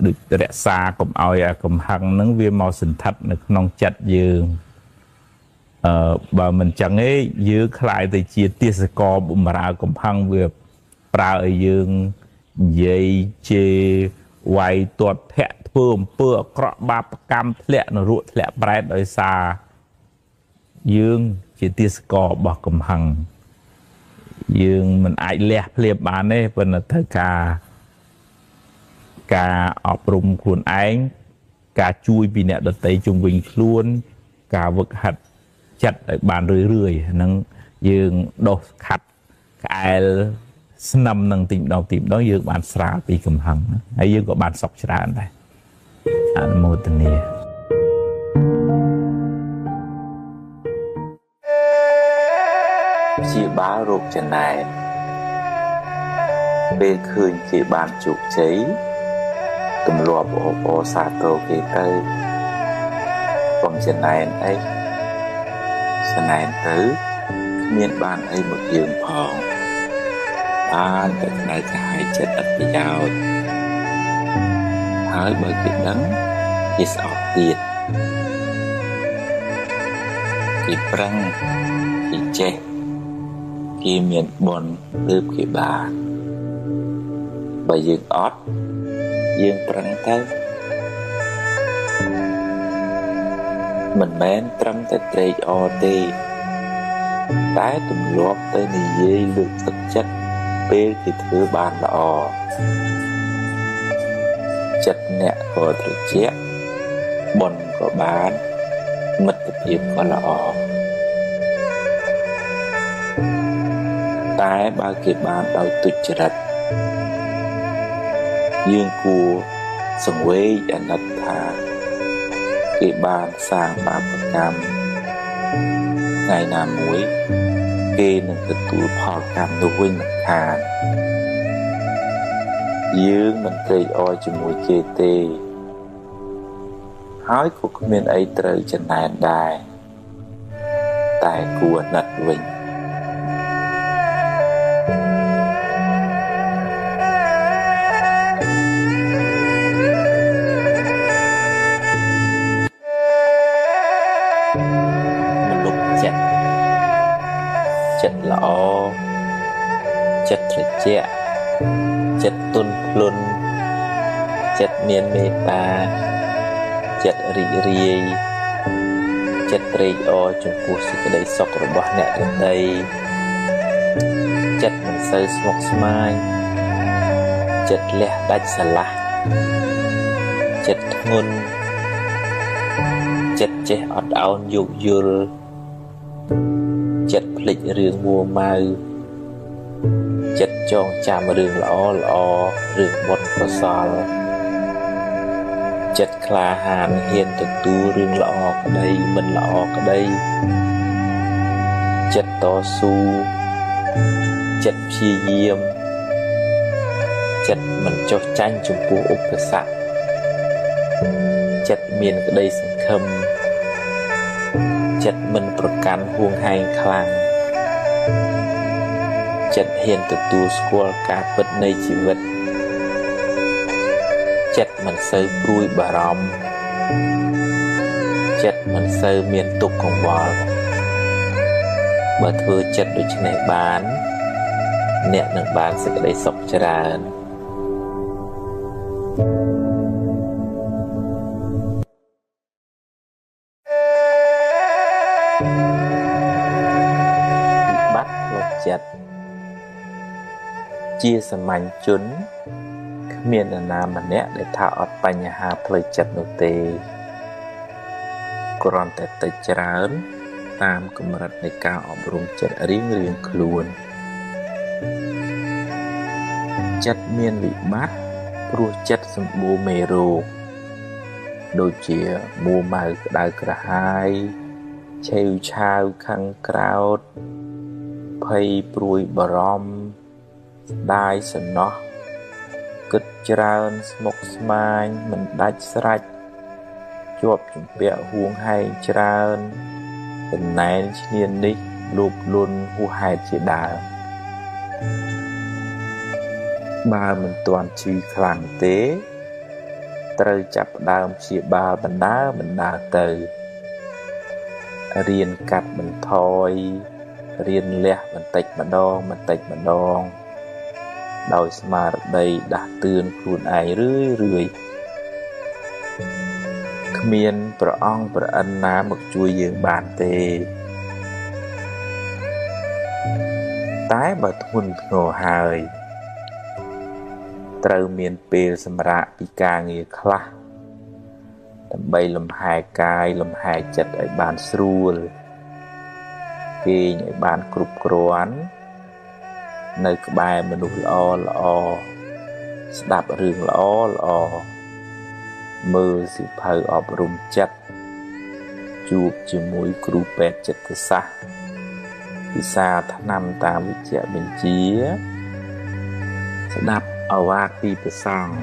ដូចរក្សាកុំឲ្យអាកំហឹងហ្នឹងវាមកសន្ធិដ្ឋនៅក្នុងចិត្តយើងបើមិនចឹងទេយើងខ្លាយទៅជាទាសករបម្រើកំហឹងវាប្រើឲ្យយើងនិយាយជេរវាយទាត់ធាក់ធ្វើអំពើអាក្រក់បាបកម្មធ្លាក់នរកធ្លាក់ប្រែតដោយសារយើងជាទាសកររបស់កំហឹងយើងមិនអាចលះភ្លាមបានទេប៉ុន្តែត្រូវការអប់រំខ្លួនឯងការជួយពីអ្នកដទៃជុំវិញខ្លួនការវឹកហាត់ចិត្តឲ្យបានរឿយៗហ្នឹងយើងដោះខាត់ក្អែលស្នឹមនឹងទីម្ដងទីម្ដងយើងបានស្រាលពីកំហឹងហើយយើងក៏បានសុខច្រើនដែរអនុមោទនាព្យាបាលរោគចំណែនពេលឃើញគេបានជោគជ័យទម្លាប់អបអរសាទរគេទៅកុំចំណែនអីចំណែនទៅគ្មានបានអីមកយើងផងបានតែក្តៅក្រហាយចិត្តអត់ប្រយោជន៍ហើយបើគេដឹងគេស្អប់ទៀតគេប្រឹងគេចេះគេមានបុណ្យទើបគេបានបើយើងអត់យើងប្រឹងទៅមិនមែនត្រឹមតែត្រេកអរទេតែទម្លាប់ទៅនិយាយលើកទឹកចិត្តពេលគេធ្វើបានល្អចិត្តអ្នកក៏ត្រជាក់បុណ្យក៏បានមិត្តភាពក៏ល្អតែបើគេបានដោយទុច្ចរិតយើងគួរសង្វេគអាណិតថាគេបានសាងបាបកម្មថ្ងៃណាមួយគេនឹងទទួលផលកម្មនោះវិញមិនខានយើងមិនត្រេកអរជាមួយគេទេហើយក៏គ្មានអីត្រូវចំណែនដែរតែគួរអាណិតវិញចិត្តល្អចិត្តត្រជាក់ចិត្តទន់ភ្លន់ចិត្តមានមេត្តាចិត្តរីករាយចិត្តត្រេកអរចំពោះសេចក្តីសុខរបស់អ្នកដទៃចិត្តមិនសូវស្មុគស្មាញចិត្តលះដាច់ស្រឡះចិត្តធ្ងន់ចិត្តចេះអត់ឱនយោគយល់ចិត្តភ្លេចរឿងមួម៉ៅចិត្តចងចាំរឿងល្អល្អរឿងបុណ្យកុសលចិត្តក្លាហានហ៊ានទទួលរឿងល្អក្តីមិនល្អក្តីចិត្តតស៊ូចិត្តព្យាយាមចិត្តមិនចុះចាញ់ចំពោះឧបសគ្គចិត្តមានក្តីសង្ឃឹមចិត្តមិនប្រកាន់ហួងហែងខ្លាំងចិត្តហ៊ានទទួលស្គាល់ការពិតនៃជីវិតចិត្តមិនសូវព្រួយបារម្ភចិត្តមិនសូវមានទុក្ខកង្វល់បើធ្វើចិត្តដូច្នេះបានអ្នកនឹងបានសេចក្តីសុខច្រើន ចិត្ត ជាសាមញ្ញជនគ្មាននរណាម្នាក់ដែលថាអត់បញ្ហាផ្លូវចិត្តនោះទេគ្រាន់តែតិចច្រើនតាមកម្រិតនៃការអប់រំចិត្តរៀងៗខ្លួនចិត្តមានវិបត្តិព្រោះចិត្តសម្បូរមេរោគដូចជាមួម៉ៅក្តៅក្រហាយឆេវឆាវខឹងក្រោធភ័យព្រួយបារម្ភស្ដាយសំណោះគិតច្រើនស្មុគស្មាញមិនដាច់ស្រេចជាប់ជំពាក់ហួងហែងច្រើនចំណែនឈ្នាននេះលោភលន់ហួសហេតុជាដើមបើមិនទាន់ឈឺខ្លាំងទេត្រូវចាប់ផ្ដើមព្យាបាលបណ្ដើរទៅរៀនកាត់បន្ថយរៀនលះបន្តិចម្ដងដោយស្មារតីដាស់តឿនខ្លួនឯងរឿយៗគ្មានព្រះអង្គព្រះឥន្ទណាមកជួយយើងបានទេតែបើធ្ងន់ធ្ងរហើយត្រូវមានពេលសម្រាកពីការងារខ្លះដើម្បីលំហែកាយលំហែចិត្តឲ្យបានស្រួលគេងឲ្យបានគ្រប់គ្រាន់នៅក្បែរមនុស្សល្អល្អស្ដាប់រឿងល្អល្អមើលសៀវភៅអប់រំចិត្តជួបជាមួយគ្រូពេទ្យចិត្តសាស្ត្រពិសាថ្នាំតាមវិជ្ជបញ្ជាស្ដាប់ឱវាទពីព្រះសង្ឃ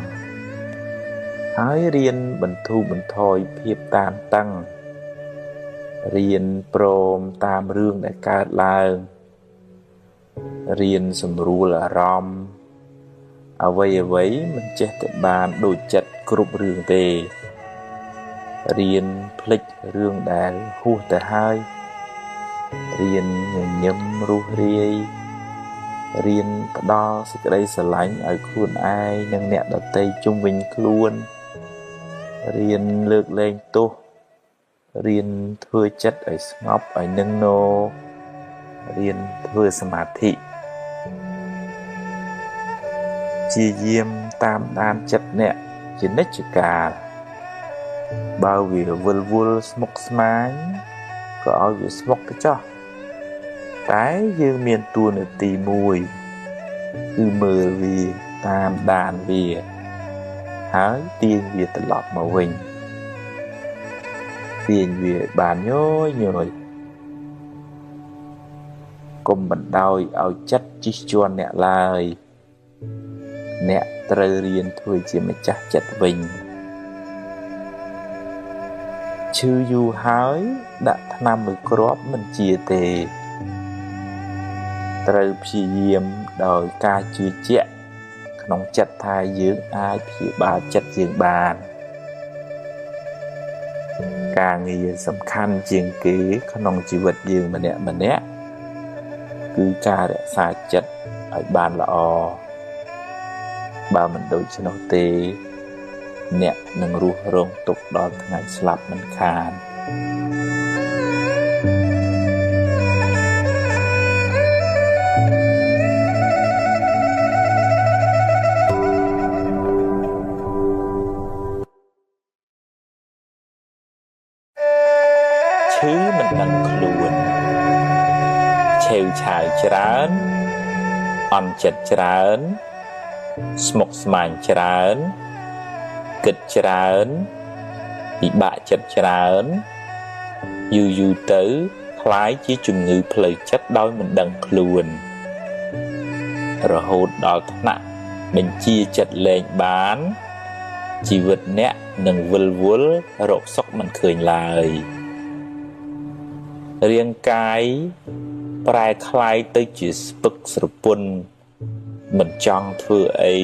ហើយរៀនបន្ធូរបន្ថយភាពតានតឹងរៀនព្រមតាមរឿងដែលកើតឡើងរៀនសម្រួលអារម្មណ៍អ្វីៗមិនចេះតែបានដូចចិត្តគ្រប់រឿងទេរៀនភ្លេចរឿងដែលហួសទៅហើយរៀនញញឹមរស់រាយរៀនផ្ដល់សេចក្តីស្រឡាញ់ឲ្យខ្លួនឯងនិងអ្នកដទៃជុំវិញខ្លួនរៀនលើកលែងទោសរៀនធ្វើចិត្តឲ្យស្ងប់ឲ្យនឹងណរៀនធ្វើសមាធិជាយាមតាមដានចិត្តអ្នកជានិច្ចកាលបើវាវិលវល់ស្មុគស្មាញក៏ឲ្យវាស្មុគទៅចោះតែយើងមានតួនាទីមួយគឺមើលវាតាមដានវាហើយទាញវាត្រឡប់មកវិញទាញវាបានញយៗកុំបណ្ដោយឲ្យចិត្តជិះជាន់អ្នកឡើយអ្នកត្រូវរៀនធ្វើជាម្ចាស់ចិត្តវិញឈឺយូរហើយដាក់ថ្នាំមួយគ្រាប់មិនជាទេត្រូវព្យាយាមដោយការជឿជាក់ក្នុងចិត្តថាយើងអាចព្យាបាលចិត្តយើងបានការងារសំខាន់ជាងគេក្នុងជីវិតយើងម្នាក់ៗគឺការរក្សាចិត្តឲ្យបានល្អបើមិនដូច្នោះទេអ្នកនឹងរស់រងទុក្ខដល់ថ្ងៃស្លាប់មិនខានឈឺមិនដឹងខ្លួនឆេវឆាវច្រើនអន់ចិត្តច្រើនស្មុគស្មាញច្រើនគិតច្រើនពិបាកចិត្តច្រើនយូរៗទៅក្លាយជាជំងឺផ្លូវចិត្តដោយមិនដឹងខ្លួនរហូតដល់ថ្នាក់បញ្ជាចិត្តលែងបានជីវិតអ្នកនឹងវិលវល់រកសុខមិនឃើញឡើយរាងកាយប្រែក្លាយទៅជាស្ពឹកស្រពន់មិនចង់ធ្វើអី